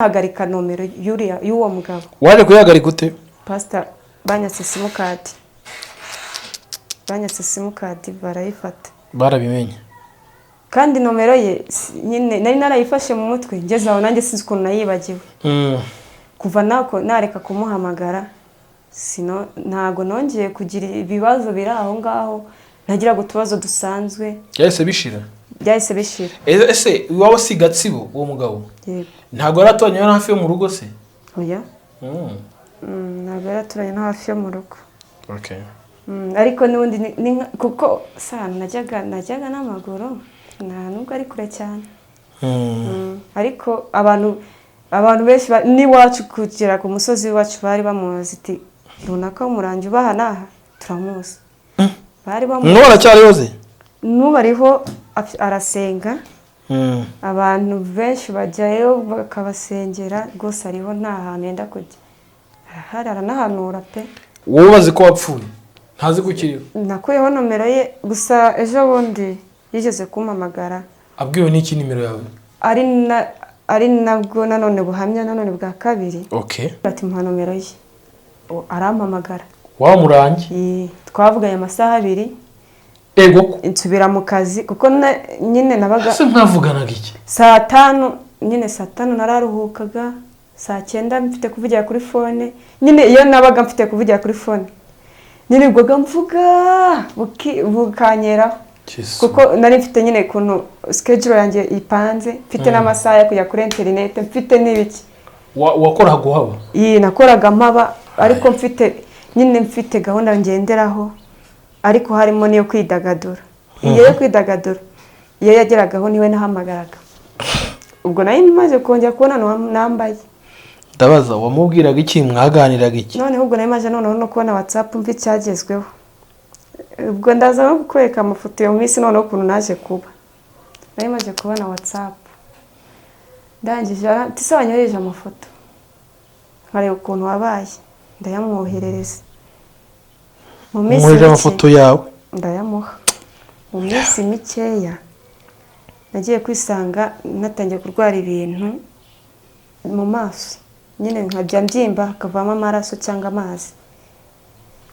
Hagarika nomero y'uriya, y'uwo mugabo. Waje kuyihagarika ute? Pasita, banyatse simukadi, banyatse simukadi barayifata. Barabimenye. Kandi nomero ye nyine nari narayifashe mu mutwe, ngeze aho nanjye sinzi ukuntu nayibagiwe. Kuva nako nareka kumuhamagara, sino ntago nongeye kugira ibibazo biri aho ngaho, nagiraga utubazo dusanzwe. Byahise bishira. Byahise bishira. Ese iwawe si Gatsibo uwo mugabo? Yego. Ntabwo yari aturanye no hafi yo mu rugo se? Oya. Ntabwo yari aturanye no hafi yo mu rugo. Ariko n'ubundi kuko si ahantu najyaga n'amaguru, nta nubwo ari kure cyane. Ariko abantu benshi n'iwacu kugera ku musozi w'iwacu bari bamuzi, ati runaka w'umurangi ubaha n'aha turamuzi, bari bamuzi. N'ubu aracyariho se? N'ubu ariho, arasenga. Abantu benshi bajyayo bakabasengera rwose, ariho, nta hantu yenda kujya, arahari, aranahanura pe. Wowe ubazi ko wapfuye, ntazi ko ukiriho? Nakuyeho nomero ye, gusa ejo bundi yigeze kumpamagara. Abwiwe n'iki nimero yawe? Ari nabwo nanone buhamya nanone bwa kabiri. Ati muha nomero ye. Arampamagara. Wamurangi? Twavuganye amasaha 2. Ego ko. Nsubira mu kazi kuko nyine nabaga. Ese mwavuganaga iki? Saa 5 nyine, saa 5 nararuhukaga, saa 9 mfite kuvugira kuri phone nyine. Iyo nabaga mfite kuvugira kuri phone, nirirwaga mvuga bukanyeraho. Jesu. Kuko nari mfite nyine ukuntu schedule yanjye ipanze, mfite n'amasaha yo kujya kuri interineti, mfite n'ibiki. Wakoraga uhaba? Iyi nakoraga mpaba, ariko mfite nyine, mfite gahunda ngenderaho, ariko harimo n'iyo kwidagadura. Iyo yo kwidagadura iyo yageragaho niwe nahamagaraga. Ubwo nari maze kongera kubona nambaye. Ndabaza, wamubwiraga iki? Mwaganiraga iki? Noneho ubwo nari maze noneho no kubona WhatsApp, mva icyagezweho. Ubwo ndaza no kukwereka amafoto iyo minsi, noneho ukuntu naje kuba nari maze kubona WhatsApp. Ndangije ati se wanyohereje amafoto nkareba ukuntu wabaye, ndayamwoherereza mu minsi Mwohereje mike. amafoto yawe? Ndayamuha. Mu minsi mikeya nagiye kwisanga natangiye kurwara ibintu mu maso nyine, nkajya mbyimba hakavamo amaraso cyangwa amazi.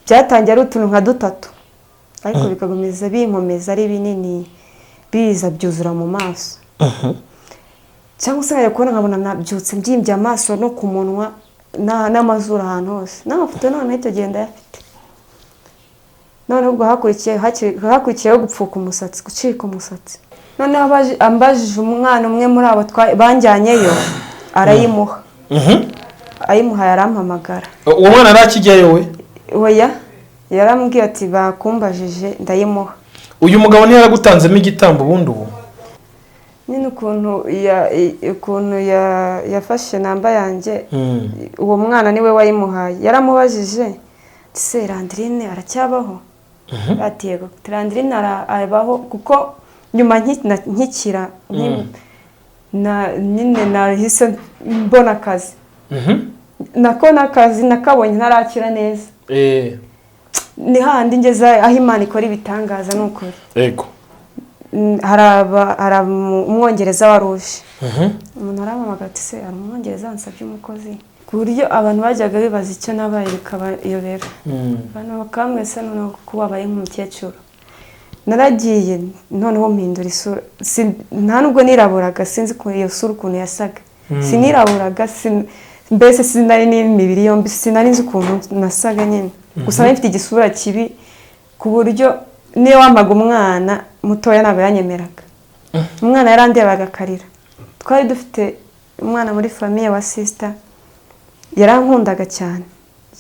Byatangiye ari utuntu nka dutatu, ariko bikakomeza binkomeza ari binini, biza byuzura mu maso, cyangwa se nkajya kubona nkabona nabyutse mbyimbye amaso no ku munwa n'amazuru, ahantu hose. N'amafoto noneho icyo gihe ndayafite. Noneho ubwo hakurikiyeho gupfuka umusatsi, gucika umusatsi. Noneho ambajije umwana umwe muri abo banjyanyeyo, arayimuha. Ayimuhaye arampamagara. Uwo mwana yari akijyayo we? Oya, yarambwiye ati bakumbajije, ndayimuha. Uyu mugabo ntiyaragutanzemo igitambo ubundi ubu? Nyine ukuntu yafashe namba yanjye, uwo mwana niwe wayimuhaye. Yaramubajije ati se Landirine aracyabaho? Ati yego, Landirine abaho. Kuko nyuma nkikira nyine nahise mbona akazi. Nako n'akazi nakabonye ntarakira neza. Ni hahandi ngeze aho Imana ikora ibitangaza, ni ukuri. Hari umwongereza wari uje. Umuntu arampamagara ati se hari umwongereza wansabye umukozi, ku buryo abantu bajyaga bibaza icyo nabaye bikabayobera. Abantu bakambwira se noneho ko wabaye nk'umukecuru. Naragiye noneho mpindura isura. Nta nubwo niraburaga, sinzi ukuntu iyo sura ukuntu yasaga. Siniraburaga, mbese sinari n'imibiri yombi, sinari nzi ukuntu nasaga nyine. Gusa nari mfite igisura kibi ku buryo niyo wampaga umwana mutoya ntabwo yanyemeraga. Umwana yarandebaga akarira. Twari dufite umwana muri famille wa sister, yarankundaga cyane,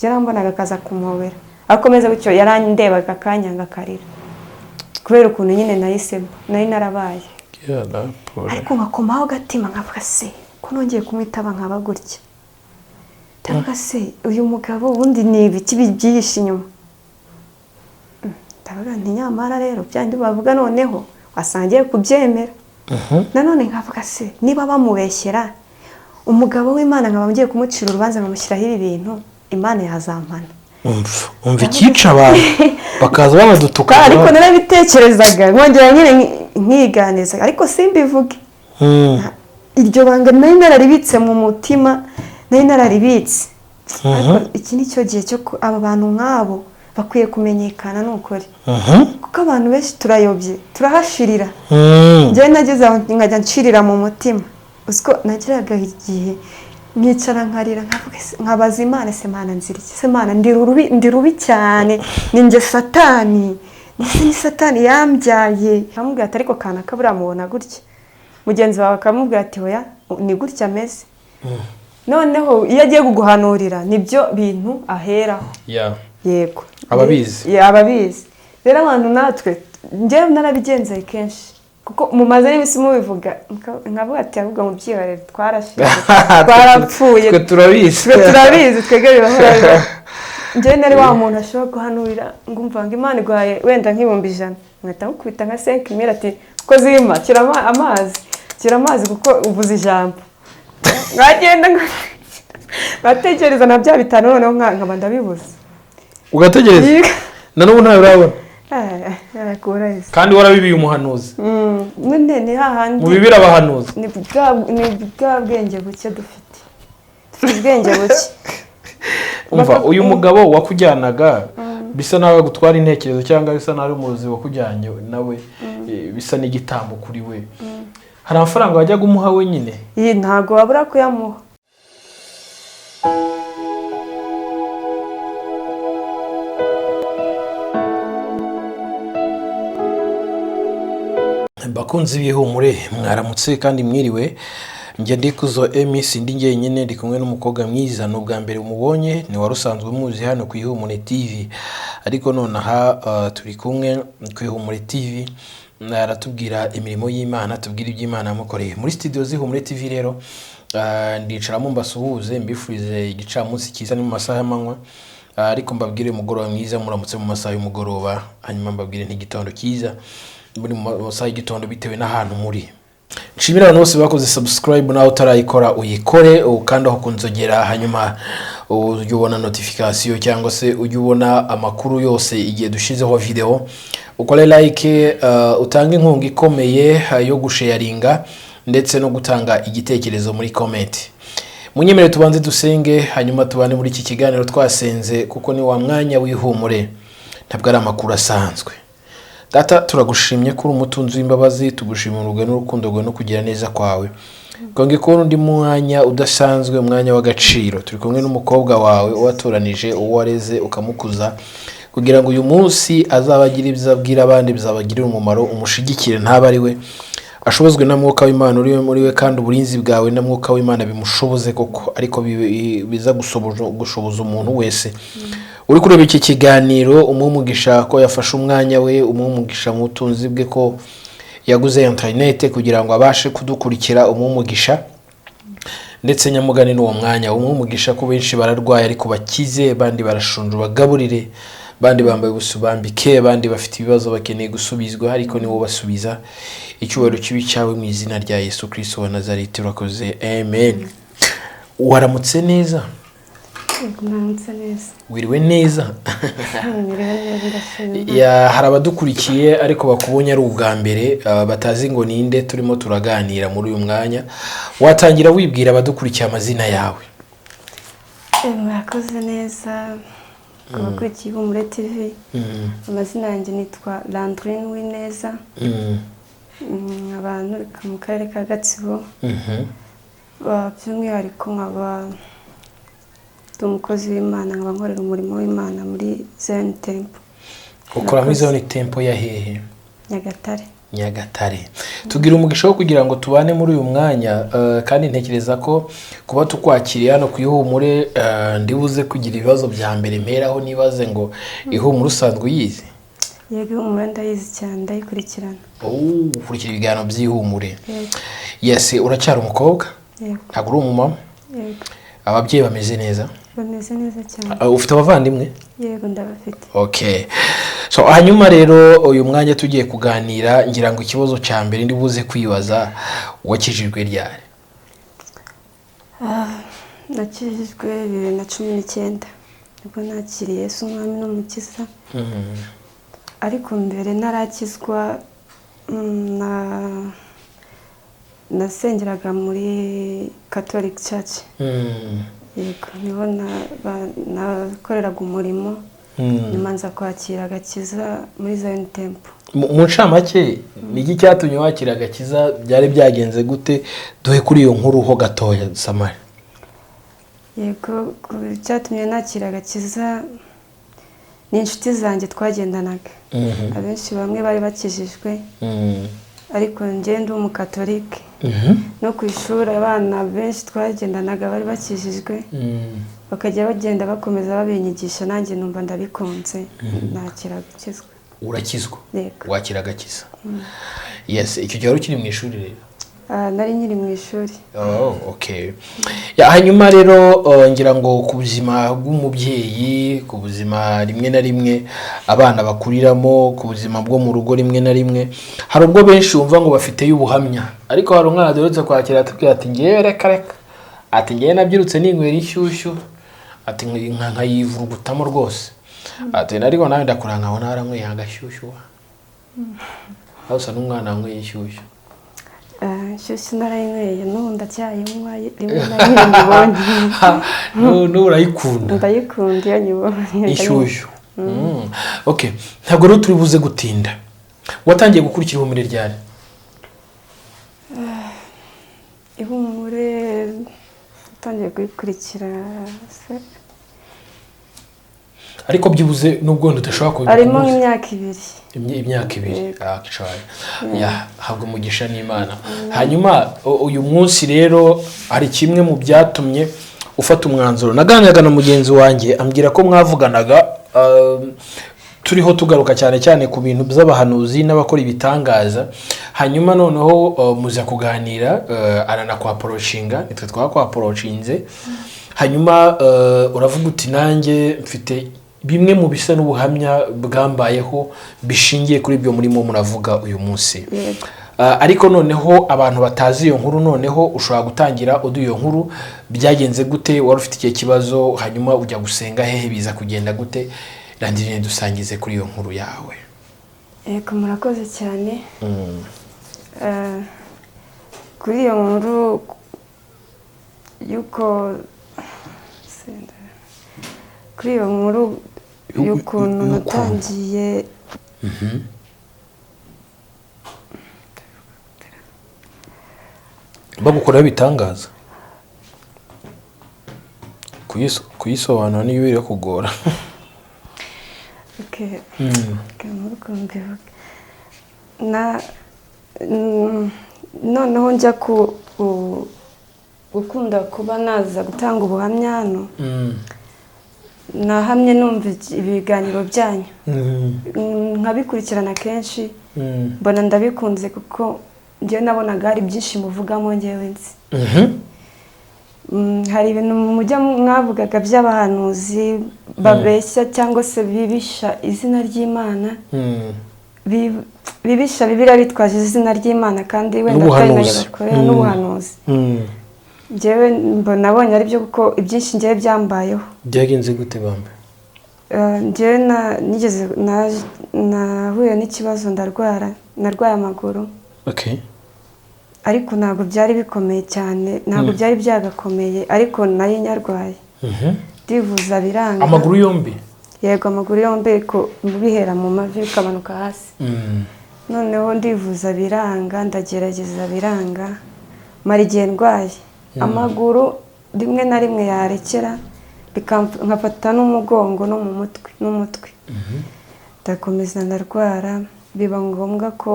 yarambonaga akaza kumuhobera, akomeza gutyo. Yarandebaga akanyanga akarira, kubera ukuntu nyine nahisemo nari narabaye. Ariko nkakomaho agatima, nkavuga se ko nongeye kumwitaba nkaba gutya? Ndavuga se uyu mugabo ubundi ni ibiki byihishe inyuma? Ndavuga nti nyamara rero byandi bavuga noneho wasanga ngiye kubyemera. Nanone nkavuga se niba bamubeshyera umugabo w'Imana, nkaba ngiye kumucira urubanza, nkamushyiraho ibi bintu, Imana yazampana? Umva, umva icyica abantu bakaza banadutuka. Ariko narabitekerezaga, nkongera nyine nkiganiriza, ariko simbivuge. Iryo banga nari nararibitse mu mutima, nari nararibitse. Ariko iki ni cyo gihe cyo aba bantu nk'abo bakwiye kumenyekana, ni ukuri. Kuko abantu benshi turayobye, turahashirira. Njyewe nageze aho nkajya nshirira mu mutima. Uziko nageraga igihe nkicara nkarira, nkavuga nkabaza Imana, se Mana nzira iki? Se Mana ndi rubi cyane, ni njye Satani, ni Satani yambyaye. Akamubwira ati ariko kanaka buriya mubona gutya. Mugenzi wawe akamubwira ati oya ni gutya ameze. Noneho iyo agiye kuguhanurira nibyo bintu aheraho. Yego. Ababizi. Ababizi. Rero abantu natwe njyewe narabigenzeye kenshi, kuko mumaze n'iminsi mubivuga nkavuga ati ahubwo mubyihorere, twarashize, twarapfuye, twe turabizi, twe turabizi, twebwe bibahora bibaho. Njyewe nari wa muntu ashobora guhanurira ngo umva ngo Imana iguhaye wenda nk'100,000, nkahita mukubita nka 5,000 ati ko zirima kira amazi, kira amazi kuko uvuze ijambo. Nkagenda batekereza na bya 5 noneho nkaba ndabibuze. Ugategereza na n'ubu ntawe urabona. Kandi warabibiye umuhanuzi. None ni hahandi mu bibira abahanuzi. Ni bwa bwenge buke dufite. Dufite ubwenge buke. Umva uyu mugabo wakujyanaga bisa nawe gutwara intekerezo cyangwa bisa nawe umurozi wakujyanye nawe bisa n'igitambo kuri we. Hari amafaranga wajyaga umuha wenyine? Iyi ntago wabura kuyamuha. Bakunzi b'Ihumure mwaramutse kandi mwiriwe. Njye Ndikuzo Emmy, sindi njyenyine, ndi kumwe n'umukobwa mwiza. Ni ubwa mbere umubonye, ni wari usanzwe umuzi hano ku Ihumure TV, ariko nonaha turi kumwe ku Ihumure TV, aratubwira imirimo y'Imana, tubwira iby'Imana yamukoreye. Muri studio z'Ihumure TV rero ndicaramo mbasuhuze, mbifurize igicamunsi cyiza ni mu masaha y'amanywa, ariko mbabwire umugoroba mwiza muramutse mu masaha y'umugoroba, hanyuma mbabwire ntigitondo cyiza muri mu masaha y'igitondo bitewe n'ahantu muri. Nshimira abantu bose bakoze subscribe, nawe utarayikora uyikore, ukanda aho kunzogera, hanyuma ujye ubona notification cyangwa se ujye ubona amakuru yose igihe dushizeho video. Ukore like, utange inkunga ikomeye yo gusharinga ndetse no gutanga igitekerezo muri comment. Munyemere tubanze dusenge, hanyuma tubane muri iki kiganiro twasenze, kuko ni wa mwanya w'Ihumure, ntabwo ari amakuru asanzwe. Data, turagushimye kuri umutunzi w'imbabazi, tugushimira urugero n'urukundo rwawe no kugira neza kwawe. Konge kubona undi mwanya udasanzwe, umwanya w'agaciro. Turi kumwe n'umukobwa wawe watoranije, uwo wareze ukamukuza, kugira ngo uyu munsi azabagira ibyo abwira abandi bizabagirira umumaro, umushigikire ntaba ari we, ashobozwe na Mwuka w'Imana uri muri we, kandi uburinzi bwawe na Mwuka w'Imana bimushoboze koko, ariko biza gushoboza umuntu wese uri kureba iki kiganiro. Umumugisha ko yafashe umwanya we, umumugisha mu butunzi bwe ko yaguze internet kugira ngo abashe kudukurikira, umumugisha ndetse nyamugani n'uwo mwanya, umumugisha ko benshi bararwaye ariko bakize, bandi barashonje bagaburire, bandi bambaye ubusa bambike, bandi bafite ibibazo bakeneye gusubizwa ariko niwo basubiza. Icyubahiro kibi cyawe mu izina rya Yesu Kristo wa Nazareti, urakoze, amen. Waramutse neza? Mwaramutse neza. Wiriwe neza? Hari abadukurikiye ariko bakubonye ari ubwa mbere, batazi ngo ninde turimo turaganira muri uyu mwanya. Watangira wibwira abadukurikiye amazina yawe? Murakoze neza abakurikiye Ihumure TV. Amazina yanjye nitwa Landrine Uwineza. Abantu mu karere ka Gatsibo. By'umwihariko nkaba umukozi w'Imana, nkaba nkorera umurimo w'Imana muri Zion Temple. Ukora muri Zion Temple ya hehe? Nyagatare. Nyagatare. Tugira umugisha wo kugira ngo tubane muri uyu mwanya, kandi ntekereza ko kuba tukwakiriye hano ku Ihumure, ndibuze kugira ibibazo bya mbere mperaho nibaze ngo Ihumure usanzwe uyizi? Yego, Ihumure ndayizi cyane, ndayikurikirana. Ukurikira ibiganiro by'Ihumure. Yes, uracyari umukobwa? Yego. Ntabwo uri umumama? Yego. Ababyeyi bameze neza? Bameze neza cyane. Ufite abavandimwe? Yego, ndabafite. Okay. So hanyuma rero uyu mwanya tugiye kuganira, ngira ngo ikibazo cya mbere ndi buze kwibaza, wakijijwe ryari? Nakijijwe 2019 nibwo nakiriye Yesu Umwami n'Umukiza. Ariko mbere narakizwa Nasengeraga muri Catholic Church. Yego, niho nakoreraga umurimo. Nyuma nza kwakira agakiza muri Zion Temple. Mu ncamake, ni iki cyatumye wakira agakiza? Byari byagenze gute? Duhe kuri iyo nkuru ho gatoya, Samari. Yego, ku cyatumye nakira agakiza ni inshuti zanjye twagendanaga. Abenshi bamwe bari bakijijwe, ariko njye ndi umukatolike. No ku ishuri abana benshi twagendanaga bari bakijijwe, bakajya bagenda bakomeza babinyigisha, nanjye numva ndabikunze, nakira gukizwa. Urakizwa? Yego. Wakira agakiza, yes. Icyo gihe wari ukiri mu ishuri rero? Ah, nari nkiri mu ishuri. Oh, okay. Ya, hanyuma rero ngira ngo ku buzima bw'umubyeyi, ku buzima rimwe na rimwe abana bakuriramo, ku buzima bwo mu rugo, rimwe na rimwe hari ubwo benshi bumva ngo bafiteyo ubuhamya, ariko hari umwana duherutse kwakira atubwira ati: "Ngewe reka reka," ati: "Ngewe nabyirutse ninywera inshyushyu," ati: "Nkayivurugutamo rwose," ati: "Ariko nawe ndakura nkabona waranyweye agashyushyu wa, aho usa n'umwana wanyweye inshyushyu." Ah, inshyushyu narayinyweye, n'ubu ndacyayinywa rimwe na rimwe nyibonye. N'ubu urayikunda? Ndayikunda iyo nyibonye. Inshyushyu. Okay, ntabwo rero turi buze gutinda. Watangiye gukurikira Ihumure ryari? Ihumure utangiye kuyikurikira se? Ariko byibuze nubwo wenda udashobora kubivuga Harimo umunsi. nk'imyaka 2. Imyaka 2. Yego. Ah, cyane. Ya, habwa umugisha n'Imana. Hanyuma uyu munsi rero hari kimwe mu byatumye ufata umwanzuro. Naganiraga na mugenzi wanjye, ambwira ko mwavuganaga, turiho tugaruka cyane cyane ku bintu by'abahanuzi n'abakora ibitangaza, hanyuma noneho muza kuganira, aranakwapproachinga, nitwe twakwapproachinze, hanyuma uravuga uti: "Nanjye mfite bimwe mu bisa n'ubuhamya bwambayeho bishingiye kuri ibyo murimo muravuga uyu munsi." Yego. Ariko noneho abantu batazi iyo nkuru, noneho ushobora gutangira uduha iyo nkuru. Byagenze gute? Wari ufite ikihe kibazo? Hanyuma ujya gusenga hehe? Biza kugenda gute? Randirine, dusangize kuri iyo nkuru yawe. Yego, murakoze cyane. Kuri iyo nkuru y'uko kuri iyo nkuru y'ukuntu Y'ukuntu. natangiye Bagukoraho ibitangaza. Kuyisobanura niyo birakugora. Okay. Reka nkuru ukuntu mbivuga. Na noneho njya gukunda kuba naza gutanga ubuhamya hano, nahamye numva ibiganiro byanyu, nkabikurikirana kenshi, mbona ndabikunze kuko njyewe nabonaga hari byinshi muvugamo njyewe nzi. Hari ibintu mujya mwavugaga by'abahanuzi babeshya cyangwa se bibisha izina ry'Imana, bibisha Bibiliya bitwaje izina ry'Imana kandi wenda atari nayo N'ubuhanuzi. bakorera, n'ubuhanuzi. Njyewe mbona nabonye ari byo kuko ibyinshi njyewe byambayeho. Byagenze gute bambe? Njyewe nigeze nahuye n'ikibazo, ndarwara, narwaye amaguru, ariko ntabwo byari bikomeye cyane, ntabwo byari byagakomeye, ariko nari nyarwaye, ndivuza biranga. Amaguru yombi? Yego, amaguru yombi, ariko bihera mu mavi bikamanuka hasi. Noneho ndivuza biranga, ndagerageza biranga, mara igihe ndwaye amaguru, rimwe na rimwe yarekera nkafata n'umugongo no mu mutwe n'umutwe, ndakomeza ndarwara, biba ngombwa ko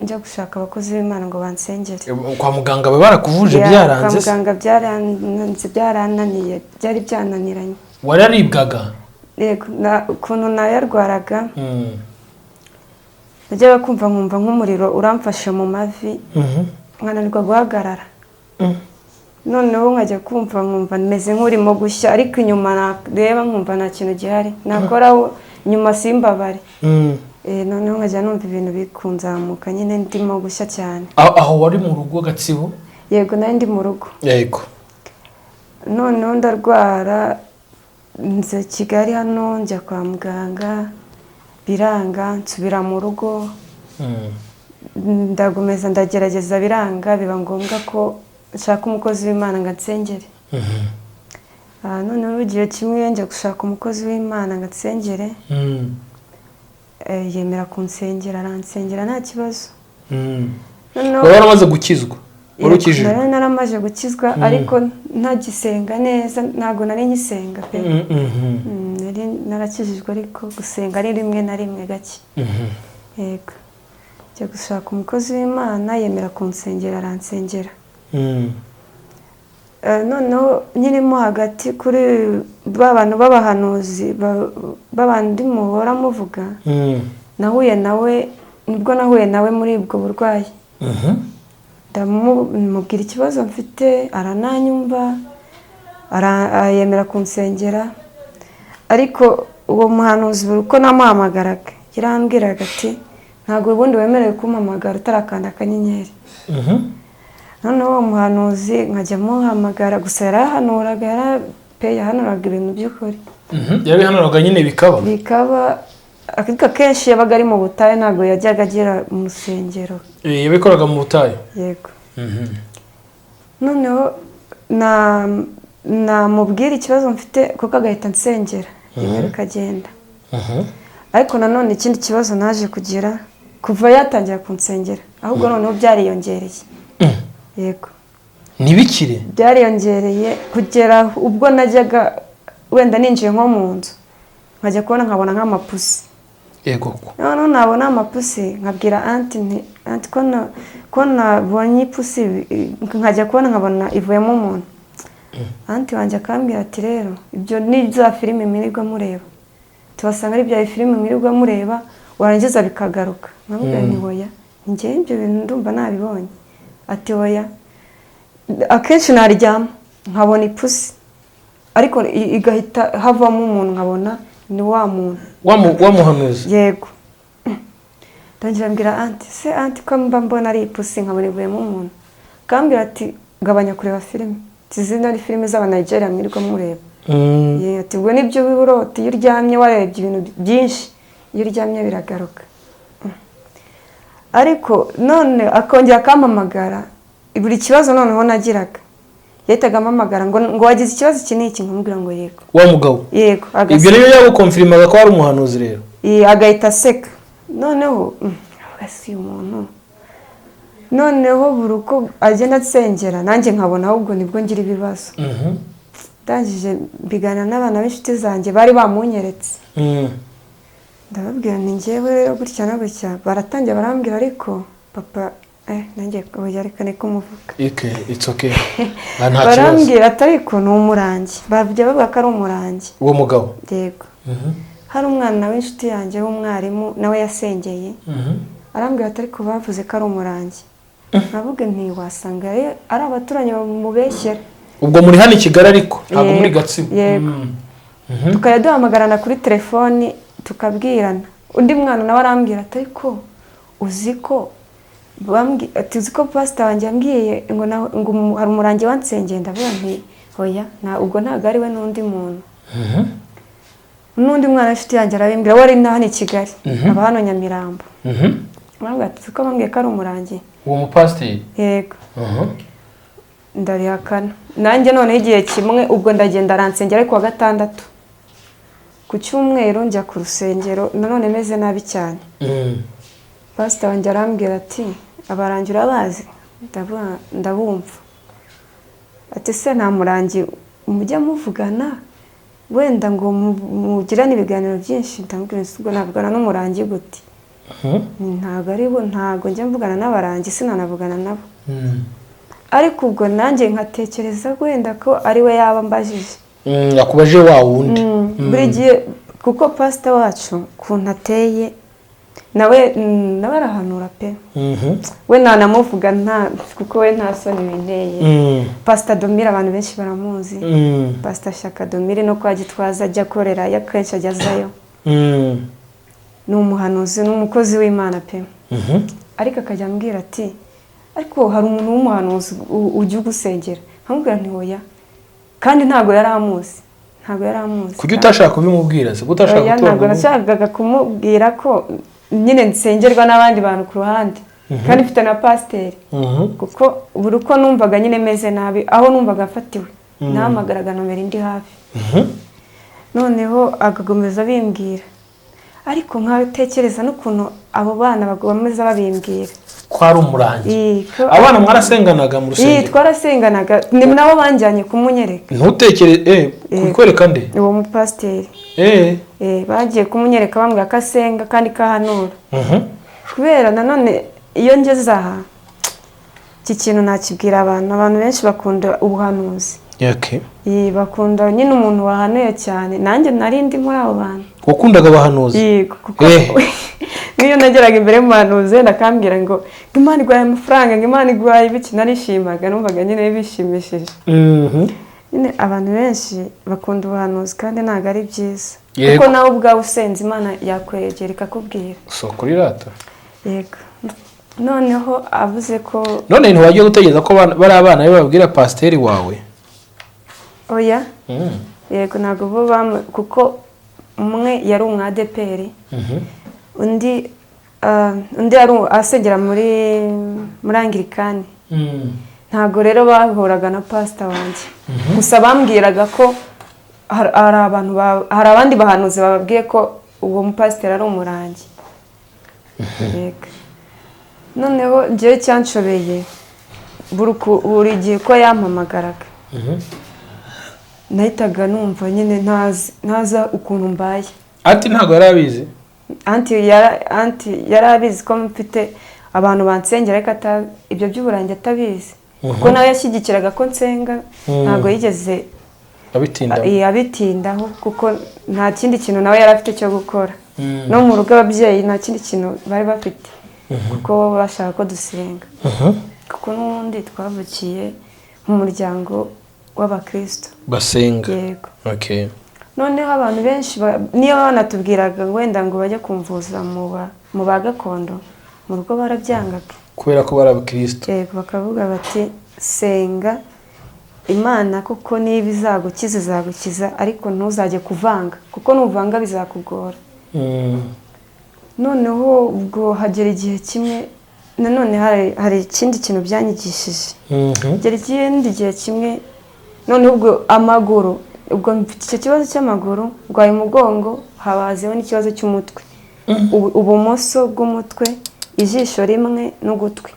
njya gushaka abakozi b'Imana ngo bansengere. Kwa muganga baba barakuvuje? Ya, Byaranze kwa se? muganga byaranze, byarananiye, byari byananiranye. Wararibwaga? Yego, ukuntu nayarwaraga, najyaga kumva nkumva nk'umuriro uramfashe mu mavi, nkananirwa guhagarara. Noneho nkajya kumva nkumva meze nk'urimo gushya, ariko inyuma nareba nkumva nta kintu gihari, nakoraho inyuma simbabare. Noneho nkajya numva ibintu bikunzamuka nyine, ndimo gushya cyane. Aho wari mu rugo Gatsibo? Yego, nari ndi mu rugo. Noneho ndarwara, nza Kigali hano, njya kwa muganga biranga, nsubira mu rugo. Ndagomeza ndagerageza biranga, biba ngombwa ko nshaka umukozi w'Imana ngo ansengere. Noneho igihe kimwe njya gushaka umukozi w'Imana ngo ansengere, yemera kunsengera, aransengera nta kibazo. Noneho Wari waramaze gukizwa, wari ukijijwe? Nari naramaze gukizwa, ariko ntagisenga neza, ntabwo nari ngisenga pe. Nari narakijijwe ariko gusenga ari rimwe na rimwe gake. Yego, njya gushaka umukozi w'Imana, yemera kunsengera, aransengera. Noneho nkirimo hagati kuri ba bantu b'abahanuzi b'abandi muhora muvuga, nahuye nawe, nibwo nahuye nawe muri ubwo burwayi. Ndamubwira ikibazo mfite, arananyumva, yemera kunsengera. Ariko uwo muhanuzi buri uko namuhamagaraga yarambwiraga ati ntabwo ubundi wemerewe kumpamagara utarakanda akanyenyeri. Noneho uwo muhanuzi nkajya muhamagara, gusa yarahanuraga, yahanuraga ibintu by'ukuri. Yarabihanuraga nyine bikaba? Bikaba, ariko akenshi yabaga ari mu butayu, ntabwo yajyaga agera mu rusengero. Yabikoraga mu butayu? Yego. Noneho namubwira ikibazo mfite kuko agahita ansengera rimwe bikagenda. Ariko nanone ikindi kibazo naje kugira kuva yatangira kunsengera, ahubwo noneho byariyongereye. Yego. Ntibikire? Byariyongereye kugera ubwo najyaga wenda ninjiye nko mu nzu, nkajya kubona nkabona nk'amapusi. Yego. Noneho nabona amapusi nkabwira anti nti anti ko nabonye ipusi, nkajya kubona nkabona ivuyemo umuntu. Anti wanjye akambwira ati rero ibyo ni za filime mwirirwa mureba, tubasanga ari bya filime mwirirwa mureba, warangiza bikagaruka. Nkamubwira nti hoya, njye ibyo bintu ndumva nabibonye. Ati hoya. Akenshi naryama nkabona ipusi, ariko igahita havamo umuntu, nkabona ni wa muntu. Wa muhanuzi? Yego. Ndongera mbwira anti, se anti ko mba mbona ari ipusi nkabona ivuyemo umuntu? Akambwira ati gabanya kureba filime, zino ni filime z'abanigeria mwirirwa mureba. Ati ubwo nibyo urota iyo uryamye warebye ibintu byinshi, iyo uryamye biragaruka. Ariko none akongera akampamagara buri kibazo noneho nagiraga, yahitaga ampamagara ngo wagize ikibazo iki n'iki, nkamubwira ngo yego. Wa mugabo? Yego. Ibyo niyo yagukonfirimaga ko ari umuhanuzi rero? Agahita aseka. Noneho avuga si uyu muntu. Noneho buri uko agenda ansengera nanjye nkabona ahubwo nibwo ngira ibibazo. Ndangije mbiganira n'abana b'inshuti zanjye bari bamunyeretse, ndababwira ni njyewe rero gutya na gutya. Baratangira barambwira, ariko papa nanjye oya reka ni kumuvuga. Okay, it's okay. Nta kibazo. Barambwira ati ariko ni umurangi, bajya bavuga ko ari umurangi. Uwo mugabo? Yego. Hari umwana w'inshuti yanjye w'umwarimu nawe yasengeye, arambwira ati ariko bavuze ko ari umurangi. Nkavuga nti wasanga ari abaturanyi bamubeshyera. Ubwo muri hano i Kigali ariko ntabwo muri Gatsibo? Yego. Tukajya duhamagarana kuri telefoni tukabwirana. Undi mwana nawe arambwira ati ariko uzi ko uzi ko pasita wanjye yambwiye ngo hari umurangi wansengeye? Ndavuga nti oya, ubwo ntabwo ari we n'undi muntu. N'undi mwana w'inshuti yanjye arabimbwira, we ari na hano i Kigali, aba hano Nyamirambo. Arambwira ati uzi ko bambwiye ko ari umurangi? Uwo mupasiteri? Yego. Ndabihakana nanjye. Noneho igihe kimwe ubwo ndagenda aransengera, ariko wa gatandatu, ku cyumweru njya ku rusengero nanone meze nabi cyane. Pasita wanjye arambwira ati abarangi urabazi? Ndabumva. Ati se nta murangi mujya muvugana wenda ngo mugirane ibiganiro byinshi? Ndamubwira nti ubwo navugana n'umurangi gute? Ntabwo ari bo, ntabwo njya mvugana n'abarangi, sinanavugana nabo. Ariko ubwo nanjye nkatekereza wenda ko ari we yaba ambajije. Akubaje wa wundi. Buri gihe kuko pasita wacu ukuntu ateye nawe, nawe arahanura pe. We nanamuvuga nta kuko we nta soni binteye. Pasita Domire abantu benshi baramuzi. Pasita Shaka Domire no kwa Gitwaza ajya akorera, akenshi ajya azayo. Ni umuhanuzi, ni umukozi w'Imana pe. Ariko akajya ambwira ati ariko hari umuntu w'umuhanuzi ujya ugusengera? Nkamubwira nti hoya, kandi ntabwo yari amuzi, ntabwo yari amuzi. Kuki utashaka kubimubwira se? Utashaka Oya, ntabwo nashakaga kumubwira ko nyine nsengerwa n'abandi bantu ku ruhande. Kandi mfite na pasiteri, kuko buri uko numvaga nyine meze nabi, aho numvaga afatiwe, nahamagaraga nomero indi hafi. Noneho agakomeza bimbwira, ariko nkatekereza n'ukuntu abo bana bakomeza babimbwira. Ko ari umurangi. Abana mwarasenganaga mu rusengero? Twarasenganaga, ni nabo banjyanye kumunyereka. Ntutekere kukwereka nde? Uwo mupasiteri. Bagiye kumunyereka bambwira ko asenga kandi ko ahanura. Kubera nanone iyo ngeze aha, iki kintu nakibwira abantu benshi bakunda ubuhanuzi. Bakunda nyine umuntu wahanuye cyane, nanjye nari ndi muri abo bantu. Wakundaga abahanuzi? Yego, kuko n'iyo nageraga imbere y'umuhanuzi ndakambwira ngo Imana iguhaye amafaranga, ngo Imana iguhaye ibiki, narishimaga, numvaga nyine bishimishije. Nyine abantu benshi bakunda ubuhanuzi kandi ntabwo ari byiza, kuko nawe ubwawe usenze Imana yakwegera ikakubwira. So kuri rata. Yego, noneho avuze ko None ntiwajya gutegereza ko bari abana be babwira pasiteri wawe? Oya. Yego, ntabwo bo kuko umwe yari umwadeperi, undi yari asengera muri Angirikani. Ntabwo rero bahuraga na pasita wanjye, gusa bambwiraga ko hari abantu hari abandi bahanuzi bababwiye ko uwo mupasiteri ari umurangi. Yego, noneho njyewe cyanshobeye, buri gihe ko yampamagaraga nahitaga numva nyine ntaza ukuntu mbaye. Ati ntabwo yari abizi? Anti yari abizi ko mfite abantu bansengera, ariko ibyo by'uburangi atabizi, kuko nawe yashyigikiraga ko nsenga, ntabwo yigeze abitindaho. Abitindaho, kuko nta kindi kintu nawe yari afite cyo gukora. No mu rugo ababyeyi nta kindi kintu bari bafite, kuko bo bashaka ko dusenga, kuko n'ubundi twavukiye mu muryango w'abakristo basenga. Yego. Noneho abantu benshi niyo banatubwiraga wenda ngo bajye kumvuza mu ba gakondo, mu rugo barabyangaga. Kubera ko bari abakristo. Yego, bakavuga bati senga Imana, kuko niba izagukiza izagukiza, ariko ntuzajye kuvanga, kuko nuvanga bizakugora. Noneho ubwo hagera igihe kimwe, nanone hari ikindi kintu byanyigishije. Hagera ikindi gihe kimwe, noneho ubwo amaguru, ubwo mfite icyo kibazo cy'amaguru, ndwaye umugongo, habazeho n'ikibazo cy'umutwe. Ubumoso bw'umutwe, ijisho rimwe n'ugutwi,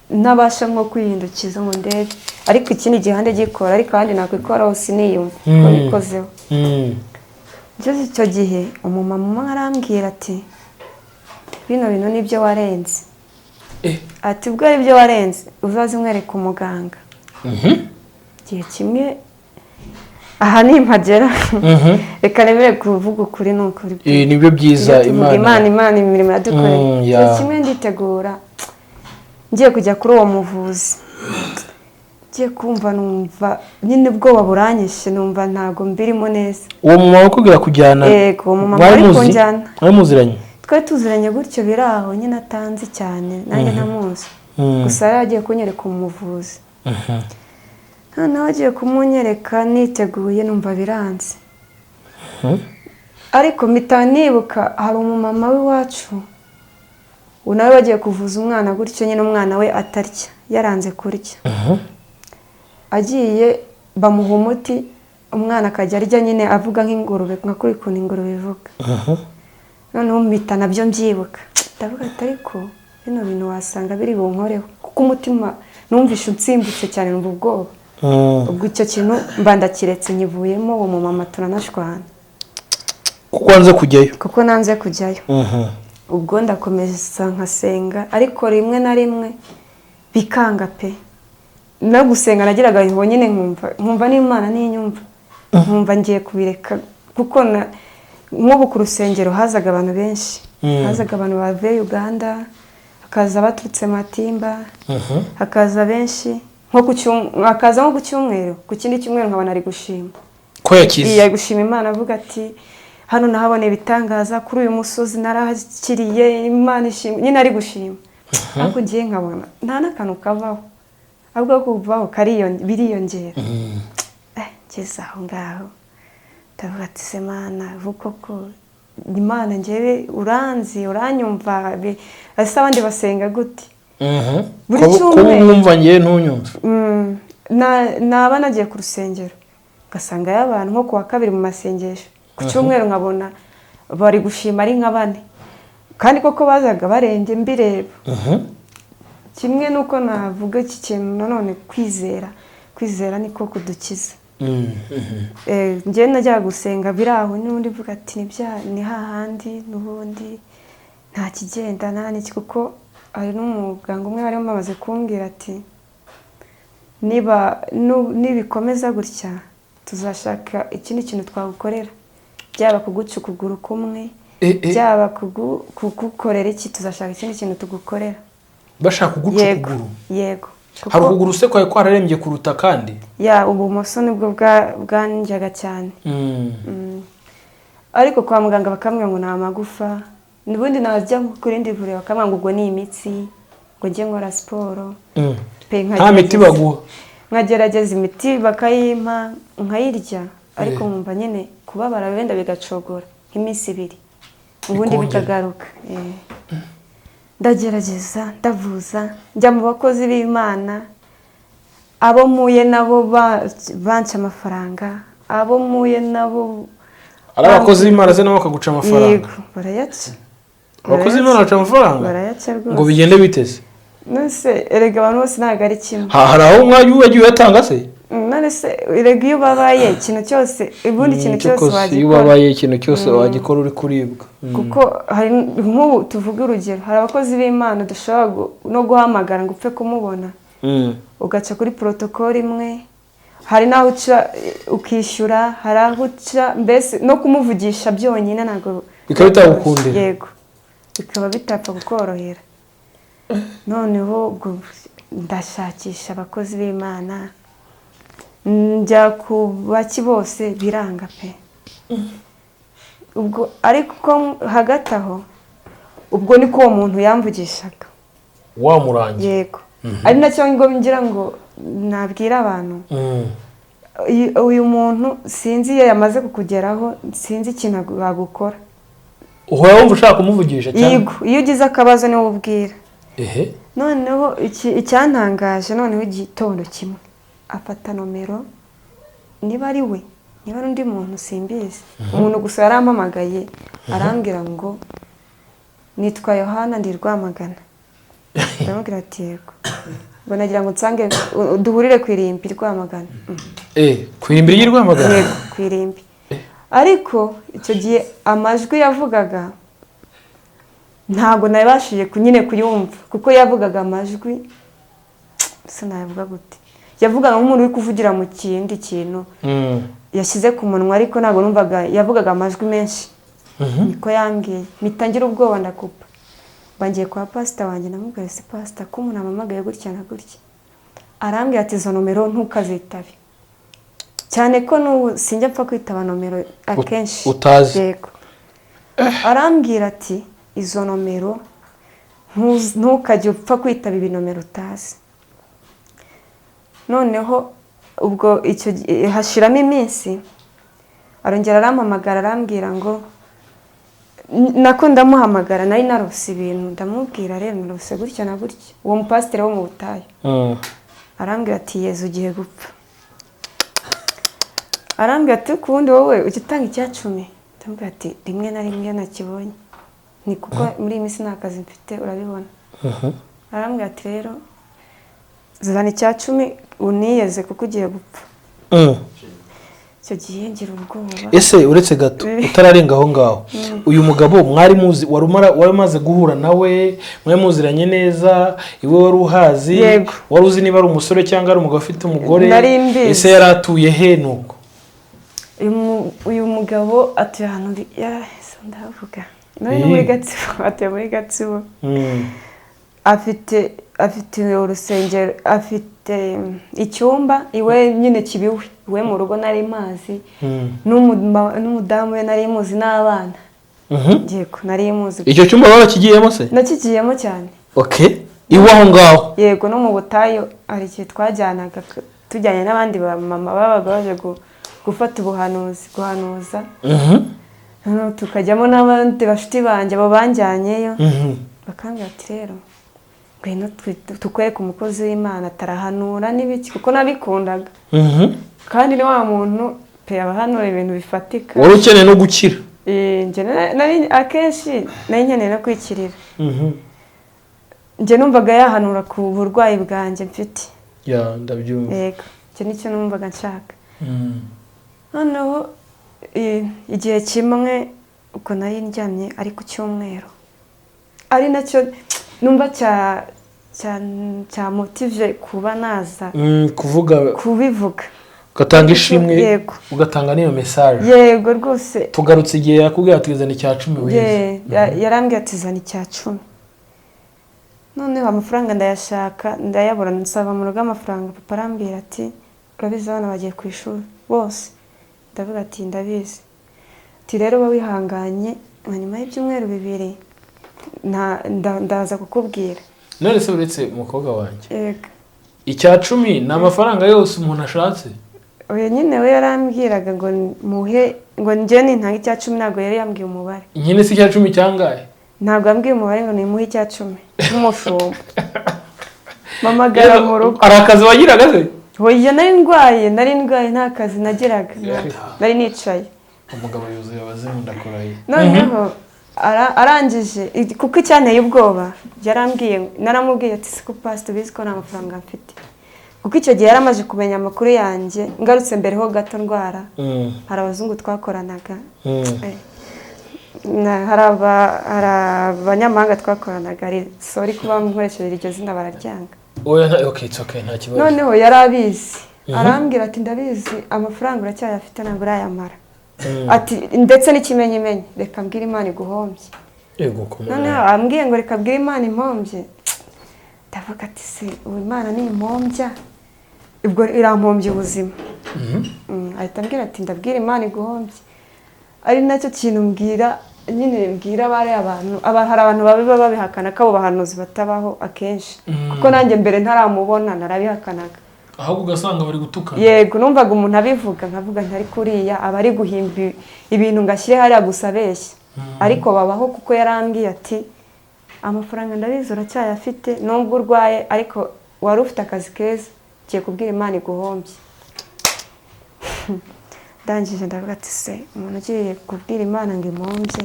ntabasha nko kwihindukiza ngo ndebe, ariko ikindi gihande gikora, ariko ahandi nakwikoraho siniyumva ko bikozeho. Ngeze icyo gihe umumama umwe arambwira ati bino bintu nibyo warenze. Ati ubwo ari byo warenze, uzaze umwereka umuganga. Igihe kimwe aha nimpagera, reka nemere kuvuga ukuri, ni ukuri. Nibyo byiza. Iyo tuvuga Imana. Imana imirimo yadukoreye. Ya. Igihe kimwe nditegura ngiye kujya kuri uwo muvuzi, ngiye kumva numva nyine ubwoba buranyishe, numva ntabwo mbirimo neza. Uwo mumama ukubwira kujyana? Yego, uwo mumama mwari wari muzi? kunjyana. Mwari muziranye? Twari tuziranye gutyo biri aho nyine, atanzi cyane nanjye ntamuzi. Gusa yari agiye kunyereka umuvuzi. Noneho agiye kumunyereka, niteguye, numva biranze, ariko mpita nibuka hari umumama w'iwacu nawe bagiye kuvuza umwana gutyo nyine, umwana we atarya, yaranze kurya. Agiye bamuha umuti, umwana akajya arya nyine avuga nk'ingurube, nka kuri ukuntu ingurube ivuga. Noneho mpita nabyo mbyibuka, ndavuga ati ariko bino bintu wasanga biri bunkoreho, kuko umutima numvishe unsimbutse cyane, numva ubwoba. Ubwo icyo kintu mba ndakiretse, nyivuyemo, uwo mumama turanashwana. Kuko wanze kujyayo? Kuko nanze kujyayo. Ubwo ndakomeza nkasenga, ariko rimwe na rimwe bikanga pe. No gusenga nagiraga aho nyine nkumva n'Imana n'inyumva, nkumva ngiye kubireka, kuko nk'ubu ku rusengero hazaga abantu benshi. Hazaga abantu bavuye Uganda, hakaza baturutse Matimba, hakaza benshi, hakaza nko ku cyumweru, ku kindi cyumweru nkabona ari gushima. Ko yakize? Iya, gushima Imana, avuga ati hano nahabona ibitangaza, kuri uyu musozi narahakiriye, Imana ishimwe, nyine ari gushima. Ariko ngiye nkabona nta n'akantu kavaho, ahubwo kuvaho biriyongera. Ngeze aho ngaho ndavuga ati se Mana, ubu koko Imana njyewe uranzi, uranyumva, ese abandi basenga gute? Buri Ko cyumweru. mwumva ngewe ntunyumve. Naba nagiye ku rusengero ngasangayo abantu nko ku wa kabiri mu masengesho, ku cyumweru nkabona bari gushima ari nka bane, kandi koko bazaga barembye mbireba. Kimwe n'uko navuga iki kintu nanone, kwizera, kwizera niko kudukiza. Njyewe najyaga gusenga biri aho, n'ubundi mvuga ati ni hahandi n'ubundi nta kigenda nta n'iki, kuko hari n'umuganga umwe wari wamaze kumbwira ati niba nibikomeza gutya tuzashaka ikindi kintu twagukorera, byaba kuguca ukuguru kumwe, byaba kugukorera iki, tuzashaka ikindi kintu tugukorera. Bashaka kuguca Yego. ukuguru? Yego. Hari ukuguru se kwawe kwararembye kuruta kandi? Ya, ubumoso nibwo bwanjyaga cyane. Ariko kwa muganga bakambwira ngo ni amagufa, n'ubundi najya ku rindi vuriro bakambwira ngo ubwo ni imitsi, ngo njye nkora siporo pe. Nta miti baguha? Nkagerageza imiti bakayimpa nkayirya, ariko nkumva nyine kubabara wenda bigacogora nk'iminsi 2, ubundi Bikongera. bikagaruka. Ndagerageza, ndavuza, njya mu bakozi b'Imana, abo mpuye nabo banca amafaranga, abo mpuye nabo. Ari abakozi b'Imana se nabo bakaguca amafaranga? Yego, barayaca. Abakozi b'Imana baca amafaranga? Barayaca Ngo rwose. bigende biteze? None erega abantu bose ntabwo ari kimwe. Hari aho umwanya wagiye uyatanga se? None se erega iyo ubabaye ikintu cyose, ubundi ikintu cyose Cyokoze iyo wagikora. ubabaye ikintu cyose wagikora uri kuribwa. Kuko hari nk'ubu tuvuge urugero, hari abakozi b'Imana dushobora no guhamagara ngo upfe kumubona, ugaca kuri protocole imwe, hari n'aho uca ukishyura, hari aho uca mbese no kumuvugisha byonyine ntabwo Bikaba bitagukundira. Yego, bikaba bitapfa kukorohera. Noneho ubwo ndashakisha abakozi b'Imana, njya ku baki bose biranga pe. Ubwo ariko hagati aho ubwo niko uwo muntu yamvugishaga. Wamurangiye? Yego, ari nacyo ngo ngira ngo nabwira abantu, uyu muntu sinzi iyo yamaze kukugeraho, sinzi ikintu bagukora. Uhora wumva ushaka kumuvugisha cyane? Yego, iyo ugize akabazo niwe ubwira. Noneho icyantangaje, noneho igitondo kimwe afata nomero, niba ari we niba ari undi muntu simbizi, umuntu gusa yarampamagaye arambwira ngo nitwa Yohana ndi Rwamagana. Ndamubwira ati yego, ngo nagira ngo nsange duhurire ku irimbi Rwamagana. Ku irimbi ry'i Rwamagana? Yego, ku irimbi. Ariko icyo gihe amajwi yavugaga ntabwo nabashije nyine kuyumva, kuko yavugaga amajwi sinayavuga gute, yavugaga nk'umuntu uri kuvugira mu kindi kintu yashyize ku munwa, ariko ntabwo numvaga, yavugaga amajwi menshi. Niko yambwiye, mpita ngira ubwoba ndakupa, bangiye kwa pasita wanjye, ndamubwira se pasita ko umuntu ampamagaye gutya na gutya? Arambwira ati izo nomero ntukazitabe, cyane ko n'ubu sinjya mpfa kwitaba nomero akenshi Utazi. Yego, arambwira ati izo nomero ntukajye upfa kwitaba ibinomero utazi. Noneho ubwo icyo gihe hashiramo iminsi, arongera arampamagara arambwira ngo nako ndamuhamagara, nari narose ibintu, ndamubwira rero narose gutya na gutya, uwo mupasiteri wo mu butayu. Arambwira ati Yezu ugiye gupfa. Arambwira ati ku wundi wowe ujya utanga 10? Ndamubwira ati rimwe na rimwe nakibonye, ni kuko muri iyi minsi nta kazi mfite urabibona. Arambwira ati rero zana 10 uniyeze kuko ugiye gupfa. Icyo gihe ngira ubwoba. Ese uretse gato, utararenga aho ngaho, uyu mugabo mwari muzi, wari umaze guhura nawe, mwari muziranye neza, iwe wari uhazi? Yego. Wari uzi niba ari umusore cyangwa ari umugabo ufite umugore? Nari mbizi. Ese yari atuye he nuko? Uyu mugabo atuye ahantu ndavuga nawe ni muri Gatsibo, atuye muri Gatsibo. Afite urusengero, afite icyumba iwe nyine kibiwe iwe mu rugo, nari mazi n'umudamu we nari muzi n'abana. Yego, nari muzi. Icyo cyumba baba bakigiyemo se? Nakigiyemo cyane. Okay, iwe aho ngaho? Yego, no mu butayu hari igihe twajyanaga tujyanye n'abandi ba mama babaga baje gufata ubuhanuzi, guhanuza. Noneho tukajyamo n'abandi bashuti banjye, abo banjyanyeyo, bakambwira ati: "Rero ngwino tukwereke umukozi w'Imana, atarahanura n'ibiki," kuko nabikundaga. Kandi ni wa muntu pe, abahanura ibintu bifatika. Wari ukeneye no gukira. Njye akenshi nari nkeneye no kwikirira. Njye numvaga yahanura ku burwayi bwanjye mfite. Ya, ndabyumva. Yego, icyo nicyo numvaga nshaka. Noneho igihe kimwe ubwo nari ndyamye, ari ku cyumweru, ari nacyo numva cya motive kuba naza Kuvuga. kubivuga. Ugatanga ishimwe. Yego. Ugatanga n'iyo message. Yego rwose. Tugarutse igihe yakubwira ati: "Zana icya cumi wize." Yarambwiye ati: "Zana icya cumi." Noneho amafaranga ndayashaka ndayabura, nsaba mu rugo amafaranga. Papa arambwira ati: "Urabizi, abana bagiye ku ishuri bose." Ndavuga ati: "Ndabizi." Ati: "Rero uba wihanganye, nka nyuma y'ibyumweru 2 ndaza kukubwira." None se, uretse umukobwa wanjye, Yego. icya cumi ni amafaranga yose umuntu ashatse? Oya nyine, we yarambwiraga ngo muhe, ngo njye nintanga icya cumi. Ntabwo yari yambwiye umubare. Nyine si icya cumi cyangahe? Ntabwo yambwiye umubare ngo nimuhe icya cumi nk'umushumba. Mpamagara mu rugo. Hari akazi wagiraga se? Oya, nari ndwaye, nari ndwaye, nta kazi nagiraga, nari nicaye. Umugabo yuzuye abazimu, ndakurahiye. Noneho arangije, kuko icyanteye ubwoba, yarambwiye, naramubwiye ati: "Siko pastor, ubizi ko nta mafaranga mfite?" Kuko icyo gihe yari amaze kumenya amakuru yanjye, ngarutse mbere ho gato ndwara, hari abazungu twakoranaga. Hari abanyamahanga twakoranaga, sorry kuba nkoresheje iryo zina, bararyanga. Oya, okay, it's okay, nta kibazo. Noneho yari abizi, arambwira ati: "Ndabizi, amafaranga uracyayafite, ntabwo urayamara." Ati: "Ndetse n'ikimenyimenyi, reka mbwire Imana iguhombye." Yego, komera. Noneho ambwiye ngo reka mbwire Imana impombye, ndavuga ati: "Se ubu Imana ni impombya, ubwo irampombya ubuzima?" Ahita ambwira ati: "Ndabwira Imana iguhombye." Ari nacyo kintu mbwira nyine, mbwira bariya abantu, hari abantu baba babihakana ko abo bahanuzi batabaho akenshi, kuko nanjye mbere ntaramubona narabihakanaga. Ahubwo ugasanga bari gutukana. Yego, numvaga umuntu abivuga nkavuga ntari kuriya, aba ari guhimba ibintu ngo ashyire hariya gusa abeshya. Ariko babaho, kuko yarambwiye ati: "Amafaranga ndabizi uracyayafite nubwo urwaye, ariko wari ufite akazi keza, ngiye kubwira Imana iguhombye." Ndangije ndavuga ati: "Se umuntu ugiye kubwira Imana ngo impombye?"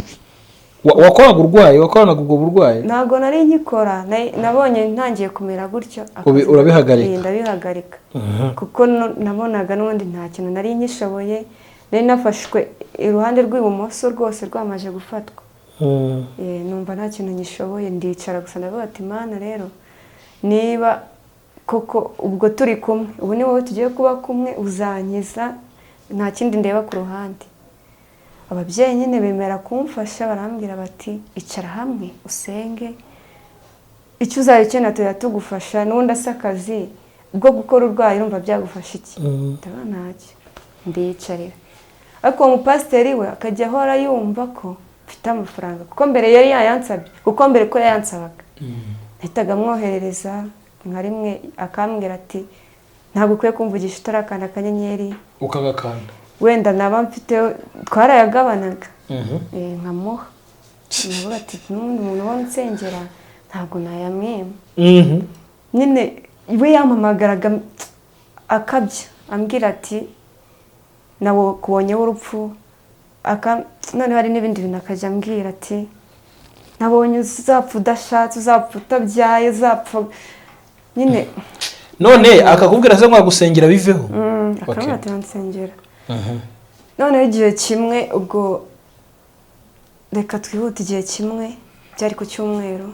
Wakoraga urwaye? Wakoranaga ubwo burwayi? Ntabwo nari nkikora. Nabonye ntangiye kumera gutyo, Urabihagarika? Ndabihagarika, kuko nabonaga n'ubundi nta kintu nari nkishoboye. Nari nafashwe iruhande rw'ibumoso rwose rwamaze gufatwa. Numva nta kintu ngishoboye, ndicara gusa, ndavuga ati: "Mana rero, niba koko ubwo turi kumwe, ubu ni wowe tugiye kuba kumwe, uzankiza, nta kindi ndeba ku ruhande." Ababyeyi nyine bemera kumfasha, barambwira bati: "Icara hamwe usenge, icyo uzajya ukenera tujya tugufasha. N'ubundi asa akazi bwo gukora urwaye, urumva byagufasha iki?" Ndabona ntacyo, ndiyicarira. Ariko uwo mupasiteri we akajya ahora yumva ko mfite amafaranga, kuko mbere yari yayansabye, kuko mbere ko yayansabaga nahitaga amwoherereza nka rimwe, akambwira ati: "Ntabwo ukwiye kumvugisha utarakanda akanyenyeri." Ukagakanda. Wenda naba mfite, twarayagabanaga. Nkamuha, nkavuga ati: "N'ubundi muntu ubona unsengera ntabwo nayamwima." Nyine we yampamagaraga akabya, ambwira ati: "Nawe kubonyeho urupfu." Noneho hari n'ibindi bintu akajya ambwira ati: "Nabonye uzapfa udashatse, uzapfa utabyaye, uzapfa nyine." None akakubwira se ngo agusengera biveho? Akambwira ati: "Nsengera." Noneho igihe kimwe ubwo, reka twihute, igihe kimwe byari ku cyumweru,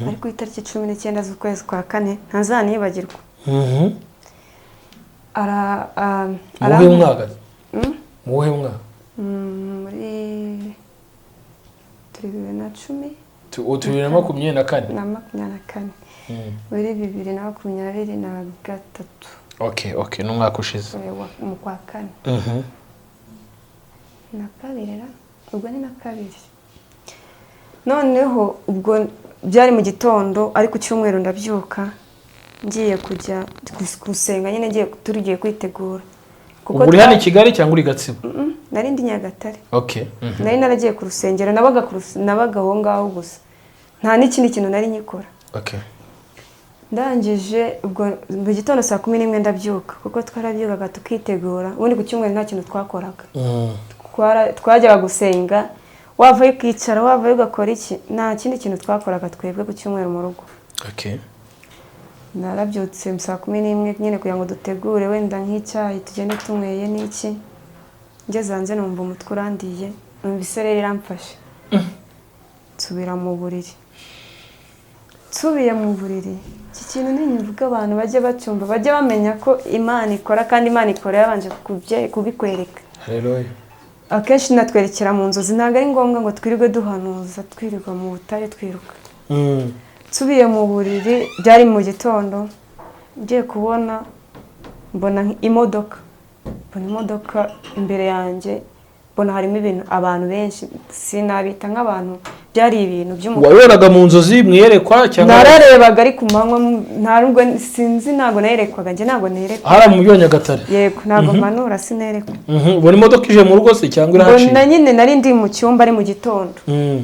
ari ku itariki 19 z'ukwezi kwa kane, ntazanibagirwa. Mu wuhe mwaka? Mu wuhe mwaka? Muri turi 2010. 2024. Na 24. Muri 2023. Okay, ni umwaka ushize. Mu kwa kane. Na kabiri ra, ubwo ni na kabiri. Noneho ubwo byari mu gitondo, ari ku cyumweru, ndabyuka ngiye kujya gusenga nyine, ngiye, tugiye kwitegura. Kuko Ubu uri hano i Kigali cyangwa uri Gatsibo? Nari ndi Nyagatare. Okay. Nari naragiye ku rusengero, nabaga aho ngaho gusa, nta n'ikindi kintu nari nkikora. Ndangije ubwo mu gitondo saa 11 ndabyuka, kuko twarabyukaga tukitegura. Ubundi ku cyumweru nta kintu twakoraga. Twajyaga gusenga, wavayo ukicara, wavayo ugakora iki, nta kindi kintu twakoraga twebwe ku cyumweru mu rugo. Narabyutse saa 11 nyine kugira ngo dutegure wenda nk'icyayi tugende tunyweye n'iki. Ngeze hanze numva umutwe urandiye, numva isereri iramfashe, nsubira mu buriri. Nsubiye mu buriri, iki kintu ninyivuga abantu bajye bacyumva, bajye bamenya ko Imana ikora, kandi Imana ikora yabanje kubikwereka. Haleluya. Akenshi natwerekera mu nzozi, ntabwo ari ngombwa ngo twirirwe duhanuza, twirirwa mu butayu twiruka. Nsubiye mu buriri, byari mu gitondo, ngiye kubona mbona imodoka, mbona imodoka imbere yanjye, mbona harimo ibintu, abantu benshi, sinabita nk'abantu, byari ibintu by'umukara. Wabibonaga mu nzozi, mu iyerekwa cyangwa? Nararebaga ari ku manywa, nta nubwo sinzi, ntabwo nayerekwaga njye, ntabwo nerekwa. Hariya mu mujyi wa Nyagatare? Yego, ntabwo mpanura, sinerekwa. Ubona imodoka ije mu rugo se cyangwa irahaciye? Mbona nyine nari ndi mu cyumba, ari mu gitondo,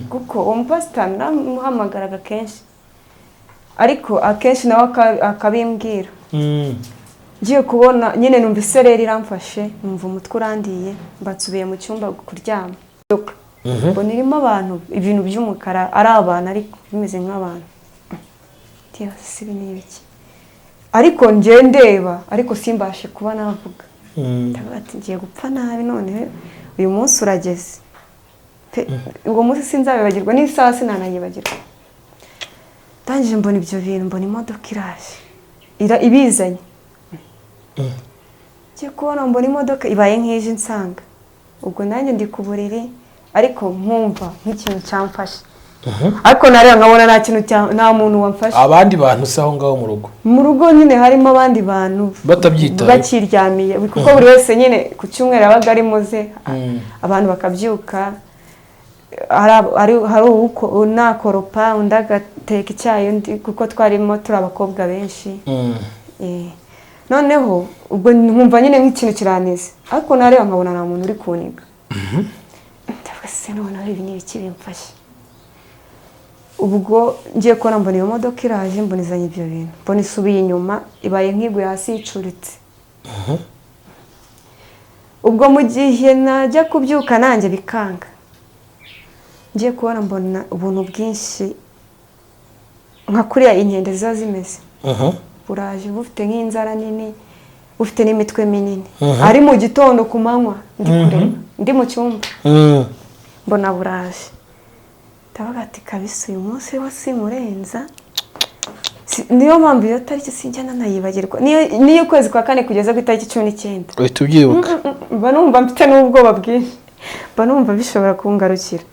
kuko uwo mupasiteri naramuhamagaraga kenshi, ariko akenshi nawe akabimbwira. Ngiye kubona nyine numva isereri iramfashe, numva umutwe urandiye, mba nsubiye mu cyumba kuryama. Mbona irimo abantu, ibintu by'umukara, ari abantu ariko bimeze nk'abantu. Ndibaza ibi ni ibiki, ariko njye ndeba ariko simbashe kuba navuga. Ndavuga ati ngiye gupfa nabi none uyu munsi urageze. Uwo munsi sinzabibagirwa, n'isaha sinanayibagirwa. Ndangije mbona ibyo bintu, mbona imodoka iraje ibizanye. Ngiye kubona mbona imodoka ibaye nk'ije insanga, ubwo nanjye ndi ku buriri, ariko nkumva nk'ikintu cyamfashe, ariko nareba nkabona nta kintu nta muntu wamfashe. Abandi bantu se aho ngaho mu rugo? Mu rugo nyine harimo abandi bantu Batabyitayeho. bakiryamiye, kuko buri wese nyine ku cyumweru yabaga ari muze, abantu bakabyuka, hari unakoropa, undi agateka icyayi, undi, kuko twarimo turi abakobwa benshi. Noneho ubwo nkumva nyine nk'ikintu kiranize, ariko nareba nkabona nta muntu uri kuniga. Ndavuga se noneho ibi ni ibiki bimfashe? Ubwo ngiye kubona mbona iyo modoka iraje, mbona izanye ibyo bintu, mbona isubiye inyuma, ibaye nk'iguye hasi yicuritse. Ubwo mu gihe najya kubyuka nanjye bikanga, ngiye kubona mbona ubuntu bwinshi nka kuriya inkende ziba zimeze, buraje bufite nk'inzara nini, bufite n'imitwe minini. Ari mu gitondo ku manywa, ndi kureba ndi mu cyumba, mbona buraje. Ndavuga ati kabisa uyu munsi wo simurenza. Niyo mpamvu iyo tariki sinjya nanayibagirwa, niyo ukwezi kwa kane kugeza ku itariki 19. Uhita ubyibuka. Mba numva mfite n'ubwoba bwinshi, mba numva bishobora kungarukira.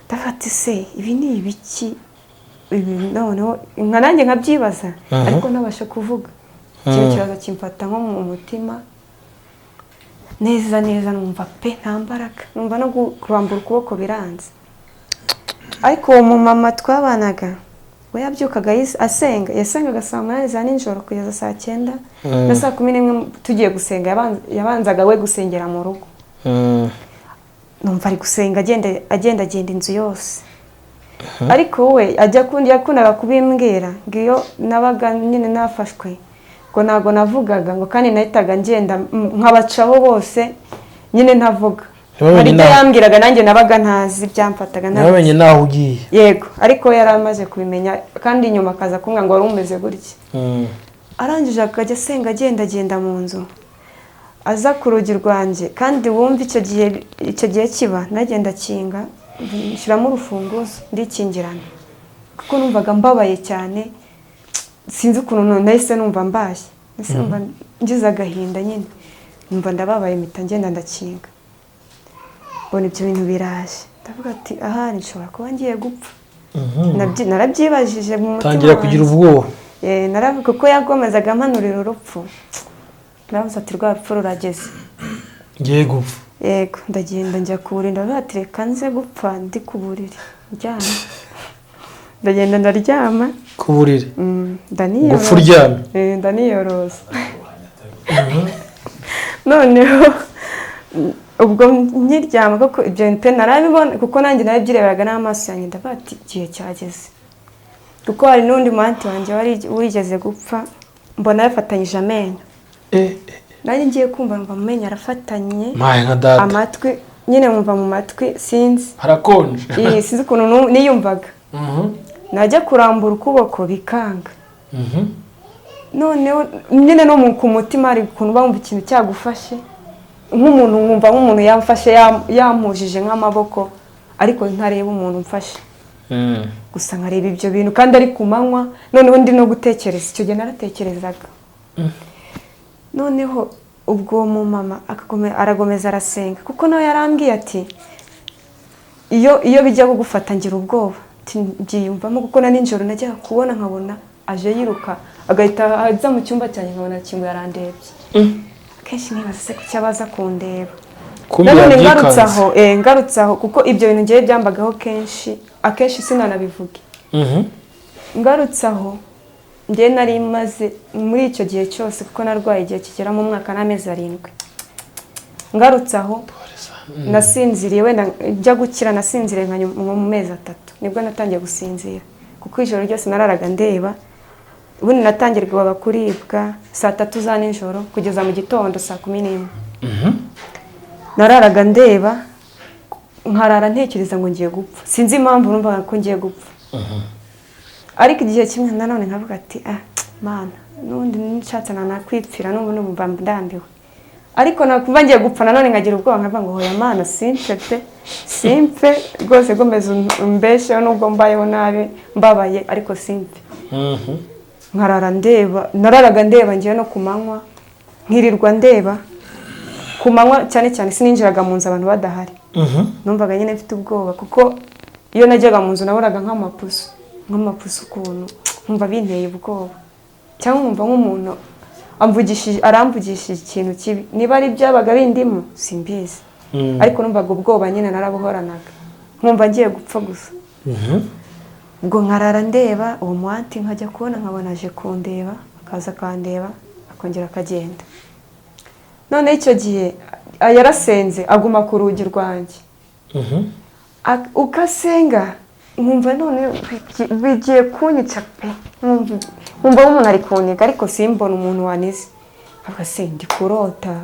Ndavuga ati se ibi ni ibiki ibi? Noneho nka nanjye nkabyibaza, ariko ntabasha kuvuga. Ikintu kibazo kimfata nko mu mutima neza neza, numva pe nta mbaraga, numva no kurambura ukuboko biranze. Ariko uwo mumama twabanaga we yabyukaga asenga, yasengaga saa 8 za nijoro kugeza saa 9 na saa 11 tugiye gusenga. Yabanzaga we gusengera mu rugo. Numva ari gusenga agenda agenda agenda inzu yose, ariko we ajya yakundaga kubimbwira ngo iyo nabaga nyine nafashwe, ngo ntabwo navugaga, ngo kandi nahitaga ngenda nkabacaho bose nyine ntavuga. Ntibamenye Hari ibyo naho. yambwiraga nanjye nabaga ntazi ibyamfataga, ntabizi. Ntibamenye n'aho ugiye. Yego, ariko yari amaze kubimenya, kandi nyuma akaza kumbwira ngo wari umeze gutya. Arangije akajya asenga agenda agenda mu nzu, aza ku rugi rwanjye, kandi wumva icyo gihe kiba nagenda akinga, nshyiramo urufunguzo ndikingirana, kuko numvaga mbabaye cyane. Sinzi ukuntu nahise numva mbaye, nahise numva ngize agahinda nyine, numva ndababaye, mpita ngenda ndakinga. Mbona ibyo bintu biraje, ndavuga ati ahari nshobora kuba ngiye gupfa. Narabyibajije mu mutima Tangira kugira wanjye. ubwoba. Naravuga kuko yagomezaga ampanurira urupfu, naravuze ati rwa rupfu rurageze. Ngiye gupfa. Yego, ndagenda njya ku buriri, ndavuga ati reka nze gupfa ndi ku buriri ndyamye. Ndagenda ndaryama. Ku buriri? Ndaniyorosa. Gupfa uryamye? Ndaniyorosa. Noneho ubwo nkiryama koko, ibyo bintu pe narabibona, kuko nanjye narabyireberaga n'amaso yanjye. Ndavuga ati igihe cyageze, kuko hari n'undi mu aunty wanjye wari wigeze gupfa, mbona yafatanyije amenyo. Nanjye ngiye kumva numva mu menyo arafatanye. Maye nka data. Amatwi nyine, nkumva mu matwi sinzi. Harakonje. Iyi, sinzi ukuntu niyumvaga. Najya kurambura ukuboko bikanga. Noneho nyine no ku mutima hari ukuntu uba wumva ikintu cyagufashe, nk'umuntu, nkumva nk'umuntu yamfashe, yampujije nk'amaboko, ariko ntareba umuntu umfashe. Gusa nkareba ibyo bintu kandi ari ku manywa. Noneho ndi no gutekereza, icyo gihe naratekerezaga. Noneho ubwo uwo mumama aragomeza arasenga, kuko nawe yarambwiye ati iyo bijya kugufata ngira ubwoba. Ati mbyiyumvamo, kuko na nijoro najyaga kubona nkabona aje yiruka, agahita aza mu cyumba cyanjye, nkabona akinguye arandebye. Akenshi nkibaza se kuki abaza kundeba. Kumbe Nanone ngarutse yabyikanze. aho, ngarutse aho, kuko ibyo bintu ngewe byambagaho kenshi, akenshi sinanabivuge. Ngarutse aho, njyewe nari maze muri icyo gihe cyose, kuko narwaye igihe kigera mu mwaka n'amezi 7. Ngarutse aho, nasinziriye wenda njya gukira, nasinziriye nka nko mu mezi 3 nibwo natangiye gusinzira, kuko ijoro ryose nararaga ndeba. Ubundi natangirwaga kuribwa saa 3 za nijoro kugeza mu gitondo saa 11. Nararaga ndeba, nkarara ntekereza ngo ngiye gupfa. Sinzi impamvu numvaga ko ngiye gupfa, ariko igihe kimwe nanone nkavuga ati ah Mana, n'ubundi nshatse nanakwipfira, n'ubu numva ndambiwe. Ariko nakumva ngiye gupfa nanone nkagira ubwoba, nkavuga ngo hoya Mana, simpfe pe, simpfe rwose, gomeza umbesheho nubwo mbayeho nabi mbabaye, ariko simpfe. Nkarara ndeba, nararaga ndeba ngewe no ku manywa, nkirirwa ndeba ku manywa cyane cyane. Sininjiraga mu nzu abantu badahari. Numvaga nyine mfite ubwoba, kuko iyo najyaga mu nzu nabonaga nk'amapusi ukuntu, nkumva binteye ubwoba, cyangwa nkumva nk'umuntu amvugishije, aramvugishije ikintu kibi. Niba ari byabaga bindimo simbizi, ariko numvaga ubwoba nyine narabuhoranaga, nkumva ngiye gupfa gusa. Ubwo nkarara ndeba uwo mu aunty, nkajya kubona nkabona aje kundeba, akaza akandeba, akongera akagenda. Noneho icyo gihe yarasenze, aguma ku rugi rwanjye. Ukasenga nkumva none bigiye kunyica pe, nkumva nk'umuntu ari kuniga, ariko simbona umuntu wanize. Nkavuga se ndi kurota,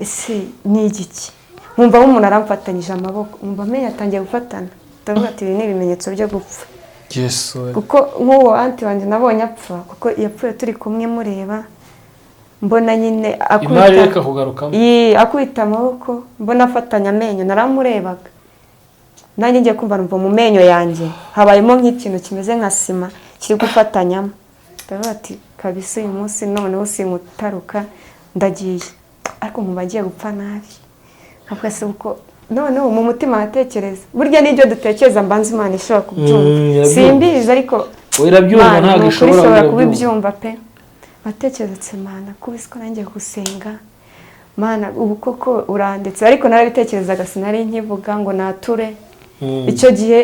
ese ni igiki? Nkumva nk'umuntu aramfatanyije amaboko, nkumva amenyo atangiye gufatana. Ndavuga ati ibi ni ibimenyetso byo gupfa. Yesu we. Kuko nk'uwo aunty wanjye nabonye apfa, kuko yapfuye turi kumwe mureba, mbona nyine Imari reka kugarukamo. Yi, akubita amaboko, mbona afatanya amenyo, naramurebaga. Nanjye ngiye kumva numva mu menyo yanjye habayemo nk'ikintu kimeze nka sima kiri gufatanyamo. Ndavuga ati kabisa uyu munsi noneho sinkutaruka, ndagiye, ariko nkumva ngiye gupfa nabi. Nkavuga se uko noneho mu mutima nkatekereza, burya n'ibyo dutekereza mbanza Imana ishobora kubyumva. Irabyumva. Simbizi ariko Oya, irabyumva. Mana, Ntabwo ni ukuri ishobora ishobora irabyumva. kubibyumva pe. Watekereza Mana kuba ko nanjye gusenga, Mana ubu koko uranditse, ariko narabitekerezaga, sinari nkivuga ngo nature. Icyo gihe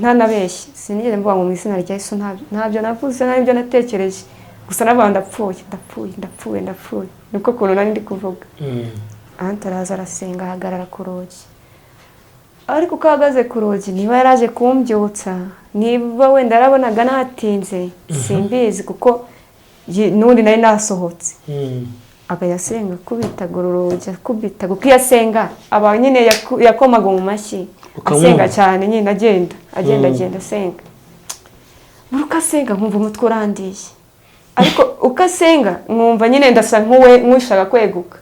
ntanabeshye, sinigeze mvuga ngo mu izina rya Yesu, ntabyo navuze, nta n'ibyo natekereje. Gusa navuga ndapfuye, ndapfuye, ndapfuye, ndapfuye, niko kuntu nari ndi kuvuga. Aunty araza arasenga, ahagarara ku rugi. Ariko uko ahagaze ku rugi, niba yaraje kumbyutsa, niba wenda yarabonaga natinze, simbizi, kuko n'ubundi nari nasohotse. Akajya asenga akubitaga urugi, akubitaga. Uko iyo asenga aba nyine yakomaga mu mashyi. Ukamwumva. Asenga cyane nyine, agenda agenda agenda asenga. Buri uko asenga nkumva umutwe urandiye, ariko uko asenga nkumva nyine ndasa nk'ushaka kweguka.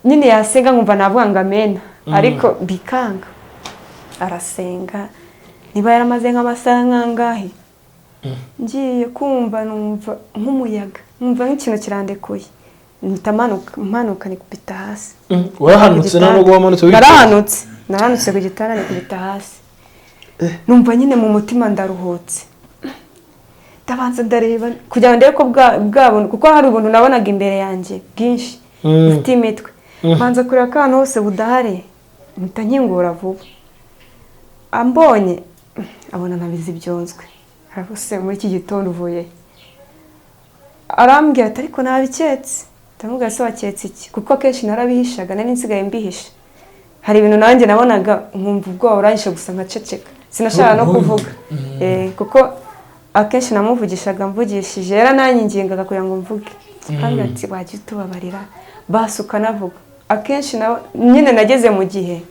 Nyine yasenga nkumva navuga ngo amena, ariko bikanga. Arasenga, niba yaramaze nk'amasaha nk'angahe, ngiye kumva numva nk'umuyaga, nkumva nk'ikintu kirandekuye, mpita manuka, manuka nikubita hasi. Warahanutse? Nta nubwo wamanutse wicaye? Narahanutse, naranutse ku gitanda nikubita hasi. Numva nyine mu mutima ndaruhutse. Ndabanza ndareba kugira ngo ndebe ko bwa buntu, kuko hari ubuntu nabonaga imbere yanjye bwinshi bufite imitwe. Mbanza kureba ko ahantu hose budahari, mpita nkingura vuba. Ambonye abona nabize ibyunzwe, aravuze muri iki gitondo uvuye he? Arambwira ati ariko nabiketse. Ndamubwira se waketse iki, kuko akenshi narabihishaga, nari nsigaye mbihisha. Hari ibintu nanjye nabonaga nkumva ubwoba buranyishe gusa nkaceceka, sinashaka no kuvuga. Kuko akenshi namuvugishaga mvugishije yarananyingingaga kugira ngo mvuge, kandi ati wajya utubabarira basi ukanavuga. Akenshi nyine nageze mu gihe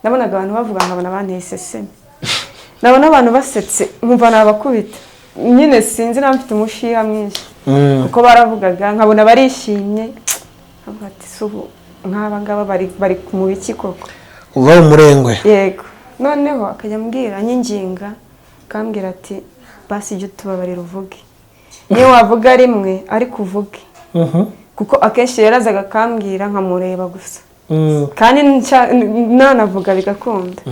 nabonaga abantu bavuga nkabona banteye iseseme, nabona abantu basetse nkumva nabakubita. Nyine sinzi niba mfite umushiha mwinshi, kuko baravugaga nkabona barishimye, nkavuga ati si ubu nk'aba ngaba bari mu biki koko? Uva umurengwe. Yego. Noneho akajya ambwira anyinginga, akambwira ati basi jya utubabarira uvuge, niyo wavuga rimwe ariko uvuge. Kuko akenshi yarazaga akambwira nkamureba gusa, kandi nanavuga bigakunda.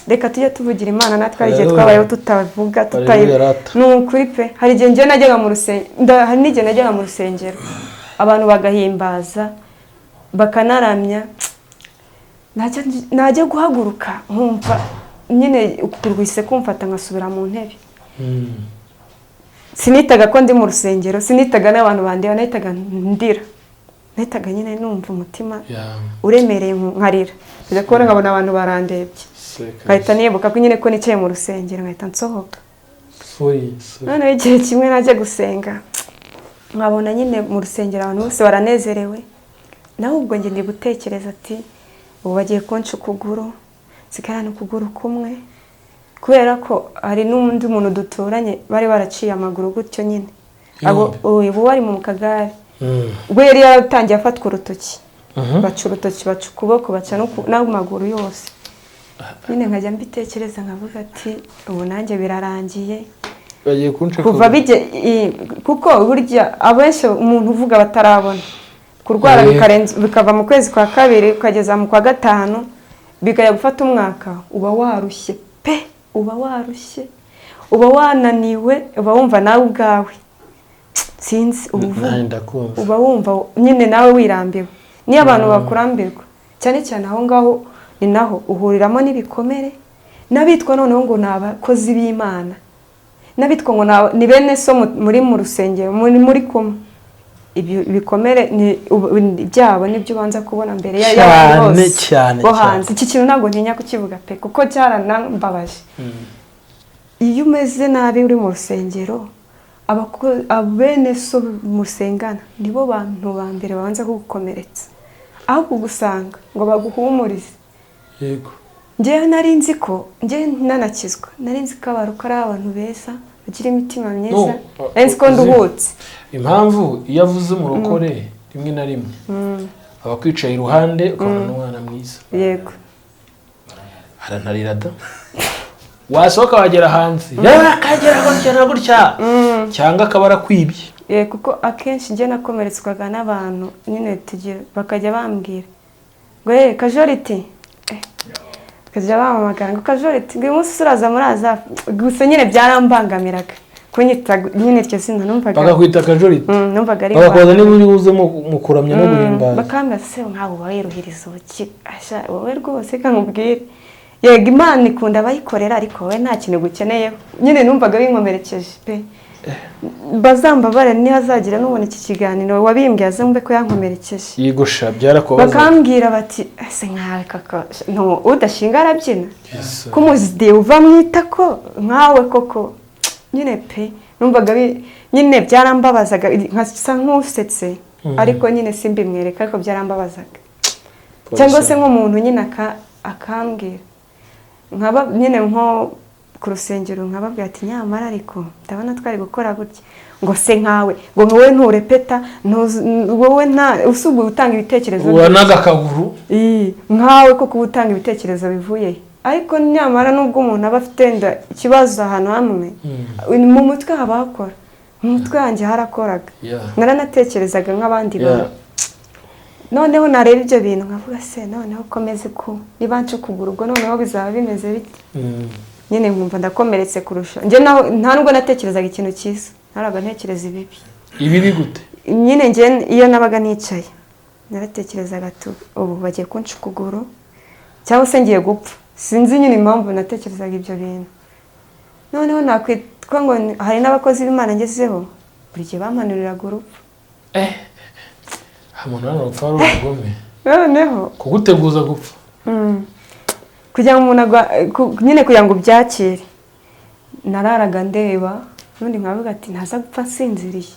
Reka tujye tuvugira Imana natwe, hari igihe Haleluya. twabayeho tutavuga tutayi. Haleluya rata. Ni ukuri pe, hari igihe njye najyaga mu rusengero, hari n'igihe najyaga mu rusengero abantu bagahimbaza bakanaramya, najya guhaguruka nkumva nyine ukuguru guhise kumfata nkasubira mu ntebe. Sinitaga ko ndi mu rusengero, sinitaga n'abantu bandeba, nahitaga ndira, nahitaga nyine numva umutima uremereye nkarira, nkajya kubona nkabona abantu barandebye, nkahita nibuka ko nyine ko nicaye mu rusengero, nkahita nsohoka. Sorry, sorry. Noneho igihe kimwe najya gusenga nkabona nyine mu rusengero abantu bose baranezerewe, nawe ubwo njye ndi gutekereza ati ubu bagiye kunca ukuguru, nsigarane ukuguru kumwe, kubera ko hari n'undi muntu duturanye bari baraciye amaguru gutyo nyine, abo ubu bari mu kagare. Ubwo yari yaratangiye afatwa urutoki, baca urutoki, baca ukuboko, baca n'amaguru yose. Nyine nkajya mbitekereza nkavuga ati ubu nanjye birarangiye. Bagiye kunca Kuva bijye kuko burya abenshi umuntu uvuga batarabona kurwara, bikarenza bikava mu kwezi kwa kabiri ukageza mu kwa gatanu, bikajya gufata umwaka, uba warushye pe, uba warushye, uba wananiwe, uba wumva nawe ubwawe sinzi uba uvuga Nanjye ndakumva. Uba wumva nyine nawe wirambiwe. Niyo abantu bakurambirwa cyane cyane aho ngaho ni naho uhuriramo n'ibikomere n'abitwa noneho ngo ni abakozi b'Imana, n'abitwa ngo ni bene so muri mu rusengero muri kumwe. Ibyo bikomere ni byabo nibyo ubanza kubona mbere y'abantu Cyane, bose cyane, bo cyane. hanze. Iki kintu ntabwo ntinya kukivuga pe, kuko cyaranambabaje. Iyo umeze nabi uri mu rusengero, abene so musengana nibo bantu ba mbere babanza kugukomeretsa aho kugusanga ngo baguhumurize. Njyewe nari nzi ko njyewe nanakizwa, nari nzi ko abaruka ari abantu beza bagira imitima myiza, No, nari nzi ko nduhutse. Impamvu iyo avuze umurokore rimwe na rimwe aba akwicaye iruhande ukabona n'umwana mwiza, aranarira da, wasohoka wagera hanze akagera gutya na gutya, cyangwa akaba arakwibye. Kuko akenshi njye nakomeretswaga n'abantu nyine tugira bakajya bambwira ngo eh Kajoriti, bakajya bampamagara ngo Kajoriti, ngo uyu munsi uraza muri Azafu. Gusa nyine byarambangamiraga kunyita nyine iryo zina, numvaga Bakakwita Kajoriti. Numvaga ari Bakakubaza niba uri buze mu kuramya no guhimbaza. Bakambwira se nkawe uba wiruhiriza ubuki? Asha wowe rwose reka nkubwire, yego Imana ikunda abayikorera, ariko wowe nta kintu gukeneyeho. Nyine numvaga binkomerekeje pe. Bazambabare nihazagira nubona iki kiganiro wabimbwiye azumve ko yankomerekeje. Yigosha byarakubaza. Bakambwira bati ese nkawe kaka no udashinga arabyina, Yes. ko umuzidi uva mu itako nkawe koko. Nyine pe numvaga nyine byarambabazaga, nkasa nk'usetse ariko nyine simbimwereka, ariko byarambabazaga. Cyangwa se nk'umuntu nyine akambwira nkaba nyine nko ku rusengero nkababwira ati nyamara ariko ndabona twari gukora gutya, ngo se nkawe, ngo wowe nturepeta, wowe nta usubwa utanga ibitekerezo. Uba n'agakaguru. Ii, nkawe koko uba utanga ibitekerezo bivuye he? Ariko nyamara nubwo umuntu aba afite wenda ikibazo ahantu hamwe mu mutwe haba hakora, mu mutwe wanjye harakoraga, naranatekerezaga nk'abandi bantu. Noneho nareba ibyo bintu nkavuga se noneho komeze ko niba nca ukuguru ubwo noneho bizaba bimeze bite? Nyine nkumva ndakomeretse kurusha njye. Naho nta nubwo natekerezaga ikintu cyiza, naraga ntekereza ibibi. Ibibi gute? Nyine njye iyo nabaga nicaye naratekerezaga ati ubu bagiye kunca ukuguru cyangwa se ngiye gupfa, sinzi nyine impamvu natekerezaga ibyo bintu. Noneho nakwitwa ngo hari n'abakozi b'Imana ngezeho buri gihe bampanuriraga urupfu. Umuntu hano rupfa ari umugome. Noneho kuguteguza gupfa. Kugira ngo umuntu nyine kugira ngo ubyakire, nararaga ndeba ubundi nkavuga ati ntaza gupfa nsinziriye.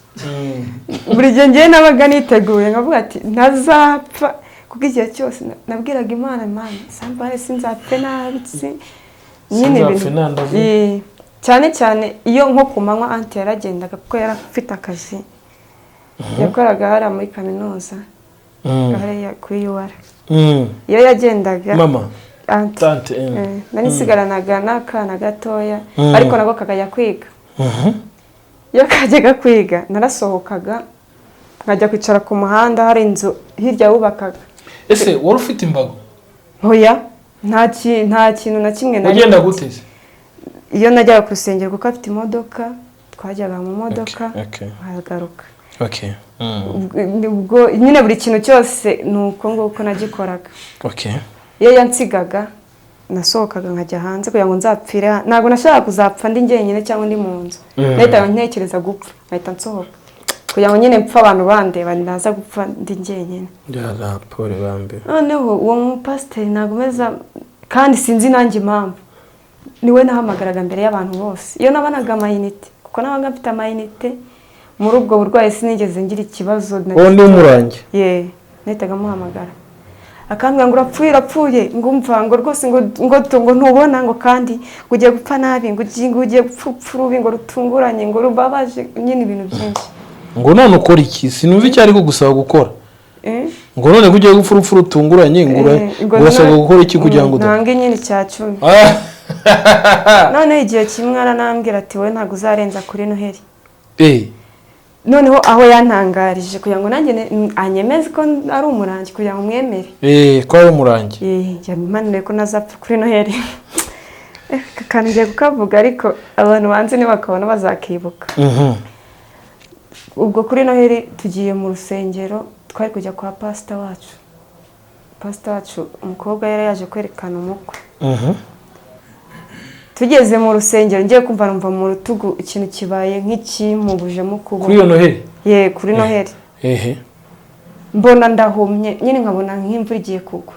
Buri gihe ngewe nabaga niteguye, nkavuga ati ntazapfa, kuko igihe cyose nabwiraga Imana, Imana sambare sinzapfe nabi nyine Sinzapfe nandavuye. Cyane cyane iyo nko ku manywa aunty yaragendaga, kuko yari afite akazi yakoraga hariya muri kaminuza, hariya kuri UR. Iyo yagendaga Mama? Aunty. Tante. Nari nsigaranaga n'akana gatoya, ariko nako kakajya kwiga. Iyo kajyaga kwiga narasohokaga nkajya kwicara ku muhanda, hari inzu hirya wubakaga. Ese wari ufite imbago? Hoya, nta kintu na kimwe nari Ugenda mfite. gute se? Iyo najyaga ku rusengero, kuko afite imodoka, twajyaga mu modoka, nkagaruka. Ubwo nyine buri kintu cyose ni uko nguko nagikoraga. Iyo yansigaga nasohokaga nkajya hanze kugira ngo nzapfire ntabwo nashakaga kuzapfa ndi njyenyine cyangwa ndi mu nzu. Nahitaga ntekereza gupfa nkahita nsohoka kugira ngo nyine mpfe abantu bandeba, naza gupfa ndi njyenyine. Yara, pole bambe. Noneho uwo mupasiteri ntabwo umeza, kandi sinzi nanjye impamvu niwe nahamagaraga mbere y'abantu bose iyo nabonaga amayinite, kuko nabaga mfite amayinite. Muri ubwo burwayi sinigeze ngira ikibazo na Uwo ni umurangi? Ye, nahitaga muhamagara akambwira ngo urapfuye, urapfuye, ngo umva, ngo rwose, ngo ntubona, ngo kandi ngo ugiye gupfa nabi, ngo ugiye gupfa urupfu rubi, ngo rutunguranye, ngo rubabaje, nyine ibintu byinshi. Ngo none ukora iki? Sinumva icyo ari kugusaba gukora. Eh? Ngo none ko ugiye gupfa urupfu rutunguranye, ngo Ngo urasabwa gukora iki kugira ngo udapfa? Ntange nyine 10%. Noneho igihe kimwe aranambwira ati wowe ntabwo uzarenza kuri Noheli. Noneho aho yantangarije kugira ngo nanjye anyemeze ko ari umurangi, kugira ngo mwemere. Ko ari umurangi. Yabimanuye ko ntazapfa kuri Noheli. Aka kantu ngiye kukavuga, ariko abantu banzi nibakabona bazakibuka. Ubwo kuri Noheli tugiye mu rusengero, twari kujya kwa pasita wacu. Pasita wacu umukobwa yari yaje kwerekana umukwe. Tugeze mu rusengero, ngiye kumva numva mu rutugu ikintu kibaye nk'ikimpubujemo ukuboko. Kuri iyo Noheli? Ye, kuri Noheli. Mbona ndahumye nyine, nkabona nk'imvura igiye kugwa.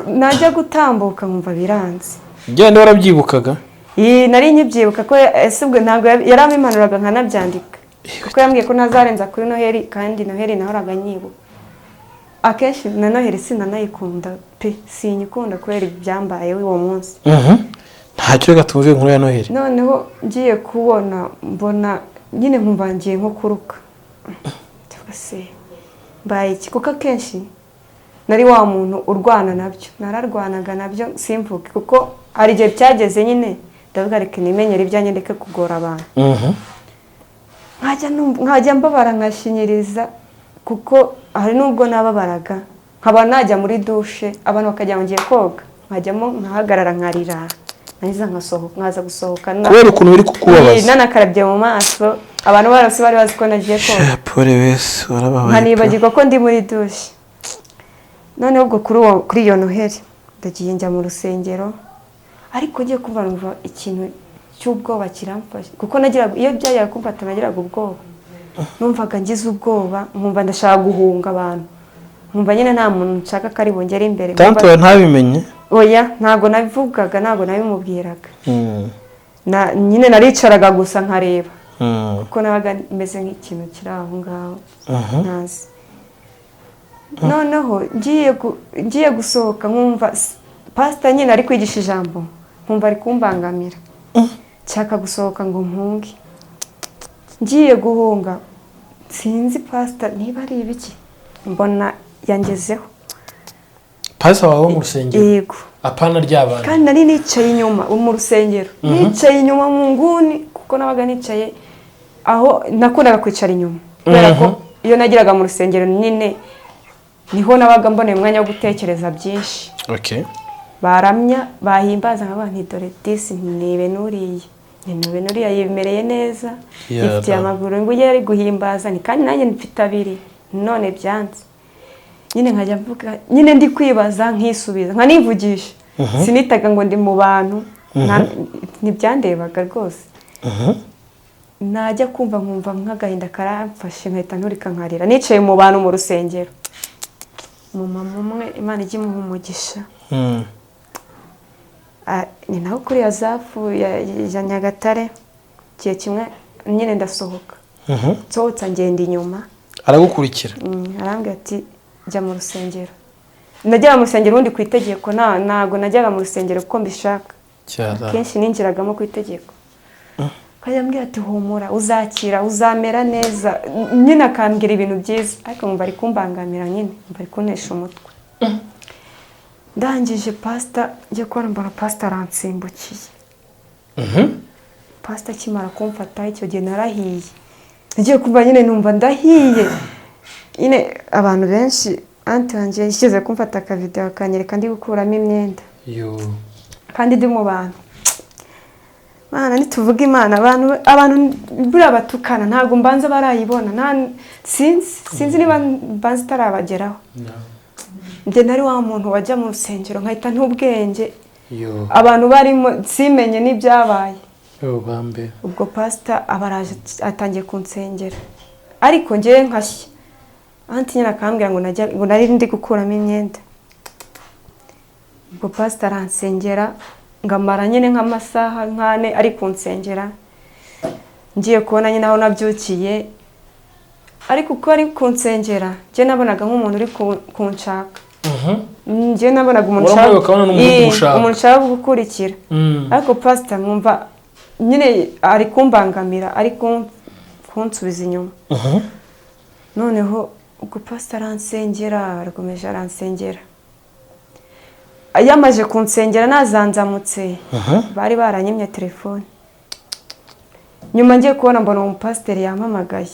Najya gutambuka nkumva biranze. Genda, warabyibukaga? Iyi nari nkibyibuka ko ese ubwo ntabwo yarampimanuraga nkanabyandika, kuko yambwiye ko ntazarenza kuri Noheli, kandi Noheli nahoraga nyibuka akenshi. Na Noheli sinanayikunda pe, sinyikunda kubera ibyambayeho uwo munsi. Ntacyo, reka tumve inkuru ya Noheli. Noneho ngiye kubona mbona nyine nkumva ngiye nko kuruka. Ndavuga se mbaye iki? Kuko akenshi nari wa muntu urwana nabyo, nararwanaga nabyo simvuge, kuko hari igihe byageze nyine ndavuga reka nimenyere ibyanjye, ndeke kugora abantu. Nkajya mbabara nkashinyiriza, kuko hari n'ubwo nababaraga nkaba najya muri douche, abantu bakagira ngo ngiye koga, nkajyamo nkahagarara nkarira, narangiza nkasohoka, nkaza gusohoka Kubera ukuntu biri kukubabaza. Nanakarabye mu maso, abantu bose bari bazi ko nagiye koga. Pole wese, warababaye pe. Nkanibagirwa ko ndi muri douche. Noneho ubwo kuri iyo Noheli ndagiye njya mu rusengero, ariko ngiye kumva numva ikintu cy'ubwoba kiramfashe, kuko nagiraga, iyo byajyaga kumfata nagiraga ubwoba, numvaga ngize ubwoba, nkumva ndashaka guhunga abantu, nkumva nyine nta muntu nshaka ko ari bungere imbere. Tante wawe ntabimenye? Oya, ntabwo nabivugaga, ntabwo nabimubwiraga. Nyine naricaraga gusa nkareba, kuko nabaga meze nk'ikintu kiri aho ngaho ntazi. Noneho ngiye gusohoka nkumva pasita nyine ari kwigisha ijambo, nkumva ari kumbangamira, nshaka gusohoka ngo mpunge. Ngiye guhunga, sinzi pasita niba ari ibiki, mbona yangezeho. Pastor wawe wo mu rusengero? Yego. Apana ry'abana? Kandi nari nicaye inyuma mu rusengero, nicaye inyuma mu nguni, kuko nabaga nicaye aho nakundaga kwicara inyuma, kubera ko iyo nageraga mu rusengero nyine niho nabaga mboneye umwanya wo gutekereza byinshi. Baramya, bahimbaza, nkaba nti dore disi nibe nuriya, nibe nuriya yimereye neza, yifitiye amaguru, ngo ujye ari guhimbaza, ni kandi nanjye mfite abiri none byanze. Nyine nkajya mvuga, nyine ndi kwibaza nkisubiza, nkanivugisha, sinitaga ngo ndi mu bantu, ntibyandebaga rwose. Najya kumva nkumva nk'agahinda karamfashe, nkahita nturika nkarira nicaye mu bantu mu rusengero. Umumama umwe, Imana ijya imuha umugisha, ni nawe kuri Azafu ya Nyagatare. Igihe kimwe nyine ndasohoka, nsohotse ngenda inyuma. Aragukurikira? Arambwira ati: "Jya mu rusengero." Najyaga mu rusengero ubundi ku itegeko, ntago najyaga mu rusengero kuko mbishaka. Kenshi ninjiragamo ku itegeko. Akajya ambwira ati: "Humura, uzakira, uzamera neza." Nyine akambwira ibintu byiza, ariko nkumva ari kumbangamira nyine, nkumva ari kuntesha umutwe. Ndangije pasita, njye kubona mbona pasita aransimbukiye. Pasita akimara kumfata, icyo gihe narahiye. Nagiye kumva nyine numva ndahiye nyine. Abantu benshi, aunty wanjye yishyize kumfata akavidewo akanyereka ndi gukuramo imyenda Yo. kandi ndi mu bantu. Mana, nituvuga Imana, abantu buriya batukana ntabwo mbanza barayibona. Sinzi niba mbanza itarabageraho. Njye nari wa muntu wajya mu rusengero nkahita ntubwenge, Yo. abantu barimo simenye n'ibyabaye. Yo bambe. Ubwo pasita aba araje atangiye kunsengera, ariko ngewe nkashya. Aunty nyine akambwira ngo najya ngo nari ndi gukuramo imyenda. Ubwo pasita aransengera, ngamara nyine nk'amasaha nk'ane ari kunsengera. Ngiye kubona nyine aho nabyukiye, ariko uko ari kunsengera njye nabonaga nk'umuntu uri kunshaka. Njye nabonaga umuntu Waramureba ukabona ni umuntu uri kugushaka. Umuntu ushaka gukurikira. Ariko pasita nkumva nyine ari kumbangamira, ari kunsubiza inyuma. Noneho ubwo pasita aransengera, arakomeje aransengera. Yamaze kunsengera nazanzamutse, bari baranyimye telefone. Nyuma ngiye kubona mbona uwo mupasiteri yampamagaye.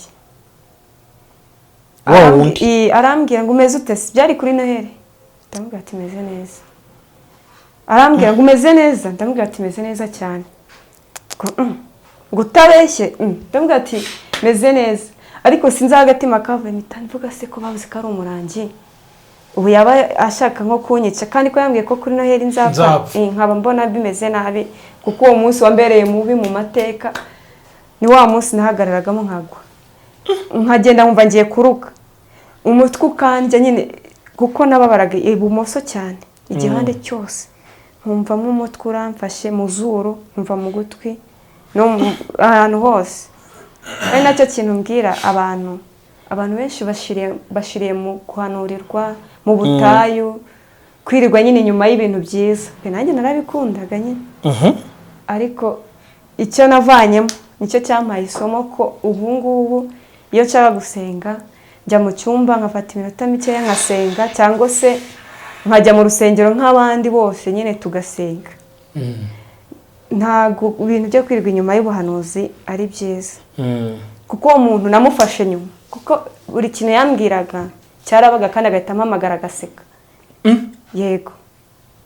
Wa wundi? Arambwira ngo: "Umeze ute se?" Byari kuri Noheli. Ndamubwira ati: "Meze neza." Arambwira ngo: "Umeze neza?" Ndamubwira ati: "Meze neza cyane." Ngo: Ngo utabeshye?" Ndamubwira ati: "Meze neza." Ariko sinzi aho agatima kavuye, mpita mvuga: "Se ko bavuze ko ari umurangi, ubu yaba ashaka nko kunyica, kandi ko yambwiye ko kuri Noheli nzapfa?" Nzapfa. Nkaba mbona bimeze nabi, kuko uwo munsi wambereye mubi mu mateka. Ni wa munsi nahagararagamo nkagwa, nkagenda nkumva ngiye kuruka, umutwe ukandya nyine, kuko nababaraga ibumoso cyane, igihande cyose, nkumvamo umutwe uramfashe mu zuru, nkumva mu gutwi no ahantu hose. Ari nacyo kintu mbwira abantu. Abantu benshi bashiriye mu guhanurirwa mu butayu, kwirirwa nyine inyuma y'ibintu byiza. Pe, nanjye narabikundaga nyine, ariko icyo navanyemo nicyo cyampaye isomo ko ubu ngubu iyo nshaka gusenga njya mu cyumba nkafata iminota mikeya nkasenga, cyangwa se nkajya mu rusengero nk'abandi bose nyine tugasenga. Ntabwo ibintu byo kwirirwa inyuma y'ubuhanuzi ari byiza, kuko uwo muntu namufashe nyuma, kuko buri kintu yambwiraga cyarabaga, kandi agahita ampamagara agaseka. Yego,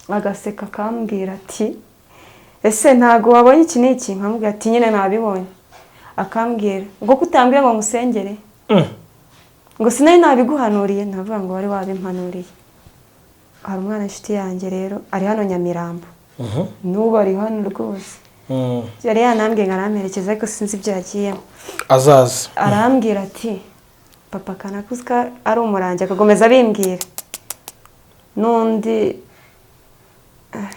agaseka akambwira ati: "Ese ntabwo wabonye iki n'iki?" Nkamubwira ati: "Nyine nabibonye." Akambwira ngo: "Kutambwira ngo ngusengere?" Ngo: "Sinari nabiguhanuriye?" Ntavuga ngo: "Wari wabimpanuriye." Hari umwana inshuti yanjye rero ari hano Nyamirambo, n'ubu ari hano rwose. Yari yanambwiye ngo aramperekeza, ariko sinzi ibyo yagiyemo. Azaza. Arambwira ati: "Papa kanakuzi ko ari umurangi." Agakomeza abimbwira n'undi,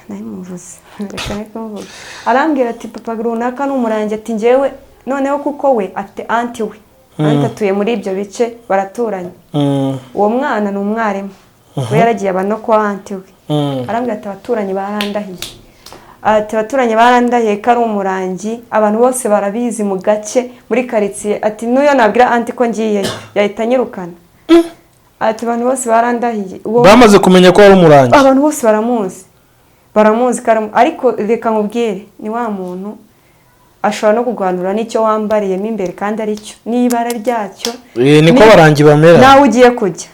nabimuvuze, reka ne kumuvuga. Arambwira ati: "Papa runaka ni umurangi." Ati: "Njyewe noneho kuko we afite aunty, we aunty atuye muri ibyo bice, baraturanye." Uwo mwana ni umwarimu, we yaragiye aba no kwa aunty we. Arambwira ati: "Abaturanyi barandahiye," ati: "Abaturanyi barandahiye ko ari umurangi, abantu bose barabizi mu gace, muri karitsiye." Ati: "N'uyo nabwira aunty ko ngiyeyo yahita anyirukana." Ati: "Abantu bose barandahiye." Bamaze kumenya ko ari umurangi. Abantu bose baramuzi, baramuzi ko ariko reka nkubwire, ni wa muntu ashobora no kuguhanura n'icyo wambariyemo imbere kandi aricyo n'ibara ryacyo. Niko abarangi bamera. Nawe ugiye kujya,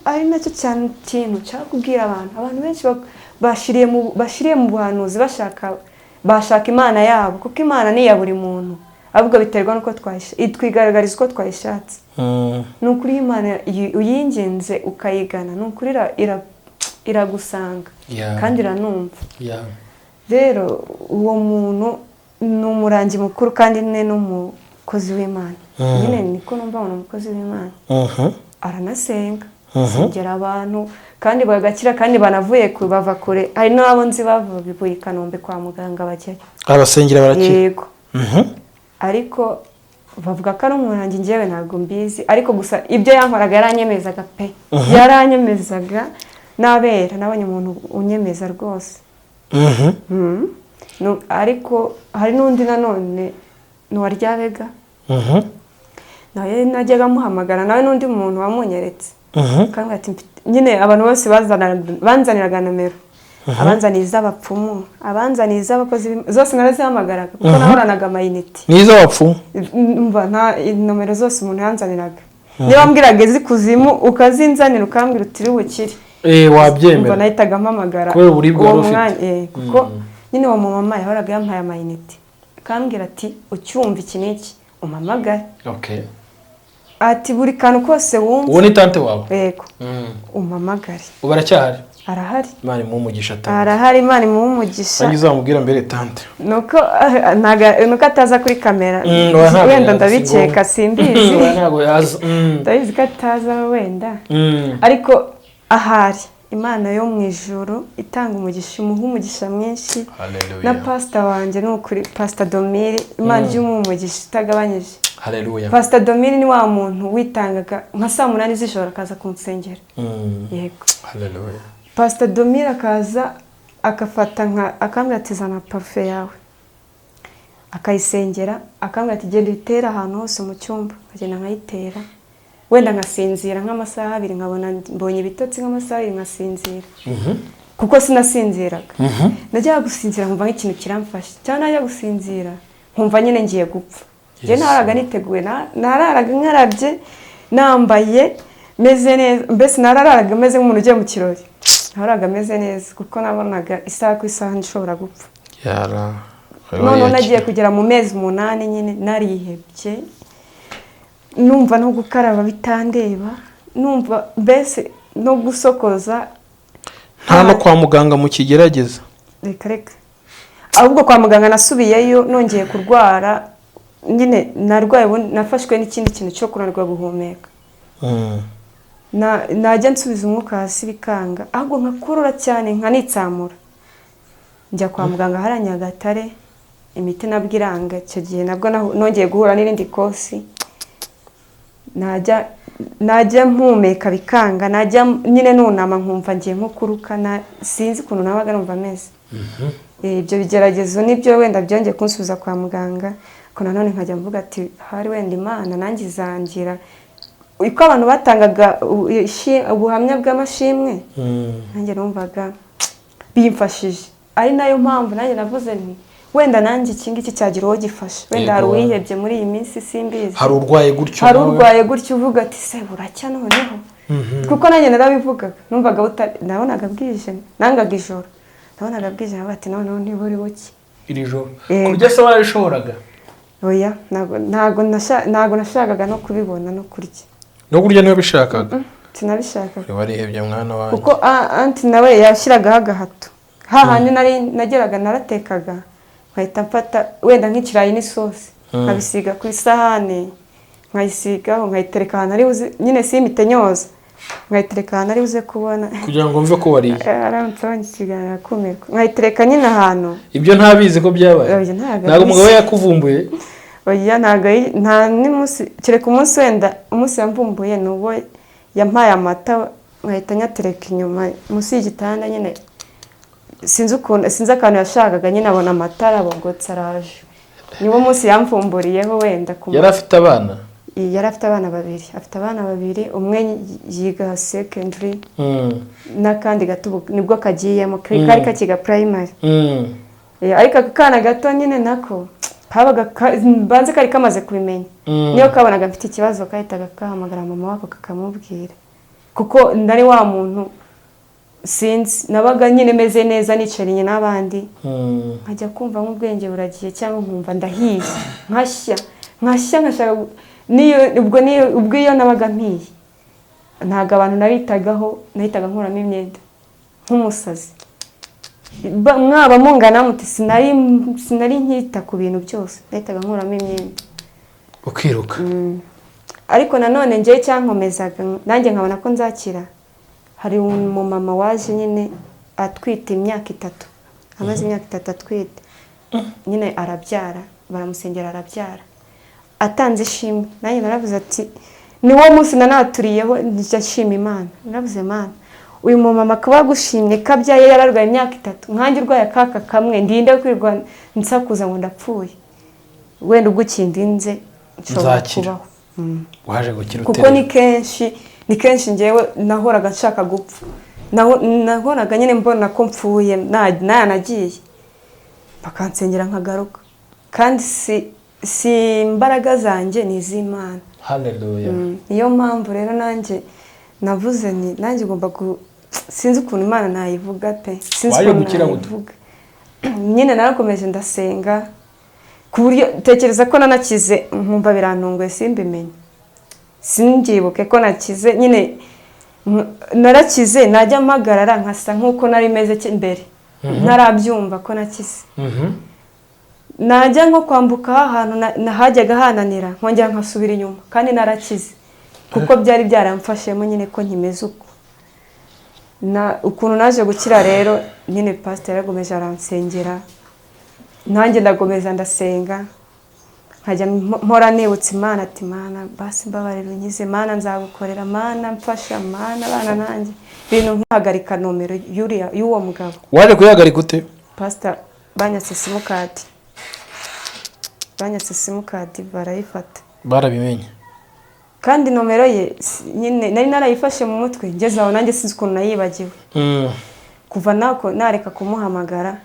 ari nacyo cyane kintu nshaka kubwira abantu. Abantu benshi bashiriye mu buhanuzi, bashaka Imana yabo, kuko Imana ni iya buri muntu, ahubwo biterwa n'uko twigaragariza uko twayishatse. Ni ukuri, iyo Imana uyinginze ukayigana, ni ukuri iragusanga kandi iranumva. Rero uwo muntu Ni umurangi mukuru kandi ni n'umukozi w'Imana. Nyine niko numva ngo ni umukozi w'Imana. Aranasenga, asengera abantu kandi bagakira, kandi banavuye bava kure. Hari n'abo nzi bavuye i Kanombe kwa muganga bajyayo. Abasengera barakira? Yego. Ariko bavuga ko ari umurangi, njyewe ntabwo mbizi, ariko gusa ibyo yankoraga yaranyemezaga pe, yaranyemezaga n'abera. Nabonye umuntu unyemeza rwose. Ariko hari n'undi nanone ni uwa Ryabega, nawe najyaga amuhamagara, nawe n'undi muntu wamunyeretse. Akambwira ati nyine abantu bose banzaniraga nomero, abanzaniye iz'abapfumu, abanzaniye iz'abakozi zose narazihamagaraga kuko nahoranaga amayinite. Ni iz'abapfumu? Mva nta nomero zose umuntu yanzaniraga, niba wambwiraga iz'ikuzimu ukazinzanira, ukambwira uti uri bukire, Eh, wabyemera? Umva, nahitaga mpamagara Kubera uburibwe uwo wari ufite. mwanya, kuko nyine uwo mumama yahoraga yampaye amayinite, akambwira ati ucyumva iki n'iki umpamagare. Ati buri kantu kose wumva. Uwo ni tante wawe? Yego, umpamagare. Ubu aracyahari? Arahari. Imana imuhe umugisha, tante. Arahari, Imana imuhe umugisha. Nanjye uzamubwira mbere tante. Nuko nuko ataza kuri kamera. Oya, ntabwo Wenda yaza, ndabikeka, simbizi. Oya, ntabwo yaza. Ndabizi ko ataza wenda. Ariko ahari Imana yo mu ijuru itanga umugisha, umuha umugisha mwinshi. Haleluya. Na pasita wanjye ni ukuri, Pasita Domire, Imana ijye umuha umugisha utagabanyije. Haleluya. Pasita Domire ni wa muntu witangaga nka saa 8 z'ijoro akaza kunsengera. Yego. Haleluya. Pasita Domire akaza agafata nka akambwira ati zana parufe yawe, akayisengera, akambwira ati genda uyitere ahantu hose mu cyumba, nkagenda nkayitera, wenda nkasinzira nk'amasaha 2, nkabona mbonye ibitotsi nk'amasaha 2 nkasinzira, kuko sinasinziraga. Najyaga gusinzira nkumva nk'ikintu kiramfasha, cyangwa najya gusinzira nkumva nyine ngiye gupfa. Njye naraga niteguye, nararaga nkarabye, nambaye meze neza, mbese nararaga meze nk'umuntu ugiye mu kirori, nahoraga meze neza kuko nabonaga isaha ku isaha nshobora gupfa. Yara. Noneho nagiye kugera mu mezi 8 nyine narihebye, numva no gukaraba bitandeba, numva mbese no gusokoza. Nta no kwa muganga mukigerageza? Reka reka, ahubwo kwa muganga nasubiyeyo nongeye kurwara nyine, narwaye ubundi nafashwe n'ikindi kintu cyo kunanirwa guhumeka. Najya nsubiza umwuka hasi bikanga, ahubwo nkakurura cyane nkanitsamura. Njya kwa muganga hariya Nyagatare, imiti nabwo iranga. Icyo gihe nabwo nongeye guhura n'irindi kosi, najya mpumeka bikanga, najya nyine nunama nkumva ngiye nko kuruka, sinzi ukuntu nabaga numva ameze. Ibyo bigeragezo nibyo wenda byongeye kunsubiza kwa muganga, ariko nanone nkajya mvuga ati hari wenda Imana nanjye izangira uko abantu batangaga ubuhamya bw'amashimwe. Nanjye numvaga bimfashije, ari nayo mpamvu nanjye navuze nti wenda nanjye iki ngiki cyagira uwo gifasha, wenda hari uwihebye muri iyi minsi, simbizi. Hari urwaye gutyo Hari nawe? urwaye gutyo uvuga ati se buracya noneho, kuko nanjye narabivugaga, numvaga nabonaga bwije, nangaga ijoro, nabonaga bwije navuga ati noneho ntiburi buke. Iri joro. Yego. Kurya se warabishoboraga? Oya, ntabwo nashakaga no kubibona no kurya. No kurya niba bishakaga? Sinabishakaga. Warihebye mwana wanjye. Kuko anti nawe yashyiragaho agahato hahandi nari nageraga naratekaga, nkahita mfata wenda nk'ikirayi n'isosi, nkabisiga ku isahani, nkayisigaho, nkayitereka ahantu ari buze nyine simite nyoza, nkayitereka ahantu ari buze kubona. Kugira ngo mve ko wariye. Aramutse abonye ikiganiro akumirwa. Nkayitereka nyine ahantu. Ibyo ntabizi ko byabaye? Oya, ntabwo Ntabwo abizi. umugabo we yakuvumbuye? Oya, ntabwo nta n'umunsi, kereka umunsi wenda umunsi yamvumbuye ni uwo yampaye amata nkahita nyatereka inyuma munsi y'igitanda nyine, sinzi ukuntu, sinzi akantu yashakaga nyine, abona amata arabogotse araje, niwo munsi yamvumburiyeho wenda ku Yari afite abana? Yari afite abana babiri, afite abana babiri, umwe yiga secondary n'akandi gato ubu nibwo kagiyemo, kari kakiga primary. Ariko ako kana gato nyine nako kabaga banze kari kamaze kubimenya. Niyo kabonaga mfite ikibazo kahitaga kahamagara mama wako kakamubwira, kuko nari wa muntu, sinzi, nabaga nyine meze neza nicaranye n'abandi, nkajya kumva nk'ubwenge buragiye cyangwa nkumva ndahiye, nkashya nkashya nkashaka niyo ubwo niyo ubwo iyo nabaga mpiye ntabwo abantu nabitagaho, nahitaga nkuramo imyenda nk'umusazi. Mwaba mungana muti sinari nkita ku bintu byose, nahitaga nkuramo imyenda Ukiruka. Ariko nanone njyewe cyankomezaga, nanjye nkabona ko nzakira, hari umumama waje nyine atwite imyaka 3, amaze imyaka 3 atwite, nyine arabyara, baramusengera arabyara, atanze ishimwe. Nanjye naravuze ati niwo munsi nanaturiyeho njya nshima Imana. Naravuze: "Imana, uyu mumama akaba yagushimye ko abyaye yararwaye imyaka 3, nkanjye urwaye akaka kamwe, ndinde kwirirwa nsakuza ngo ndapfuye? Wenda ubwo ukindinze nshobora Nzakira. kubaho." Waje gukira Kuko ute? ni kenshi njyewe nahoraga nshaka gupfa. Nahoraga nyine mbona ko mpfuye, nanagiye bakansengera nkagaruka, kandi si imbaraga zanjye, ni iz'Imana. Haleluya. Niyo mpamvu rero nanjye navuze ni nanjye ugomba sinzi ukuntu Imana nayivuga pe, sinzi Waje ukuntu gukira gute? nayivuga. Nyine narakomeje ndasenga, ku buryo tekereza ko nanakize nkumva birantunguye, simbimenye, simbyibuke ko nakize. Nyine narakize, najya mpagarara nkasa nk'uko nari meze mbere ntarabyumva ko nakize. Najya nko kwambuka ahantu hajyaga hananira, nkongera nkasubira inyuma kandi narakize, kuko byari byaramfashemo nyine ko nkimeze uko. Na ukuntu naje gukira rero, nyine pasiteri yaragomeje aransengera, nanjye ndakomeza ndasenga, nkajya mpora nibutsa Imana ati: "Mana, basi mbabarira unkize, Mana nzagukorera, Mana mfasha, Mana bana nanjye." Ibintu nkahagarika nomero y'uwo mugabo. Waje kuyihagarika ute? Pasita banyatse simukadi, banyatse simukadi barayifata. Barabimenye. Kandi nomero ye nyine nari narayifashe mu mutwe, ngeze aho nanjye sinzi ukuntu nayibagiwe. Kuva nako nareka kumuhamagara,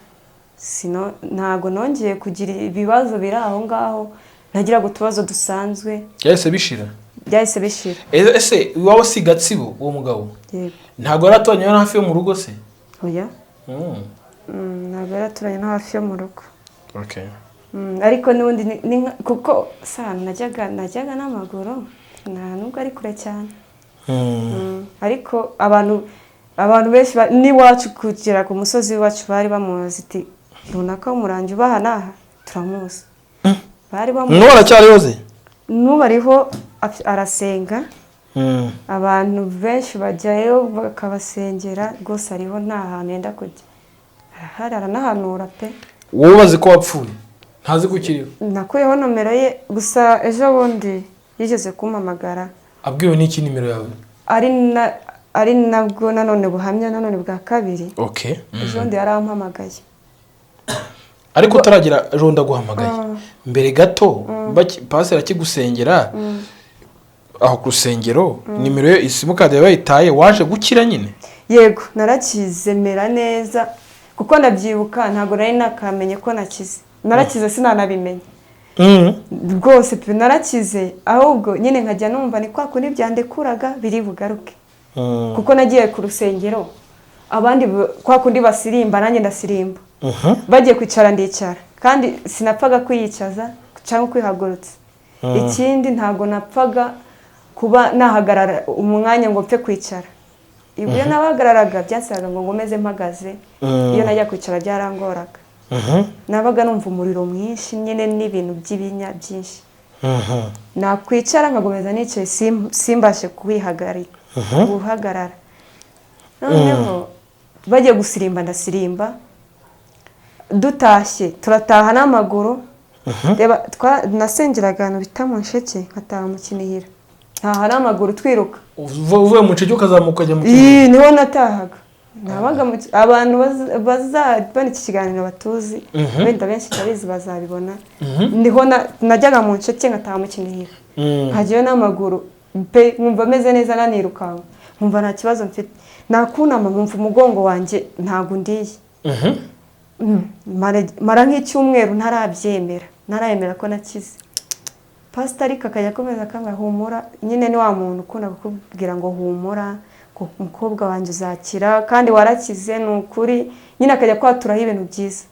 sino ntago nongeye kugira ibibazo biri aho ngaho, nagiraga utubazo dusanzwe. Byahise bishira? Byahise bishira. Ese iwawe si Gatsibo uwo mugabo? Yego. Ntabwo yari aturanye no hafi yo mu rugo se? Oya. Ntabwo yari aturanye no hafi yo mu rugo. Ariko n'ubundi kuko si ahantu najyaga n'amaguru, nta nubwo ari kure cyane. Ariko abantu benshi n'iwacu kugera ku musozi w'iwacu bari bamuzi, ati runaka w'umurangi ubaha n'aha turamuzi, bari bamuzi. N'ubu aracyariho se? N'ubu ariho, arasenga. Abantu benshi bajyayo bakabasengera rwose, ariho, nta hantu yenda kujya, arahari, aranahanura pe. Wowe ubazi ko wapfuye, ntazi ko ukiriho? Nakuyeho nomero ye, gusa ejo bundi yigeze kumpamagara. Abwiwe n'iki nimero yawe? Ari nabwo nanone buhamya nanone bwa kabiri. Ejo bundi yarampamagaye. Ariko utaragira ejo ndaguhamagaye, mbere gato pasiteri akigusengera aho ku rusengero, nimero ye simukadi yawe bayitaye, waje gukira nyine? Yego, narakize mera neza, kuko ndabyibuka ntabwo nari nakamenye ko nakize. Narakize sinanabimenya rwose pe, narakize. Ahubwo nyine nkajya numva ni kwa kundi byandekuraga biri bugaruke, kuko nagiye ku rusengero abandi kwa kundi basirimba nanjye ndasirimba, bagiye kwicara ndicara, kandi sinapfaga kwiyicaza cyangwa kwihagurutsa. Ikindi ntabwo napfaga kuba nahagarara umwanya ngo mpfe kwicara. Iyo nabahagararaga byansabaga ngo ngomeze mpagaze, iyo najya kwicara byarangoraga. Nabaga numva umuriro mwinshi nyine n'ibintu by'ibinya byinshi, nakwicara nkagomeza nicaye, simbashe kuhihagarika, guhagarara. Noneho bagiye gusirimba ndasirimba, dutashye turataha n'amaguru. Reba, nasengeraga ahantu bita mu Nsheke, nkataha mu Kinihira, ntaha n'amaguru twiruka. Uvuye mu Nsheke ukazamuka ukajya mu Kinihira? Ii, niho natahaga. Nabaga abantu bazabona iki kiganiro batuzi, wenda benshi ndabizi bazabibona, niho najyaga mu Nsheke nkataha mu Kinihira, nkajyayo n'amaguru pe, nkumva meze neza, nanirukanka nkumva nta kibazo mfite, nakunama nkumva umugongo wanjye ntabwo undiye. Mara nk'icyumweru ntarabyemera, ntarayemera ko nakize. Pasita ariko akajya akomeza akambwira humura nyine, ni wa muntu ukunda kukubwira ngo humura, ngo umukobwa wanjye uzakira kandi warakize ni ukuri, nyine akajya kwaturaho ibintu byiza.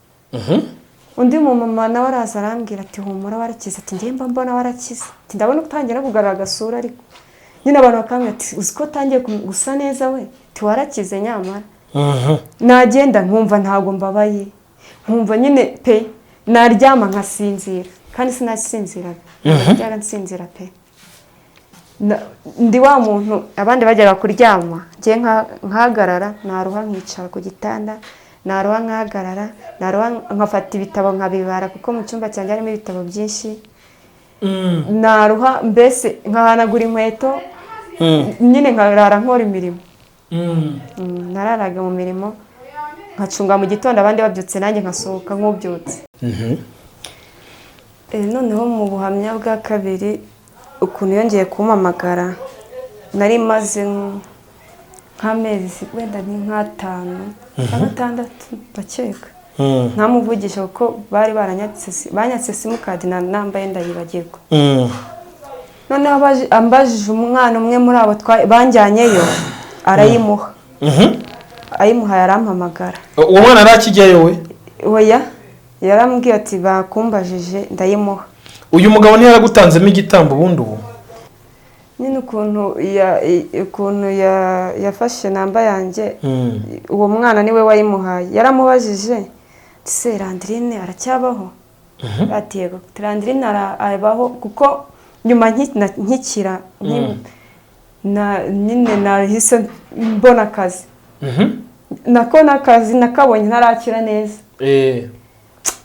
Undi mumama nawe araza arambwira ati humura warakize, ati njye mba mbona warakize, ati ndabona utangiye no kugarura agasura. Ariko nyine abantu bakambwira ati uzi ko utangiye gusa neza we, ati warakize nyamara. Nagenda nkumva ntabwo mbabaye, nkumva nyine pe, naryama nkasinzira, kandi sinasinziraga, najyaga nsinzira pe. Ndi wa muntu abandi bajyaga kuryama, njye nkahagarara, naruha nkicara ku gitanda, naruha nkahagarara, naruha nkafata ibitabo nkabibara, kuko mu cyumba cyanjye harimo ibitabo byinshi. Naruha mbese nkahanagura inkweto, nyine nkarara nkora imirimo. Nararaga mu mirimo, nkacunga mu gitondo abandi babyutse, nanjye nkasohoka nk'ubyutse. Noneho mu buhamya bwa kabiri, ukuntu yongeye kumpamagara, nari maze nk'amezi wenda ni nk'atanu cyangwa 6 ndakeka ntamuvugisha, kuko bari baranyatse banyatse simukadi na nambaye ndayibagirwa. Noneho ambajije umwana umwe muri abo banjyanyeyo, arayimuha. Ayimuhaye arampamagara. Uwo mwana ntakijyayo we? Oya, yarambwiye ati bakumbajije ndayimuha. Uyu mugabo ntiyaragutanzemo igitambo ubundi ubu? Nyine ukuntu yafashe namba yanjye, uwo mwana niwe wayimuhaye. Yaramubajije ati: "Se Landrine aracyabaho?" Ati: "Yego, Landrine abaho." Kuko nyuma nkikira nyine nahise mbona akazi. Nako n'akazi nakabonye ntarakira neza.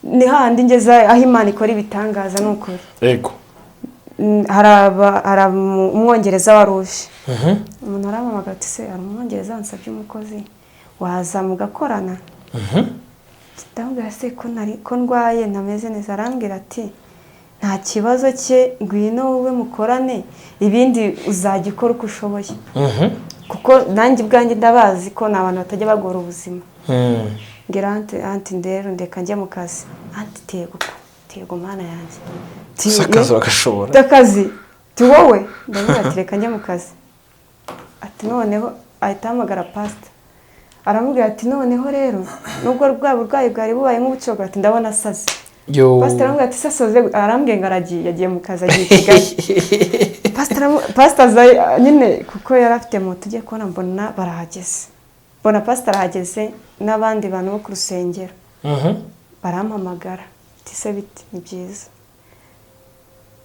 Ni hahandi ngeze aho Imana ikora ibitangaza, ni ukuri. Hari umwongereza wari uje. Umuntu arampamagara ati: "Se hari umwongereza wansabye umukozi, waza mugakorana?" Ndamubwira: "Se ko nari ko ndwaye ntameze neza?" Arambwira ati: "Nta kibazo cye, ngwino wowe mukorane, ibindi uzajya ukora uko ushoboye." Kuko nanjye ubwanjye ndabazi ko ni abantu batajya bagora ubuzima. Ngira anti, anti ndero ndeka njye mu kazi. Anti tego tego, mana yanjye. Ese akazi uragashobora? Akazi ti wowe? Ndavuga ati: "Reka njye mu kazi." Ati noneho ahita ahamagara pasita, aramubwira ati: "Noneho rero nubwo bwa burwayi bwari bubaye nk'ubucogo," ati, "ndabona asaze." Yo. Pasita aramubwira ati: "Se asaze?" Arambwiye ngo aragiye, yagiye mu kazi, agiye i Kigali. Pasita aza nyine kuko yari afite moto. Ugiye kubona mbona barahageze, mbona pasita arahageze n'abandi bantu bo ku rusengero. Barampamagara ati: "Se biti ni byiza?"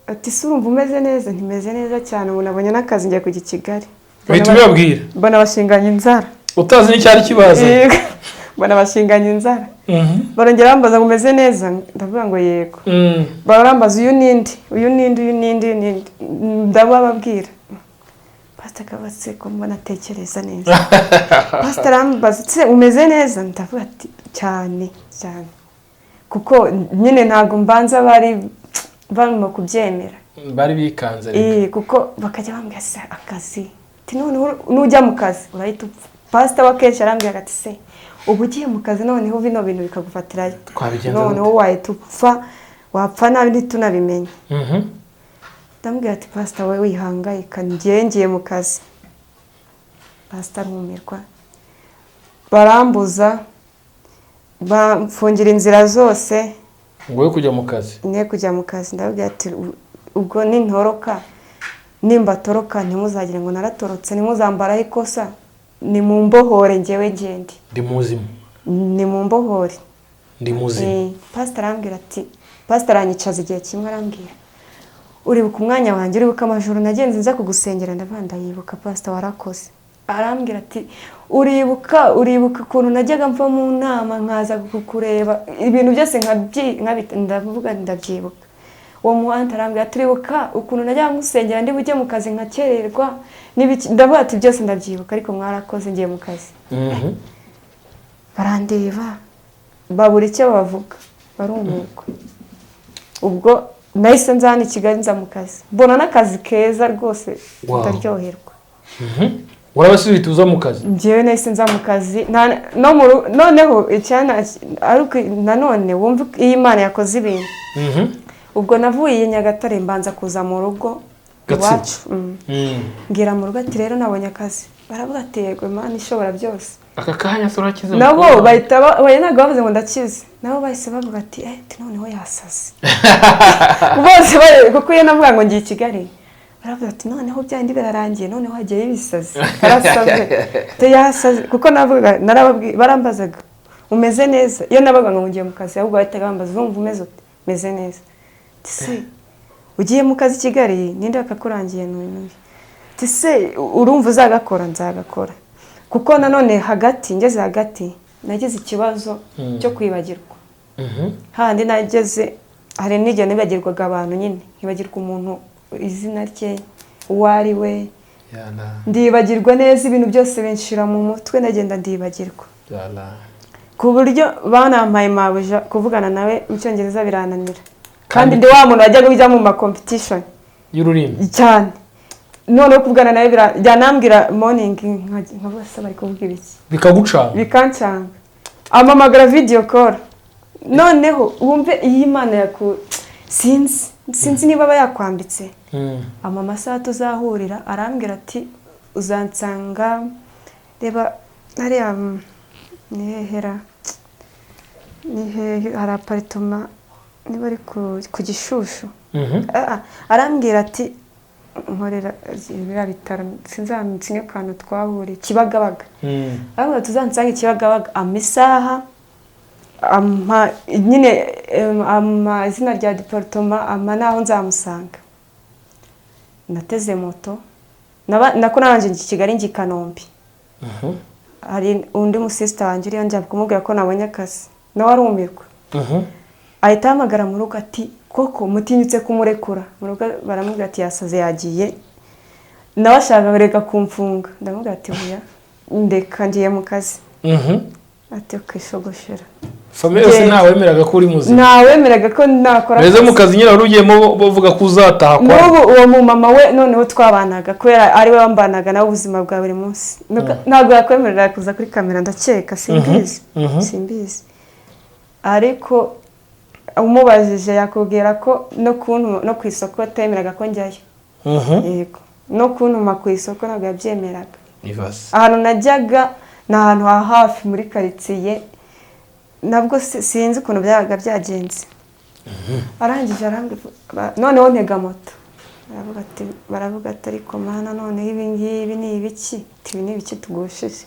Ati: "Se urumva umeze neza?" "Ntimeze neza cyane, ubu nabonye n'akazi, ngiye kujya i Kigali." Uhita ubibabwira? Mbona bashinganye inzara. Utazi n'icyari kibazanye? Yego. Mbona bashinganye inzara. Barongera bambaza ngo: "Umeze neza?" Ndavuga ngo: "Yego." Barambaza: "Uyu ninde? Uyu ninde? Uyu ninde? Uyu ninde?" Ndabababwira. Pasita akabatse ko mbona atekereza neza. Pasita arambaza ati: "Umeze neza?" Ndavuga ati: "Cyane cyane." Kuko nyine ntabwo mbanza bari barimo kubyemera. Bari bikanze reka. Kuko bakajya bambwira: "Se akazi?" Ati: "Noneho nujya mu kazi urahita upfa." Pasita we akenshi arambwira ati: "Se ubu ugiye mu kazi, noneho bino bintu bikagufatirayo, Twabigenza noneho gute? wahita upfa, wapfa nabi ntitunabimenye." Ndamubwira ati: "Pasita, wowe wihangayika, ngiye ngiye mu kazi." Pasita arumirwa. Barambuza, bamfungira inzira zose. Ngo we kujya mu kazi. Ne kujya mu kazi. Ndababwira ati: "Ubwo nintoroka, nimba toroka, ntimuzagire ngo naratorotse, ntimuzambaraho ikosa, ni mu mbohore ngewe ngende." Ndi muzima. Ni mu mbohore. Ndi muzima. Pasita arambwira ati, pasita aranyicaza igihe kimwe, arambwira: "Uribuka umwanya wanjye? Uribuka amajoro nagenze nza kugusengera?" Ndavuga: "Ndayibuka pasita, warakoze." Arambwira ati: Uribuka ukuntu najyaga mva mu nama nkaza kukureba, ibintu byose Ndavuga: "Ndabyibuka." Uwo muhanda arambwira ati: "Uribuka ukuntu najyaga ngusengera, ndi bujye mu kazi nkakererwa n'ibiki?" Ndavuga ati: "Byose ndabyibuka, ariko mwarakoze, ngiye mu kazi." Barandeba babura icyo bavuga, barumirwa. Ubwo nahise nza hano i Kigali, nza mu kazi, mbona n'akazi keza rwose. Wow. Ndaryoherwa. Urabasubiza uza mu kazi? Njyewe nahise nza mu kazi no mu noneho icyana ariko nanone wumva iyo Imana yakoze ibintu. Ubwo navuye i Nyagatare, mbanza kuza mu rugo Gatsibo. iwacu. Mbwira mu rugo ati: "Rero nabonye akazi." Baravuga ati: "Yego, Imana ishobora byose." Aka kanya se urakize? Nabo mukobwa? Bahita oya, ntabwo bavuze ngo ndakize. Nabo bahise bavuga ati: "Eh," ati, "noneho yasaze." Bose kuko iyo navuga ngo ngiye i Kigali. Baravuga ati noneho byandi birarangiye, noneho hagiyeyo ibisazi, yarasaze, yasaze. Kuko navuga, narababwiye, barambazaga umeze neza? Iyo nabaga ngo ngiye mu kazi, ahubwo bahitaga bambaza urumva umeze ute? Meze neza. Ati se ugiye mu kazi i Kigali, ninde wakakurangiye? N'uyu n'uyu. Ati se urumva uzagakora? Nzagakora. Kuko nanone hagati, ngeze hagati nagize ikibazo cyo kwibagirwa. Handi nageze hari n'igihe nibagirwaga abantu nyine, nkibagirwa umuntu izina rye, uwo ari we. Yala. Ndibagirwa neza, ibintu byose binshira mu mutwe, ndagenda ndibagirwa. Yala. Ku buryo banampaye mabuja, kuvugana nawe mu Cyongereza birananira, kandi ndi wa muntu wajyaga ujya mu ma competition y'ururimi cyane. Noneho kuvugana nawe byanambwira morning, nkavuga se bari kuvuga ibiki? Bikagucanga. Bikancanga. Amamagara video call, noneho wumve iyi Imana yaku sinzi niba aba yakwambitse. Ama masaha tuzahurira, arambwira ati uzansanga, reba hariya, ni hehera, ni hehe, hari apartment niba ari ku Gishushu. Arambwira ati nkorera biriya bitaro, sinzamenya akantu twahuriye, Kibagabaga. Arambwira tuzansange Kibagabaga, ampa isaha, ampa nyine, ampa izina rya département, ampa n'aho nzamusanga. Nateze moto, nako nabanje njya i Kigali, njya i Kanombe. Hari undi musisita wanjye uriyo, njya kumubwira ko nabonye akazi, nawe arumirwa. Ahita ahamagara mu rugo ati koko mutinyutse kumurekura? Mu rugo baramubwira ati yasaze, yagiye, nawe ashaka reka kumfunga. Ndamubwira ati buya, ndeka, ngiye mu kazi. Ati ukishogoshera. Famille yose Genda. ntawemeraga ko uri muzima? Ntawemeraga ko nakora Mbese mu akazi. kazi nyine wari ugiyemo bavuga ko uzataha kwa N'ubu uwo mumama we noneho twabanaga, kubera ari we wambanaga nawe ubuzima bwa buri munsi. Ntabwo yakwemerera kuza kuri kamera, ndakeka, simbizi. Simbizi, ariko umubajije yakubwira ko no kuntuma no ku isoko atemeraga ko njyayo. Yego, no kuntuma ku isoko ntabwo yabyemeraga. Ibaze. Ahantu najyaga ni ahantu ha hafi muri karitsiye, nabwo sinzi ukuntu byabaga byagenze. Arangije arambwira, noneho ntega moto, baravuga ati, baravuga ati ariko mana, noneho ibi ngibi ni ibiki? Ati ibi ni ibiki tugushije?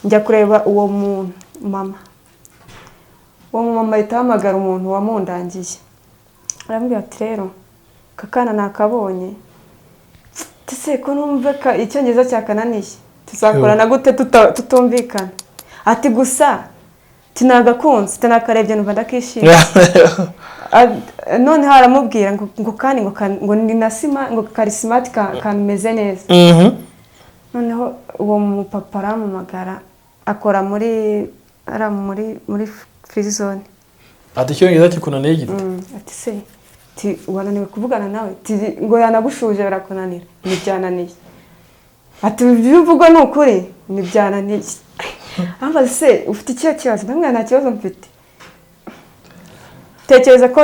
Njya kureba uwo muntu mama, uwo mumama ahita ahamagara umuntu wamundangiye, arambwira ati rero aka kana nakabonye, ese ko numva Icyongereza cyakananiye, tuzakorana gute tutumvikana? Ati gusa tinagakunze, tinakarebye numva ndakishimiye. Noneho aramubwira ngo kandi ngo ni na sima, ngo kari smart, kameze neza. Noneho uwo mupapa arampamagara, akora muri ari muri free zone. Ati Icyongereza kikunaniye gite? Ati se ti wananiwe kuvugana nawe? Ti ngo yanagushuje birakunanira? Ntibyananiye. Ati ibyo uvuga ni ukuri? Ntibyananiye. Ambaza se ufite ikihe kibazo? Ndamubwira nta kibazo mfite. Tekereza ko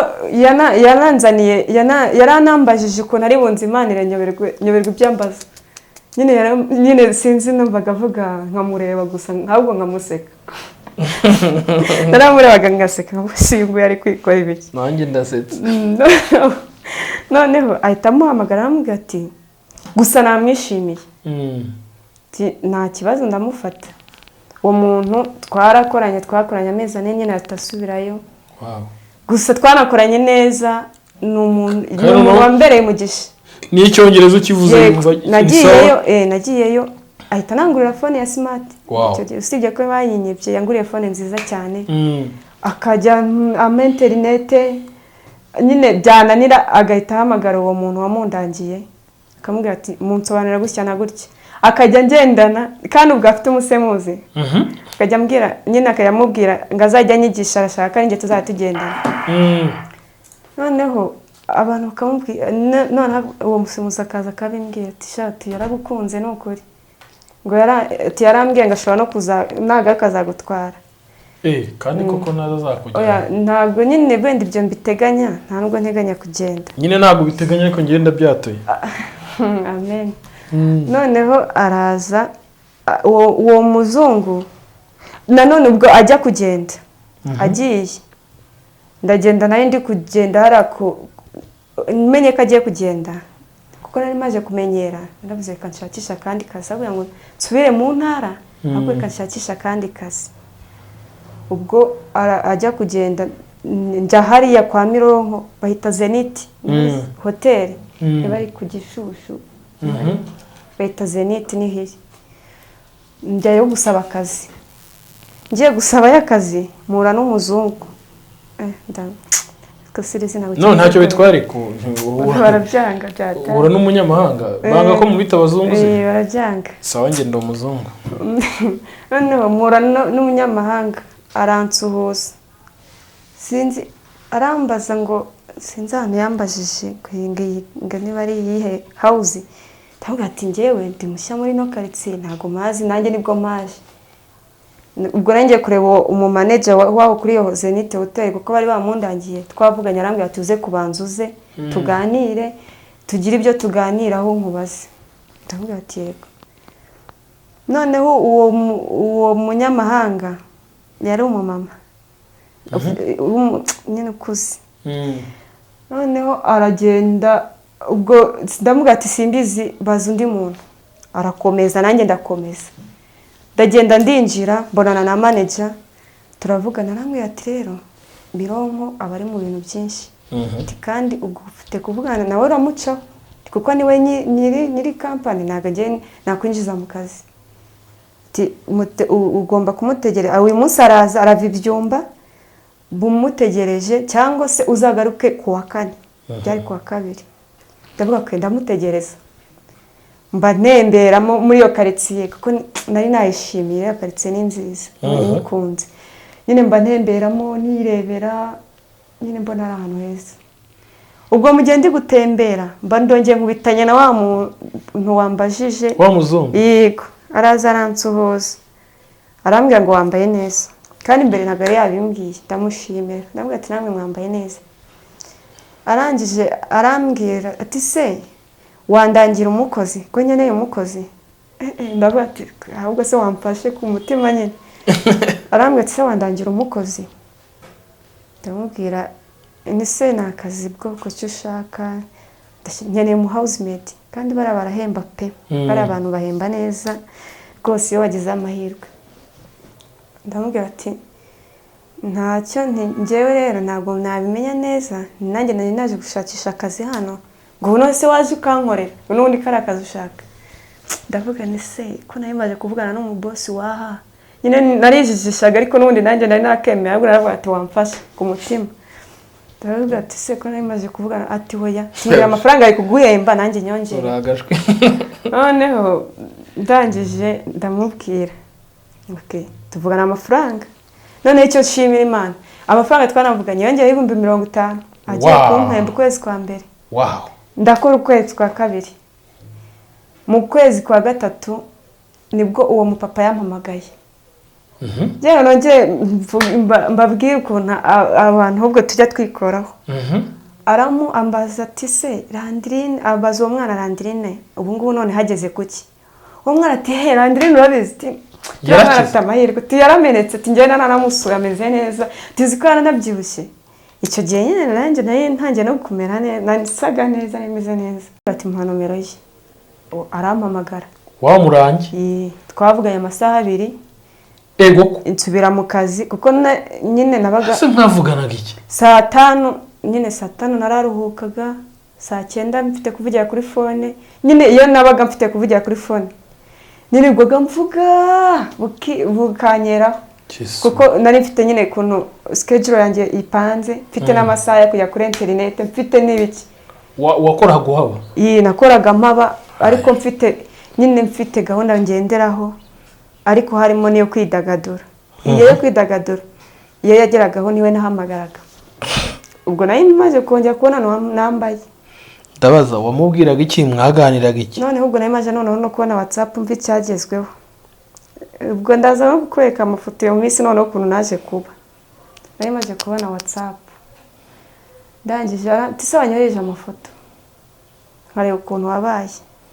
yananzaniye, yaranambajije ukuntu ari bunzimanire, nyoberwa ibyo ambaza nyine. Nyine sinzi, numvaga avuga nkamureba gusa, ahubwo nkamuseka. Naramurebaga ngaseka, nkavuga si uyu nguyu ari kwikora ibiki? Nanjye ndasetse. Noneho ahita amuhamagara, aramubwira ati gusa namwishimiye. Ati, nta kibazo, ndamufata. Uwo muntu twakoranye amezi 4 nyine, ahita asubirayo. Gusa twanakoranye neza, ni umuntu ni Kandi umuntu wambereye umugisha. N'icyongereza ukivuze Yego, yumva ni sawa. nagiyeyo ahita anangurira phone ya smart. Icyo gihe usibye ko bayinyibye, yanguriye phone nziza cyane. Akajya ama interinete nyine byananira, agahita ahamagara uwo muntu wamundangiye, akamubwira ati munsobanurira gutya na gutya, akajya ngendana, kandi ubwo afite umusemuzi. Akajya ambwira nyine, akajya amubwira ngo azajya anyigisha, arashaka ari njye tuzajya tugendana. Noneho abantu bakamubwira, noneho uwo musemuzi akaza akabimbwira ati shati yaragukunze ni ukuri, ngo ati yarambwiye ngo ashobora no kuza nagaruka azagutwara. Kandi koko naza azakujyana? Oya, ntabwo nyine wenda ibyo mbiteganya, nta nubwo nteganya kugenda. Nyine ntabwo biteganya, ariko ngenda byatoye. Amen. Noneho araza, uwo muzungu nanone ubwo ajya kugenda, agiye ndagenda, nayo ndi kugenda hariya ku menye ko agiye kugenda. Kuko nari maze kumenyera, naravuze reka nshakishe akandi kazi, aho kugira ngo nsubire mu ntara, ahubwo reka nshakishe akandi kazi. Ubwo ajya kugenda, njya hariya kwa Mironko, bahita Zenith Hoteli, niba ari ku Gishushu, bahita Zenith, ni hiya. Njyayo gusaba akazi. Ngiye gusabayo akazi, mpura n'umuzungu. No, ntacyo bitwara ku Barabyanga byatari. Uhura n'umunyamahanga, banga ko mubita abazungu se? Eh, barabyanga. Sawa, njye ndi umuzungu. Noneho mpura n'umunyamahanga, aransuhuza, sinzi, arambaza ngo, sinzi ahantu yambajije ngo iyi ngiyi, ngo niba ari iyihe house. Ndavuga ati njyewe ndi mushya muri ino karitsiye, ntabwo mpazi, nanjye nibwo mpaje. Ubwo ngiye kureba uwo umumanager waho kuri iyo Zenith Hotel, kuko bari bamundangiye, twavuganye, arambwira ati uze kubanza uze tuganire, tugire ibyo tuganiraho, nkubaze. Ndavuga ati yego. Noneho uwo munyamahanga yari umumama nyine ukuze. Noneho aragenda, ubwo ndamubwira ati simbizi, baza undi muntu. Arakomeza, nanjye ndakomeza, ndagenda, ndinjira, mbonana na manager, turavugana. Arambwira ati rero Mironko aba ari mu bintu byinshi. Ati kandi ubwo ufite kuvugana nawe, uramucaho, kuko niwe nyiri kampani, ntabwo agiye nakwinjiza mu kazi. Ati ugomba kumutegereza, uyu munsi araza, arava ibyumba bumutegereje, cyangwa se uzagaruke ku wa kane. Byari ku wa kabiri. Ndavuga ko ndamutegereza, mba ntemberamo muri iyo karitsiye, kuko nari nayishimiye, iyo karitsiye ni nziza, nyikunze nyine. Mba ntemberamo nirebera nyine, mbona ari ahantu heza. Ubwo mu gihe ndi gutembera, mba ndongeye nkubitanye na wa muntu wambajije. Wa muzungu? Yego. Araza aransuhuza, arambwira ngo wambaye neza, kandi mbere ntabwo yari yabimbwiye. Ndamushimira, ndamubwira ati namwe mwambaye neza. Arangije arambwira ati se wandangira umukozi, ko nkeneye umukozi? Ndavuga ati ahubwo se wamfashe ku mutima nyine. Arambwira ati se wandangira umukozi? Ndamubwira ni se ni akazi bwoko ki ushaka? Nkeneye umu housemaid, kandi bariya barahemba pe. Bariya abantu bahemba neza rwose iyo wagize amahirwe. Ndamubwira ati ntacyo, nti njyewe rero ntabwo nabimenya neza, nanjye nari naje gushakisha akazi hano. Ngo ubu none se waje ukankorera n'ubundi kari akazi ushaka? Ndavuga ni se ko nari maze kuvugana n'umubosi waha nyine, narijijishaga, ariko n'ubundi nanjye nari nakemeye, ahubwo naravuga ati wamfasha ku mutima. Ndavuga ati se ko nari maze kuvugana? Ati hoya, tumbwira amafaranga ari kuguhemba, nanjye nyongere. Uragajwe. Noneho ndangije ndamubwira, okay, tuvugana amafaranga. Noneho icyo nshimira Imana, amafaranga twanavuganye yongeyeho 50,000, agiye kumpemba ukwezi kwa mbere. Ndakora ukwezi kwa kabiri, mu kwezi kwa gatatu nibwo uwo mupapa yampamagaye. Njyewe nongere mbabwire ukuntu abantu ahubwo tujya twikoraho. Aramu ambaza ati se Landirine, abaza uwo mwana, Landirine ubu ngubu none hageze kuki? Uwo mwana ati he Landirine urabizi, ati uriya mwana Yarakize. afite amahirwe, ati yaramenetse, ati njyewe nanamusuye ameze neza, tuzi ko yaranabyibushye. Icyo gihe nyine nanjye nari ntangiye no kumera neza, nasaga neza, nimeze neza. Ati muha nomero ye. Uwo arampamagara. Wamurangi? Yee, twavuganye amasaha 2. Ego ko. Nsubira mu kazi, kuko nyine nabaga Ese mwavuganaga iki? Saa tanu nyine, saa tanu nararuhukaga, saa cyenda mfite kuvugira kuri phone nyine. Iyo nabaga mfite kuvugira kuri phone, nirirwaga mvuga bukanyeraho, kuko nari mfite nyine ukuntu schedule yanjye ipanze, mfite n'amasaha yo kujya kuri interineti, mfite n'ibiki. Wakoraga uhaba? Iyi nakoraga mpaba, ariko mfite nyine, mfite gahunda ngenderaho, ariko harimo n'iyo kwidagadura. Iyo yo kwidagadura iyo yageragaho niwe nahamagaraga. Ubwo nari maze kongera kubona nambaye. Ndabaza, wamubwiraga iki? Mwaganiraga iki? Noneho ubwo nari maze noneho no kubona WhatsApp, mva icyagezweho. Ubwo ndaza no kukwereka amafoto iyo minsi, noneho ukuntu naje kuba nari maze kubona WhatsApp. Ndangije ati se wanyohereje amafoto nkareba ukuntu wabaye?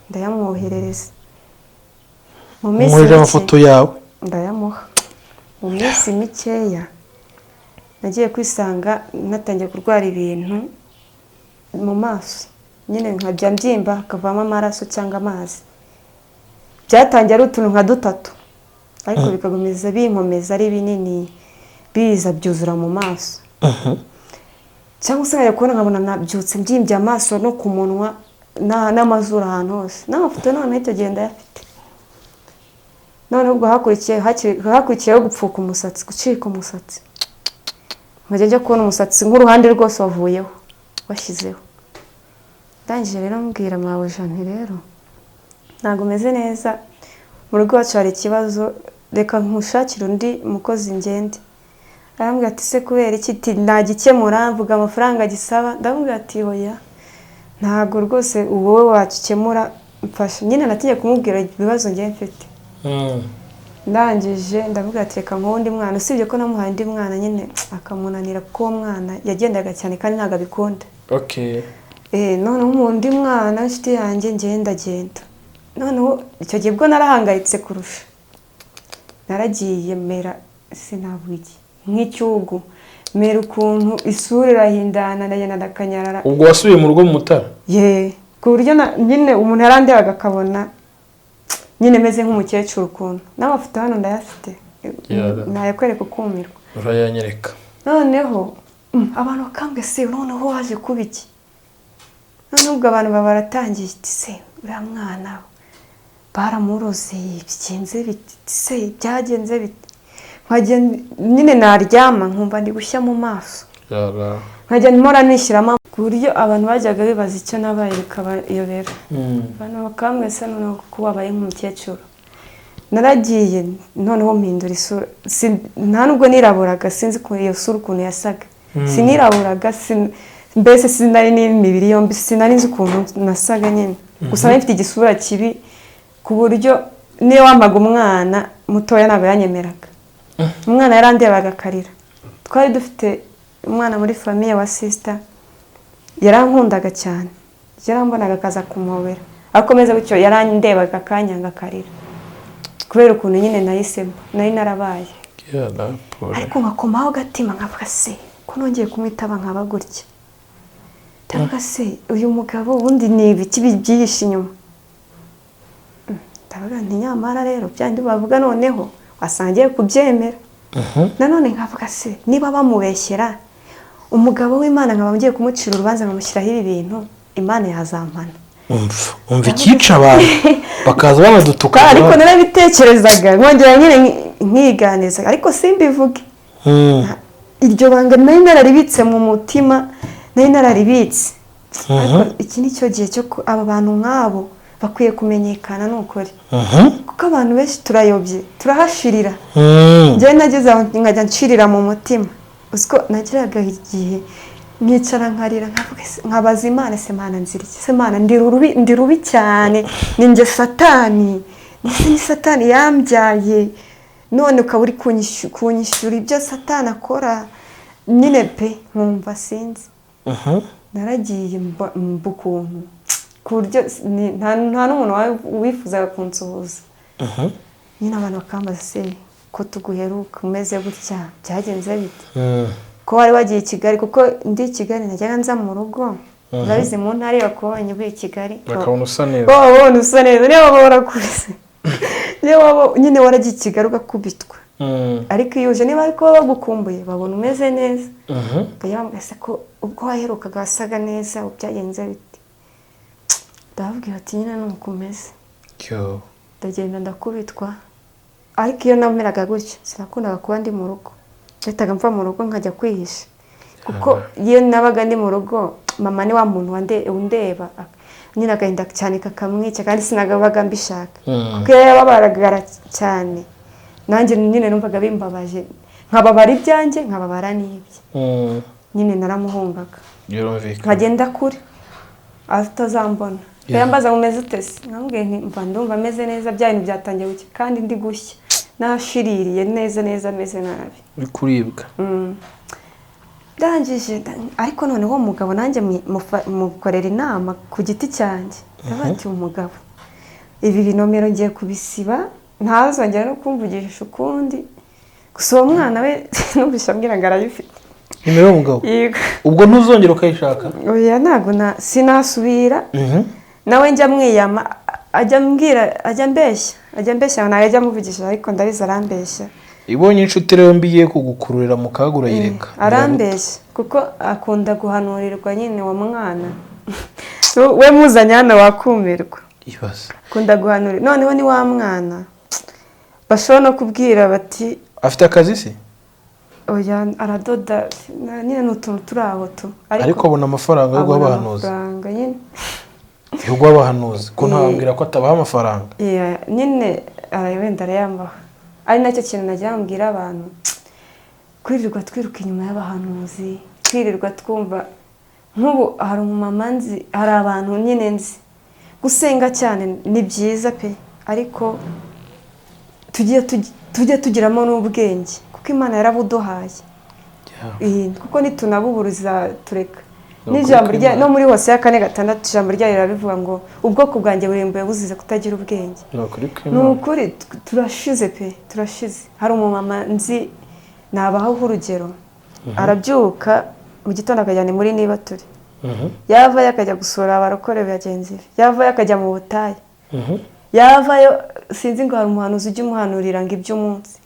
Ndayamwoherereza mu minsi Mwohereje mike. amafoto yawe? Ndayamuha. Mu minsi mikeya nagiye kwisanga natangiye kurwara ibintu mu maso. Nyine nkajya mbyimba hakavamo amaraso cyangwa amazi. Byatangiye ari utuntu nka dutatu, ariko bikakomeza binkomeza ari binini, biza byuzura mu maso. Cyangwa se nkajya kubona nkabona nabyutse mbyimbye amaso no ku munwa n'amazuru, ahantu hose. N'amafoto noneho icyo gihe ndayafite. Noneho ubwo hakurikiyeho gupfuka umusatsi, gucika umusatsi, nkajya njya kubona umusatsi nk'uruhande rwose wavuyeho washyizeho. Ndangije rero mbwira mabuja nti: "Rero ntabwo umeze neza, mu rugo iwacu hari ikibazo, reka nkushakire undi mukozi ngende." Arambwira ati: "Se kubera iki?" Ati: "Nagikemura, mvuga amafaranga gisaba." Ndamubwira ati: "Oya, ntabwo rwose wowe wakikemura, mfasha." Nyine natinye kumubwira ibibazo ngiye mfite. Ndangije ndavuga ati: "Reka nk'undi mwana." Usibye ko namuhaye undi mwana nyine akamunanira, kuko uwo mwana yagendaga cyane kandi ntabwo abikunda. Noneho undi mwana w'inshuti yanjye, ngewe ndagenda. Noneho icyo gihe bwo narahangayitse kurusha, naragiye mera, sinavuga iki, nk'icyugu, mera ukuntu isura irahindana, ndagenda ndakanyarara. Ubwo wasubiye mu rugo mu Mutara? Ye, ku buryo nyine umuntu yarandebaga akabona nyine meze nk'umukecuru ukuntu. N'amafoto hano ndayafite, nayakwereka ukumirwa. Urayanyereka. Noneho abantu bakambwira: "Se noneho waje kuba iki?" Noneho ubwo abantu baba baratangiye iti: "Se uriya mwana baramuroze, bigenze bite se, byagenze bite?" Nkajya nyine naryama nkumva ndi gushya mu maso, nkajya mpora nishyiramo, ku buryo abantu bajyaga bibaza icyo nabaye bikabayobera. Abantu bakambwira: "Se noneho ko wabaye nk'umukecuru?" Naragiye noneho mpindura isura. Nta nubwo niraburaga, sinzi ukuntu iyo sura ukuntu yasaga. Siniraburaga, mbese sinari n'imibiri yombi, sinari nzi ukuntu nasaga nyine. Gusa nari mfite igisura kibi, ku buryo niyo wampaga umwana mutoya ntabwo yanyemeraga. Umwana yarandebaga akarira. Twari dufite umwana muri famille wa sister, yarankundaga cyane, yarambonaga akaza kumuhobera, ariko meze gutyo yarandebaga akanyanga akarira, kubera ukuntu nyine nahisemo nari narabaye. Yara, pole. Ariko nkakomaho agatima, nkavuga: "Se ko nongeye kumwitaba nkaba gutya?" Ndavuga: "Se uyu mugabo ubundi ni ibiki bibyihishe inyuma?" Ndavuga nti: "Nyamara rero byandi bavuga noneho wasanga ngiye kubyemera." Nanone nkavuga: "Se niba bamubeshyera umugabo w'Imana, nkaba ngiye kumucira urubanza nkamushyiraho ibi bintu, Imana yazampana?" Umva, umva icyica abantu bakaza banadutuka. Ariko narabitekerezaga nkongera nyine nkiganiza, ariko simbivuge. Iryo banga nari nararibitse mu mutima, nari nararibitse. Ariko iki ni cyo gihe cyo aba bantu nk'abo bakwiye kumenyekana, ni ukuri, kuko abantu benshi turayobye, turahashirira. Njyewe nageze aho nkajya nshirira mu mutima. Uzi ko nageraga igihe nkicara nkarira, nkavuga nkabaza Imana: "Se Mana, nzira iki? Se Mana, ndi rubi, ndi rubi cyane, ni njye Satani? Ese ni Satani yambyaye, none ukaba uri kunyishyura ibyo Satani akora?" Nyine pe, nkumva sinzi. Naragiye mba ukuntu, ku buryo nta n'umuntu wifuzaga kunsuhuza. Nyine abantu bakambaza: "Se ko tuguheruka umeze gutya, byagenze bite, ko wari wagiye i Kigali?" Kuko ndi i Kigali najyaga nza mu rugo. Urabizi, mu ntara iyo bakubonye uvuye i Kigali bakabona usa neza. Baba babona usa neza. Niyo waba warakubise, niyo waba nyine waragiye i Kigali ugakubitwa, ariko iyo uje, niba ariko baba bagukumbuye, babona umeze neza. Bakajya bambwira: "Se ko ubwo waherukaga wasaga neza, ubu byagenze bite?" Ndababwira ati: "Nyine ni uko umeze." Yo. Ndagenda ndakubitwa. Ariko iyo nameraga gutyo sinakundaga kuba ndi mu rugo, nahitaga mva mu rugo nkajya kwihisha, kuko iyo nabaga ndi mu rugo, mama ni wa muntu undeba nyine agahinda cyane kakamwica, kandi sinagabaga mbishaka, kuko iyo yababaraga cyane nanjye nyine numvaga bimbabaje, nkababara ibyanjye, nkababara n'ibye. Nyine naramuhungaga. Birumvikana. Nkagenda kure atazambona. Yambaza ngo: "Umeze ute se?" Nkamubwiye nti: "Mva, ndumva ameze neza, bya bintu byatangiye gucya kandi ndi gushya, nashiririye neza neza, ameze nabi." Uri kuribwa. Ndangije ariko noneho umugabo nanjye mukorera inama ku giti cyanjye. Ndavuga ati: "Umugabo, ibi binomero ngiye kubisiba, ntazongera no kumvugisha ukundi." Gusa uwo mwana we numvise ambwira ngo arabifite. Nimero y'umugabo? Yego. Ubwo ntuzongera ukayishaka? Oya, ntabwo sinasubira. Nawe njya mwiyama, ajya ambwira, ajya ambeshya, ajya ambeshya, ntabwo ajya amuvugisha, ariko ndabizi arambeshya. Ibonye inshuti rero mbi igiye kugukururira mu kaga, urayireka. Arambeshya kuko akunda guhanurirwa nyine. Uwo mwana we muzanye hano wakumirwa. Ibaze. Akunda guhanurira, noneho ni wa mwana bashobora no kubwira bati Afite akazi se? Oya, aradoda nyine, ni utuntu turi aho tu. Ariko abona amafaranga yo guha Abona abahanuzi? amafaranga nyine. Yo guha abahanuzi, ko ntawambwira ko atabaha amafaranga. Yeah, nyine wenda arayambaha, ari nacyo kintu nagira mbwira abantu: kwirirwa twiruka inyuma y'abahanuzi, kwirirwa twumva nk'ubu hari umumama nzi, hari abantu nyine nzi. Gusenga cyane ni byiza pe, ariko tujye tugiramo n'ubwenge, kuko Imana yarabuduhaye. Kuko nitunabubura tureka. Ni ukuri N'ijambo rya kw'Imana. no muri Hose ya 4:6, ijambo ryayo rirabivuga ngo ubwoko bwanjye burimbuye buzize kutagira ubwenge. Ni ukuri Ni kw'Imana. ukuri, turashize pe, turashize. Hari umumama nzi, nabaho urugero, arabyuka mu gitondo akajyana muri niba turi, yavayo akajya gusura abarokore bagenzi be, yavayo akajya mu butayu, yavayo sinzi ngo hari umuhanuzi ujya umuhanurira ngo iby'umunsi,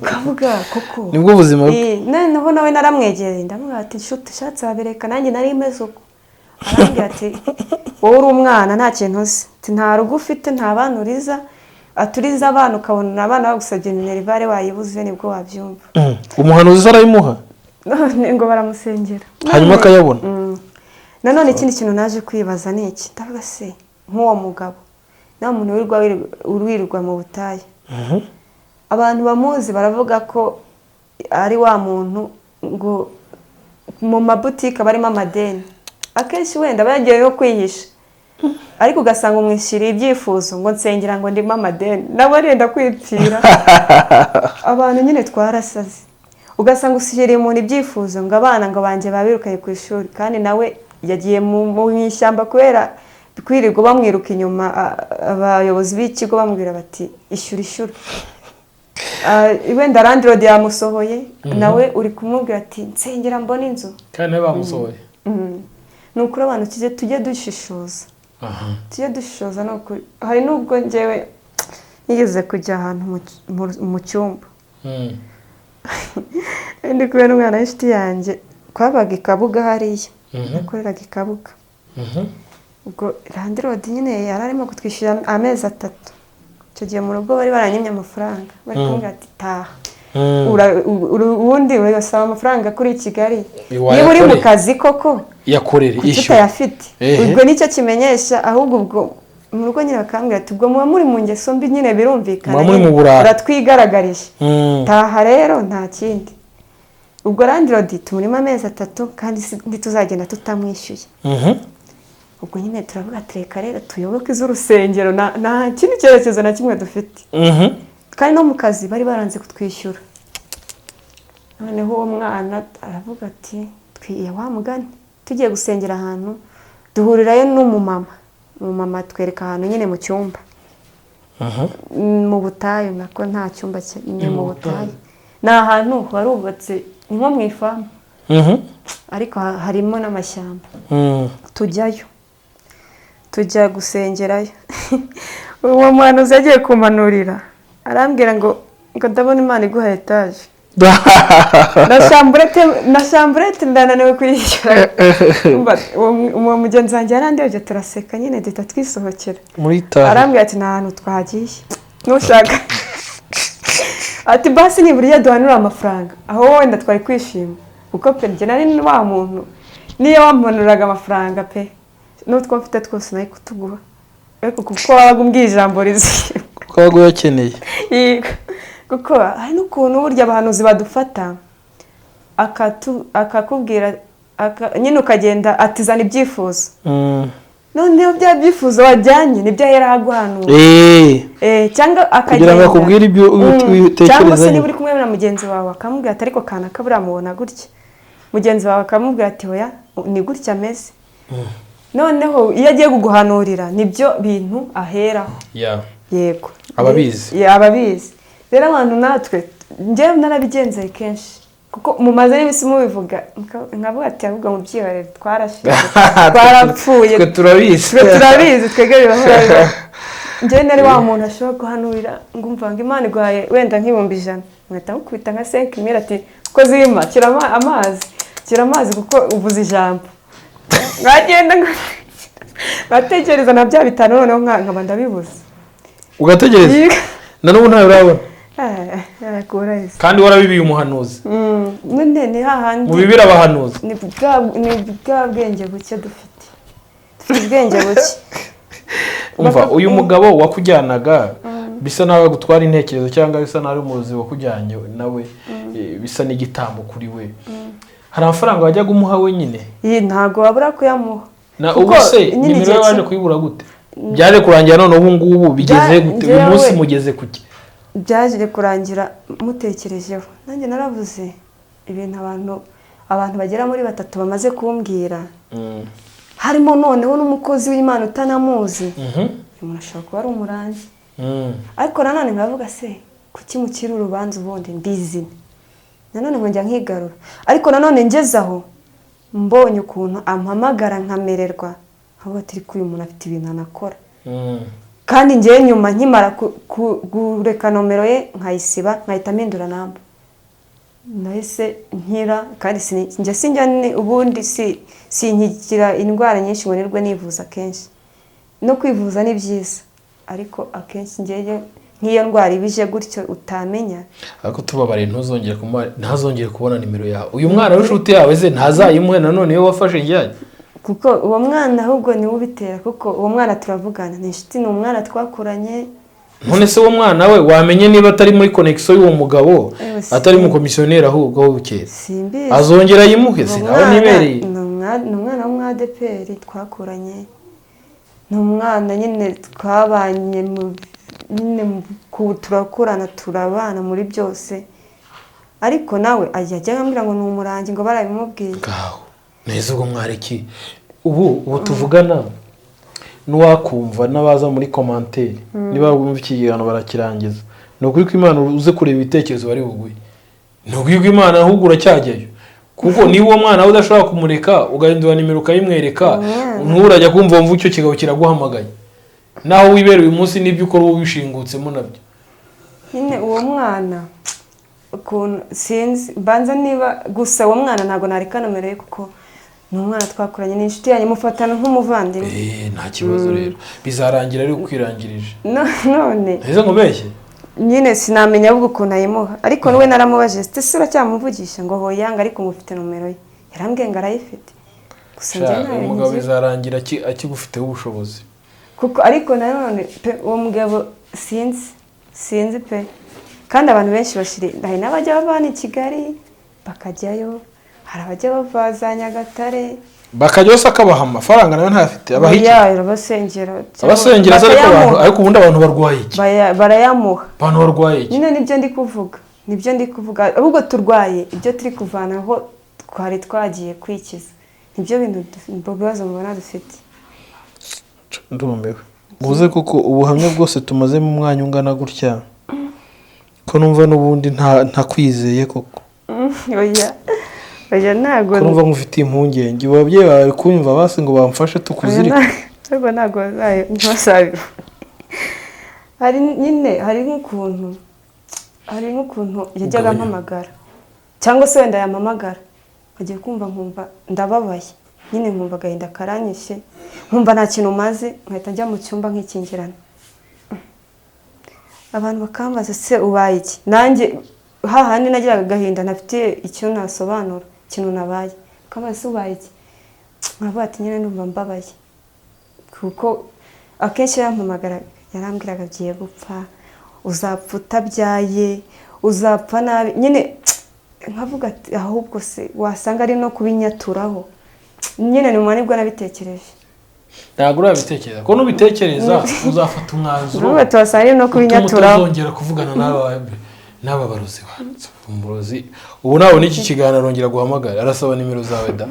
kavuga koko. Nibwo buzima bwe. Noneho nawe naramwegereye, ndamubwira ati: "Nshuti, ushatse wabereka, nanjye nari meze uko." Arambwira ati: "Wowe uri umwana, nta kintu uzi." Ati: "Nta rugo ufite, nta bana uriza." Aturiza abana, ukabona abana bagusabye minerval wayibuze, nibwo wabyumva. Umuhanuzi se arayimuha? None ngo baramusengera. Hanyuma akayabona? Nanone ikindi kintu naje kwibaza ni iki, ndavuga se nk'uwo mugabo nawe, umuntu wirirwa mu butayu, abantu bamuzi baravuga ko ari wa muntu ngo mu mabutike aba arimo amadeni, akenshi wenda aba yagiye no kwihisha, ariko ugasanga umwishyuriye ibyifuzo ngo nsengera, ngo ndimo amadeni, nawe arenda kwipfira. Abantu nyine twarasaze, ugasanga ushyiriye umuntu ibyifuzo ngo abana ngo banjye babirukanye ku ishuri, kandi nawe yagiye mu ishyamba kubera kwirirwa bamwiruka inyuma, abayobozi b'ikigo bamubwira bati: "Ishyura, ishyura." Wenda landlord yamusohoye, nawe uri kumubwira ati: "Nsengera mbone inzu." Kandi nawe bamusohoye. Ni ukuri, abantu tujye dushishoza, tujye dushishoza, ni ukuri. Hari n'ubwo njyewe nigeze kujya ahantu mu cyumba, ndi kumwe n'umwana w'inshuti yanjye, twabaga i Kabuga hariya, yakoreraga i Kabuga. Ubwo landlord nyine yari arimo kutwishyura amezi 3. Icyo gihe mu rugo bari baranyimye amafaranga, bari kumubwira ati: "Taha." Ubundi urasaba amafaranga kuri Kigali, niba uri mu kazi koko, Yakorere. kuki Ishyura. utayafite? Ubwo nicyo kimenyesha. Ahubwo ubwo mu rugo nyine bakambwira ati: "Ubwo muba muri mu ngeso mbi nyine, birumvikana, Muba muri nyine, mu burara." uratwigaragarije, taha rero, nta kindi." Ubwo landlord tumurimo amezi 3, kandi ntituzagenda tutamwishyuye. Ubwo nyine turavuga ati: "Reka rero tuyoboke iz'urusengero, nta kindi cyerekezo na kimwe dufite." Kandi no mu kazi bari baranze kutwishyura. Noneho uwo mwana aravuga ati: "Twiye wa mugani." Tugiye gusengera ahantu, duhurirayo n'umumama. Umumama atwereka ahantu nyine mu cyumba, mu butayu, nako nta cyumba ni mu butayu, ni ahantu harubatse, ni nko mu ifamu, ariko harimo n'amashyamba. Tujyayo, tujya gusengerayo. Uwo muhanuzi yagiye kumpanurira, arambwira ngo ndabona Imana iguha etaje na chambrette ndananiwe kuyishyura. Umva, uwo mugenzi wanjye yarandebye, turaseka nyine, duhita twisohokera. Muri tahe. Arambwira ati: "Nta hantu twagiye, nushaka." Ati: "Basi nibura iyo duhanura amafaranga aho wenda twari kwishima." Kuko pe, njye nari wa muntu, niyo wampanuraga amafaranga pe, n'utwo mfite twose nari kutuguha, ariko kuko wabaga umbwiye ijambo rizima. Kuko wabaga uyakeneye. Yego. Kuko hari n'ukuntu burya abahanuzi badufata, akakubwira nyine ukagenda atizana ibyifuzo, noneho bya byifuzo wajyanye nibyo ahera aguhanura. Cyangwa akagenda Kugira ngo akubwire ibyo utekereza Cyangwa se nyine. niba uri kumwe na mugenzi wawe, akamubwira ati: "Ariko kanaka buriya mubona gutya." Mugenzi wawe akamubwira ati: "Oya, ni gutya ameze." Noneho iyo agiye kuguhanurira, nibyo bintu aheraho. Yego. Ababizi. Yeah, ababizi. Rero abantu natwe, njyewe narabigenzeye kenshi. Kuko mumaze n'iminsi mubivuga, nkavuga ati ahubwo mubyihorere, twarashize, twarapfuye. Twe turabizi. Twe turabizi, twebwe birahora bibaho. Njyewe nari wa muntu ashobora guhanurira ngo umva ngo Imana iguhaye wenda nk'100,000, nkahita mukubita nka 5000, ati ko zima shyira amazi, shyira amazi kuko uvuze ijambo. Nkagenda ngatekereza na bya 5, noneho nkaba ndabibuze. Ugategereza na n'ubu ntawe urabona. Yarakura ese. Kandi warabibiye umuhanuzi. None ni hahandi mu bibiri abahanuzi. Ni bwa bwenge buke dufite, dufite ubwenge buke. Umva, uyu mugabo wakujyanaga bisa naho agutwara intekerezo, cyangwa bisa naho ari umurozi wakujyanye nawe, bisa n'igitambo kuri we. Hari amafaranga wajyaga umuha wenyine? Iyi ntabwo wabura kuyamuha. Na Kuko ubu se nyine nimero igihe ye waje kuyibura gute? Byaje kurangira none ubu ngubu bigeze gute? Uyu munsi mugeze kuki? Byaje kurangira mutekerejeho, nanjye naravuze ibintu abantu bagera muri batatu bamaze kumbwira, harimo noneho n'umukozi w'Imana utanamuzi. Uyu muntu ashobora kuba ari umurangi. Ariko nanone nkavuga se kuki mukiri urubanza, ubundi mbizi, nanone nkongera nkigarura. Ariko nanone ngeze aho mbonye ukuntu ampamagara nkamererwa, nkavuga ati ariko uyu muntu afite ibintu anakora. Kandi ngewe nyuma nkimara kureka nomero ye nkayisiba, nkahita mpindura namba, nahise nkira. Kandi njye sinjya ubundi sinkigira indwara nyinshi ngo nirwe nivuza kenshi. No kwivuza ni byiza, ariko akenshi ngewe nk'iyo ndwara ibije gutyo utamenya. Ariko tubabare, ntuzongere kumuha, ntazongere kubona nimero yawe. Uyu mwana w'inshuti yawe ze ntazayimuhe nanone iyo wafashe ijyanye. Kuko uwo mwana ahubwo niwe ubitera, kuko uwo mwana turavugana, ni inshuti, ni umwana twakuranye. None se uwo mwana we wamenye niba atari muri connexion y'uwo mugabo, Ewe, si- atari mu komisiyoneri ahubwo aho bukeye Simbizi. azongera ayimuhe? Uwo Se nawe mwana nibereye. Ni umwana w'umwadeperi twakuranye, ni umwana nyine twabanye nyine turakurana, turabana muri byose. Ariko nawe ajya ambwira ngo ni umurangi, ngo barabimubwiye. Ngaho neza, ubwo mwareki ubu tuvugana n'uwakumva n'abaza muri commentaire, niba bumva iki kiganiro barakirangiza, ni ukuri ko Imana uze kureba ibitekerezo bari buguhe. Ni ukuri ko Imana ahubwo uracyajyayo, kuko niba uwo mwana we udashobora kumureka ugahindura nimero ukayimwereka, nturajya kumva wumva icyo kigabo kiraguhamagaye, naho wibera uyu munsi n'ibyo ukora uba ubishingutsemo nabyo. Nyine uwo mwana ukuntu sinzi, mbanza niba gusa uwo mwana ntabwo nareka nomero ye, kuko ni umwana twakuranye, ni inshuti yanjye, mufatana nk'umuvandimwe. Nta kibazo rero, bizarangira ari ukwirangirije. None Ese ngo ubeshye? Nyine sinamenya ahubwo ukuntu ayimuha. Ariko niwe naramubajije ese uracyamuvugisha, ngo hoyanga, ariko mufite nomero ye, yarambwiye ngo arayifite gusa njye Sha, ntayo uyu mugabo nzi. bizarangira akigufiteho ubushobozi. Kuko ariko nanone pe, uwo mugabo sinzi pe. Kandi abantu benshi bashiri, hari n'abajya bava hano i Kigali bakajyayo, hari abajya bava za Nyagatare. Bakajya bose akabaha amafaranga, nawe ntayafite, abaha iki? Oya, arabasengera. Abasengera se? Ariko abantu Bakayamuha. ariko ubundi abantu barwaye iki? Barayamuha. Abantu barwaye iki? Nyine nibyo ndi kuvuga, ahubwo turwaye ibyo turi kuvanaho twari twagiye kwikiza, nibyo bintu ibibazo mubona dufite. Ndumiwe muze, kuko ubuhamya bwose tumazemo umwanya ungana gutya, ko numva n'ubundi ntakwizeye koko. Oya oya, ntabwo. Ko numva ngufitiye impungenge, ubu ababyeyi bawe bari kunyumva basi ngo bamfashe tukuzirike. Ariko ntabwo ntibazabibona. Hari nyine hari nk'ukuntu yajyaga Ugabanya. ampamagara, cyangwa se wenda yampamagara nkagiye kumva nkumva ndababaye nyine, nkumva agahinda karanyishe, nkumva nta kintu maze, nkahita njya mu cyumba nkikingirana. Abantu bakambaza se ubaye iki? Nanjye hahandi nagiraga agahinda ntafitiye icyo nasobanura, ikintu nabaye. Bakambaza se ubaye iki? Nkavuga ati nyine ndumva mbabaye. Kuko akenshi yampamagara yarambwiraga agiye gupfa, uzapfa utabyaye, uzapfa nabi. Nyine nkavuga ati ahubwo se wasanga ari no kubinyaturaho. Nyine nyuma nibwo nabitekereje. Ntabwo urabitekereza, ko nubitekereza uzafata umwanzuro Nubwo wasanga ari no utuma kubinyaturaho. utazongera kuvugana n'aba barozi. Umurozi ubu nabona iki kiganiro arongera guhamagara, arasaba nimero zawe da,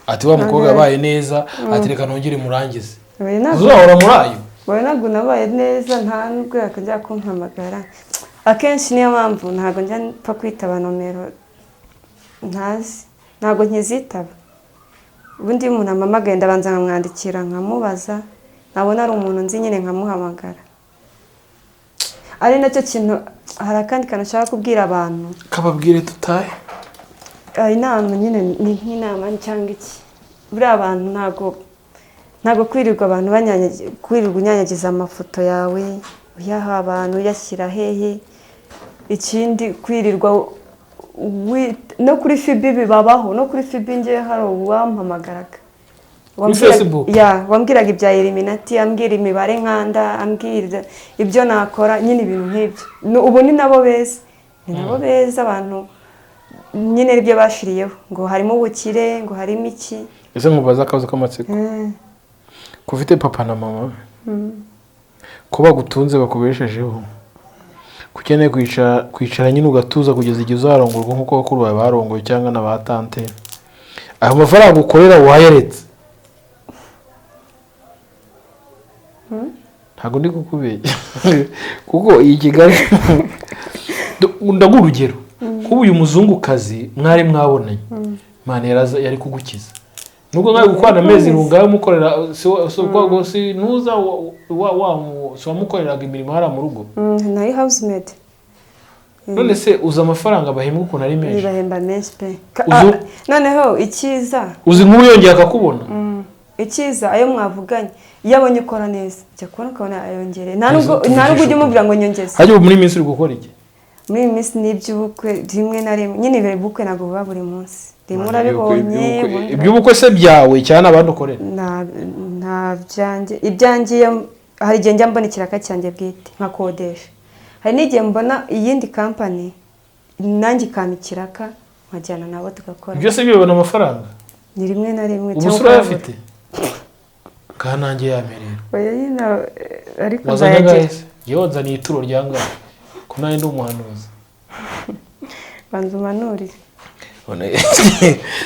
ati wa mukobwa yabaye neza, ati reka nongere murangize. Oya, ntabwo. Uzahora muri ayo. Oya, ntabwo nabaye neza, nta nubwo yakajya kumpamagara akenshi. Niyo mpamvu ntabwo njya mpfa kwitaba nomero. Ntazi, ntabwo nkizitaba. Ubundi iyo umuntu ampamagaye ndabanza nkamwandikira, nkamubaza, nabona ari umuntu nzi nyine nkamuhamagara. Ari nacyo kintu, hari akandi kantu nshaka kubwira abantu. Kababwire tutahe. Inama nyine ni nk'inama cyangwa iki, buriya abantu ntabwo kwirirwa abantu kwirirwa unyanyagiza amafoto yawe, uyaha abantu, uyashyira hehe. Ikindi kwirirwa no kuri FB bibabaho, no kuri FB ngewe hari uwampamagaraga. Kuri Facebook? Ya, wambwiraga ibya Illuminati, ambwira imibare nkanda, ambwira ibyo nakora nyine, ibintu nk'ibyo. Ubu ni nabo beza, ni nabo beza abantu nyine aribyo bashiriyeho, ngo harimo ubukire, ngo harimo iki. Ese nkubaza akabazo k'amatsiko? Ko ufite papa na mama, ko bagutunze, bakubeshejeho, ko ukeneye kwicara nyine ugatuza kugeza igihe uzarongorwa nk'uko bakuru bawe barongoye cyangwa na ba tante, ayo mafaranga ukorera wayaretse? Ntabwo ndi kukubeshya, kuko iyi Kigali, ndaguha urugero, kuba uyu muzungukazi mwari mwabonanye, Imana yari kugukiza nubwo mwari gukorana amezi rungahe umukorera, si ntuza si wamukoreraga imirimo hariya mu rugo? Nari housemaid. None se uzi amafaranga bahembwa ukuntu ari menshi? Bahemba menshi pe. Noneho icyiza, Uzi nk'ubu yongeye akakubona. Icyiza, ayo mwavuganye, iyo abonye ukora neza, ujya kubona ukabona ayongereye. Nta Tuvugishe nubwo ujya ukuri. umubwira ngo nyongeze. Hajya ubu muri iyi minsi uri gukora iki? Muri iyi minsi ni iby'ubukwe rimwe na rimwe nyine, ibihe bukwe ntabwo buba buri munsi, rimwe urabibonye, ubundi Iby'ubukwe se byawe cyane abandi ukorera? Nta byanjye. Ibyanjye hari igihe njya mbona ikiraka cyanjye bwite nkakodesha, hari n'igihe mbona iyindi kampani nanjye ikampa ikiraka nkajyana nabo tugakora. Byose bibona amafaranga? Ni rimwe na rimwe Ubu cyangwa se ukayabura. urayafite? Ngaha nanjye yamerera. Oya nyine, ariko Wazanye angahe nzayagira. se? Yewe, wanzaniye ituro rya ngahe ko nanjye ndi umuhanuzi? Banza umanurire.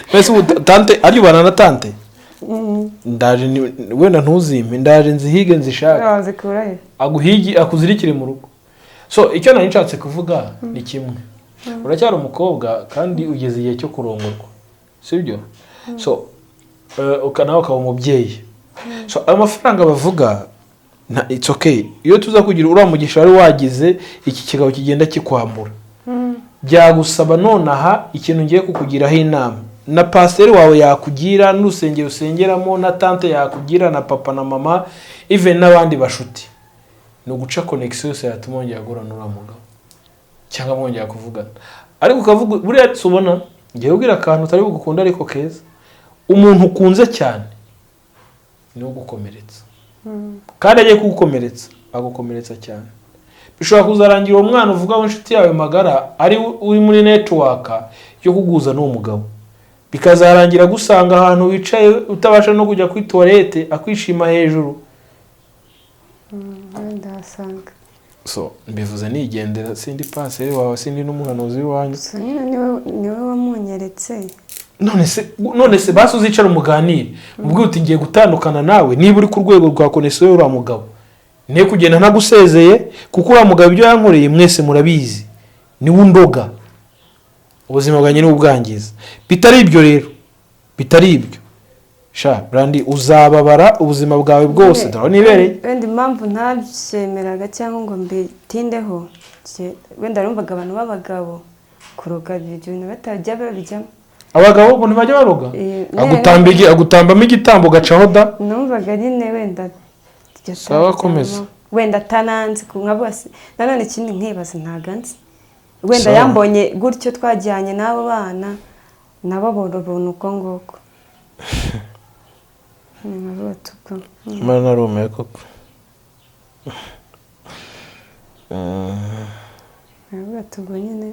Mbese ubu tante ari ubana na tante? Ndaje wenda ntuzimpe, ndaje nzihige nzishake. Wazikura he? Aguhigi akuzirikire mu rugo. So icyo nari nshatse kuvuga ni kimwe: uracyari umukobwa kandi ugeze igihe cyo kurongorwa, sibyo? So nawe ukaba umubyeyi. So ayo mafaranga bavuga it's okay. Iyo tuza kugira uriya mugisha wari wagize, iki kigabo kigenda kikwambura, byagusaba nonaha ikintu ngiye kukugiraho inama, na pasiteri wawe yakugira, n'urusengero usengeramo, na tante yakugira, na papa na mama, even n'abandi bashuti, ni uguca connexion yose yatuma wongera guhura n'uriya mugabo cyangwa mwongera kuvugana. Ariko ukavuga buriya si ubona ngiye ubwira akantu utari bugukunde ariko keza: umuntu ukunze cyane ni ugukomeretsa, kandi agiye kugukomeretsa agukomeretsa cyane. Bishobora kuzarangira uwo mwana uvuga w'inshuti yawe magara ari uri muri network yo kuguza n'uwo mugabo, bikazarangira gusanga ahantu wicaye utabasha no kujya kuri toilette, akwishima hejuru. Wenda wasanga. So mbivuze nigendera, sindi paseri wawe, sindi n'umuhanuzi w'iwanyu. Gusa nyine niwe wamunyeretse. None se basi uzicara umuganire, ubwo uti ngiye gutandukana nawe, niba uri ku rwego rwa connexion y'uriya mugabo, ne kugenda ntagusezeye, kuko uriya mugabo ibyo yankoreye mwese murabizi, niwe undoga, ubuzima bwanjye niwe ubwangiza. Bitari ibyo rero, bitari ibyo sha Brandi, uzababara ubuzima bwawe bwose. Dore nibereye. Wenda impamvu ntabyemeraga cyangwa ngo mbitindeho, wenda numvaga abantu b'abagabo kuroga ibyo bintu batajya babijyamo. Abagabo ngo ntibajya baroga? Agutambamo igitambo ugacaho da. Numvaga nyine wenda iryo Sawa, tabi komeza. ryarimo. Wenda atananzi nkavuga nanone ikindi nkibaza, ntago anzi wenda. Sawa. Yambonye gutyo twajyanye n'abo bana, nabo borobona uko nguko. Nkavuga ati ubwo Imana narumiwe koko. Nkavuga ati ubwo nyine,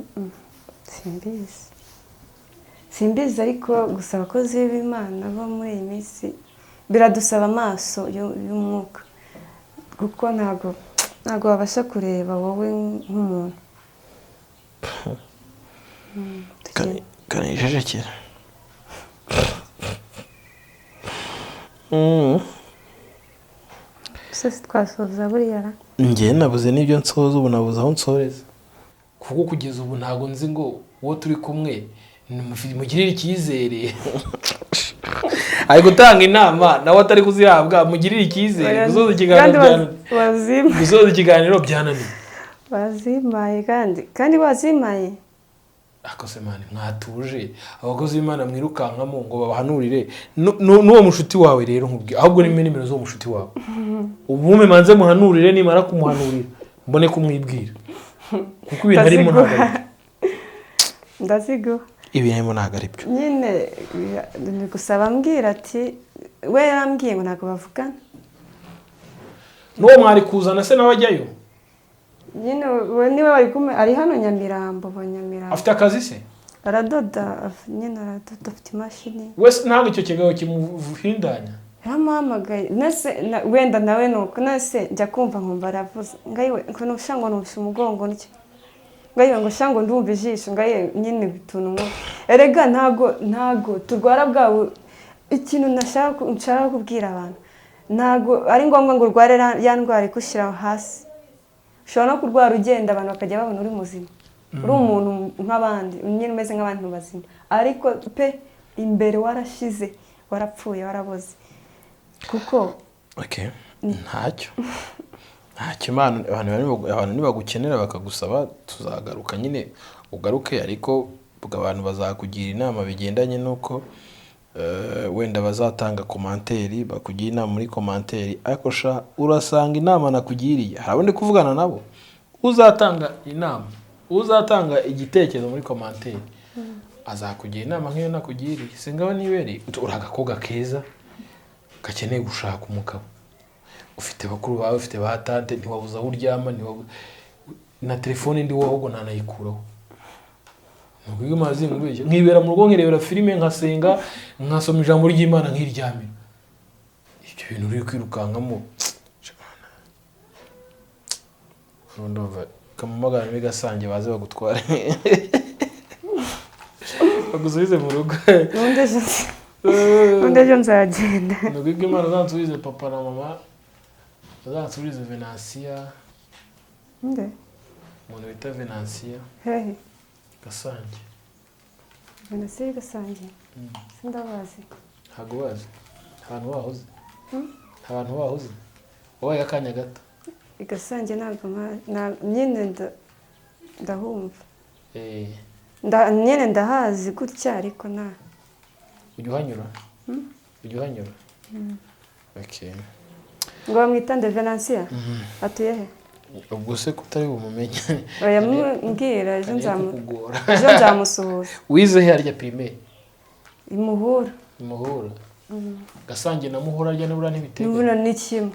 simbizi, ariko gusa abakozi b'Imana bo muri iyi minsi biradusaba amaso y'umwuka, kuko ntabwo wabasha kureba wowe nk'umuntu. Kanijejekera. Gusa twasoza buriya ra? Njye nabuze n'ibyo nsoza ubu, nabuze aho nsoreza, kuko kugeza ubu ntabwo nzi ngo uwo turi kumwe Mugirire icyizere. Ari gutanga inama nawe atari kuzihabwa. Mugirire icyizere. Gusoza ikiganiro Kandi byananiye. Gusoza ikiganiro byananiye. Bazimpaye kandi bazimpaye. Akoze mani, mwatuje. Abakozi b'Imana mwirukankamo ngo babahanurire. N'uwo mushuti wawe rero nkubwire, ahubwo nimwe nimero z'uwo mushuti wawe ubume manze muhanurire. Nimara kumuhanurira mbone kumwibwira, kuko ibintu arimo ntabwo ari byo. Ndaziguha. Ibintu arimo ntabwo ari byo. Nyine ni gusaba, ambwira ati we yarambwiye ngo ntabwo bavugana. N'uwo mwari kuzana se nawe ajyayo? Nyine we niwe bari kumwe, ari hano Nyamirambo, bo Nyamirambo. Afite akazi se? Aradoda, nyine aradoda, afite imashini. Wese ntabwo icyo kigabo kimuhindanya? Yaramuhamagaye nase wenda nawe nuko nase njya kumva nkumva aravuze ngayiwe ngo nusha ngo nusha umugongo ntyo, ngayiwe ngo sha ngo ndumva ijisho, ngayiwe nyine utuntu nko erega ntago turwara bwa ikintu nshaka kubwira abantu, ntago ari ngombwa ngo urware ya ndwara igushyira hasi. Ushobora no kurwara ugenda, abantu bakajya babona uri muzima, uri umuntu nk'abandi nyine, umeze nk'abantu bazima, ariko pe imbere warashize, warapfuye, waraboze kuko Okay, ntacyo. Imana, abantu nibagukenera bakagusaba tuzagaruka nyine ugaruke, ariko ubwo abantu bazakugira inama bigendanye n'uko wenda bazatanga commentaire, bakugira inama muri commentaire. Ariko sha urasanga inama nakugiriye, hari abo ndi kuvugana nabo, uzatanga inama, uzatanga igitekerezo muri commentaire azakugira inama nk'iyo nakugiriye. Singabo nibereye, uri agakobwa keza gakeneye gushaka umugabo, ufite bakuru bawe, ufite ba tante, ntiwabuze aho uryama, ntiwabuze na telefone ndi wowe, ahubwo ntanayikuraho. Ni mazi nkubeshya, nkibera mu rugo, nkirebera filime, nkasenga, nkasoma ijambo ry'Imana, nkiryamira. Ibyo bintu uri kwirukankamo, ndumva kamamagana n'igasange baze bagutware, bagusubize mu rugo. Ubundi ejo nzagenda. Nubwo Imana azansubize papa na mama, azansubize Venansiya. Nde? Umuntu bita Venansiya. Hehe? Gasange. Venansiya Gasange, sindabazi. Ntabwo bazi abantu bahoze, nta bantu bahoze, wabaye akanya gato. Igasange ntabwo nyine ndahumva. Nyine ndahazi gutya, ariko nta Ujya uhanyura? Ujya uhanyura? Okay. Ngo bamwita nde? Venansiya atuye he? Ubwo se kutari bumumenye? Oya, mbwira, ejo Agiye nzamu kukugora. Ejo nzamusuhuza. Wize he harya primaire? Imuhura. Muhura. Gasange na Muhura arya nibura ntibiteganye? Nubona ni kimwe,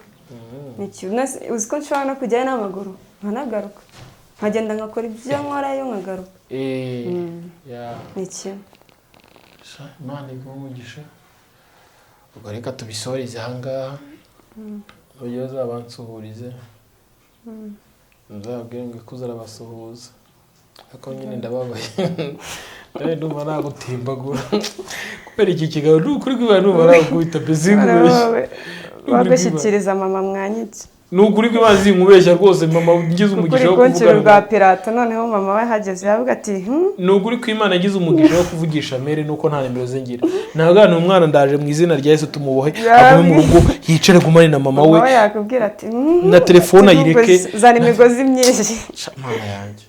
ni kimwe. Uzi ko nshobora no kujyayo n'amaguru nkanagaruka, nkagenda nkakora ibyo nkorayo nkagaruka? Ya. Ni kimwe. Sha, Imana iguhe umugisha. Ubwo reka tubisoreze ahangaha. Ujye uzabansuhurize, nzababwire ngo ikuze arabasuhuza. Ariko nyine ndababaye, nawe ndumva nagutimbagura kubera iki kiganiro. Ni ukuri kwibana, ndumva nagukubita pe, sinkubeshye. Wowe wagushyikiriza mama mwanyica. Ni ukuri kw'Imana, sinkubeshya rwose. Mama ngize Ukuri umugisha wo kuncira kuvugana urwa nawe. pirata, noneho mama we ahageze yavuga ati Ni ukuri kw'Imana, yagize umugisha wo kuvugisha mere, nuko nta nimero ze ngira. Ntabwo umwana ndaje mu izina rya Yesu tumubohe, agume mu rugo, yicare, agumane na mama we. Mama we yakubwira ati Na telefone ati, ayireke. Zana imigozi myinshi. Sha, Mana yanjye.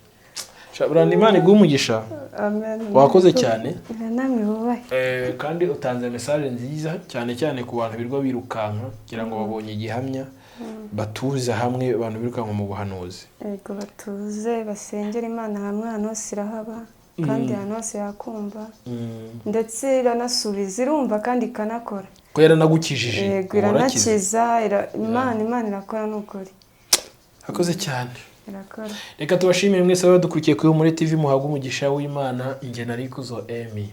Sha, Brand, Imana iguhe umugisha. Amen. Wakoze cyane. Namwe bubahe. Kandi utanze message nziza cyane cyane ku bantu birirwa birukanka, kugira ngo babonye igihamya, batuze hamwe, abantu birukanka mu buhanuzi. Yego, batuze, basengera Imana hamwe, ahantu hose irahaba kandi ahantu hose yakumva, ndetse iranasubiza, irumva kandi ikanakora. Ko yaranagukijije. Yego. Ubu warakize. Iranakiza, Imana irakora, ni ukuri. Akoze cyane. Irakora. Reka tubashimire mwese abadukurikiye kuri Humure TV, muhabwe umugisha w'Imana. Njye nari Ikuzo Emi.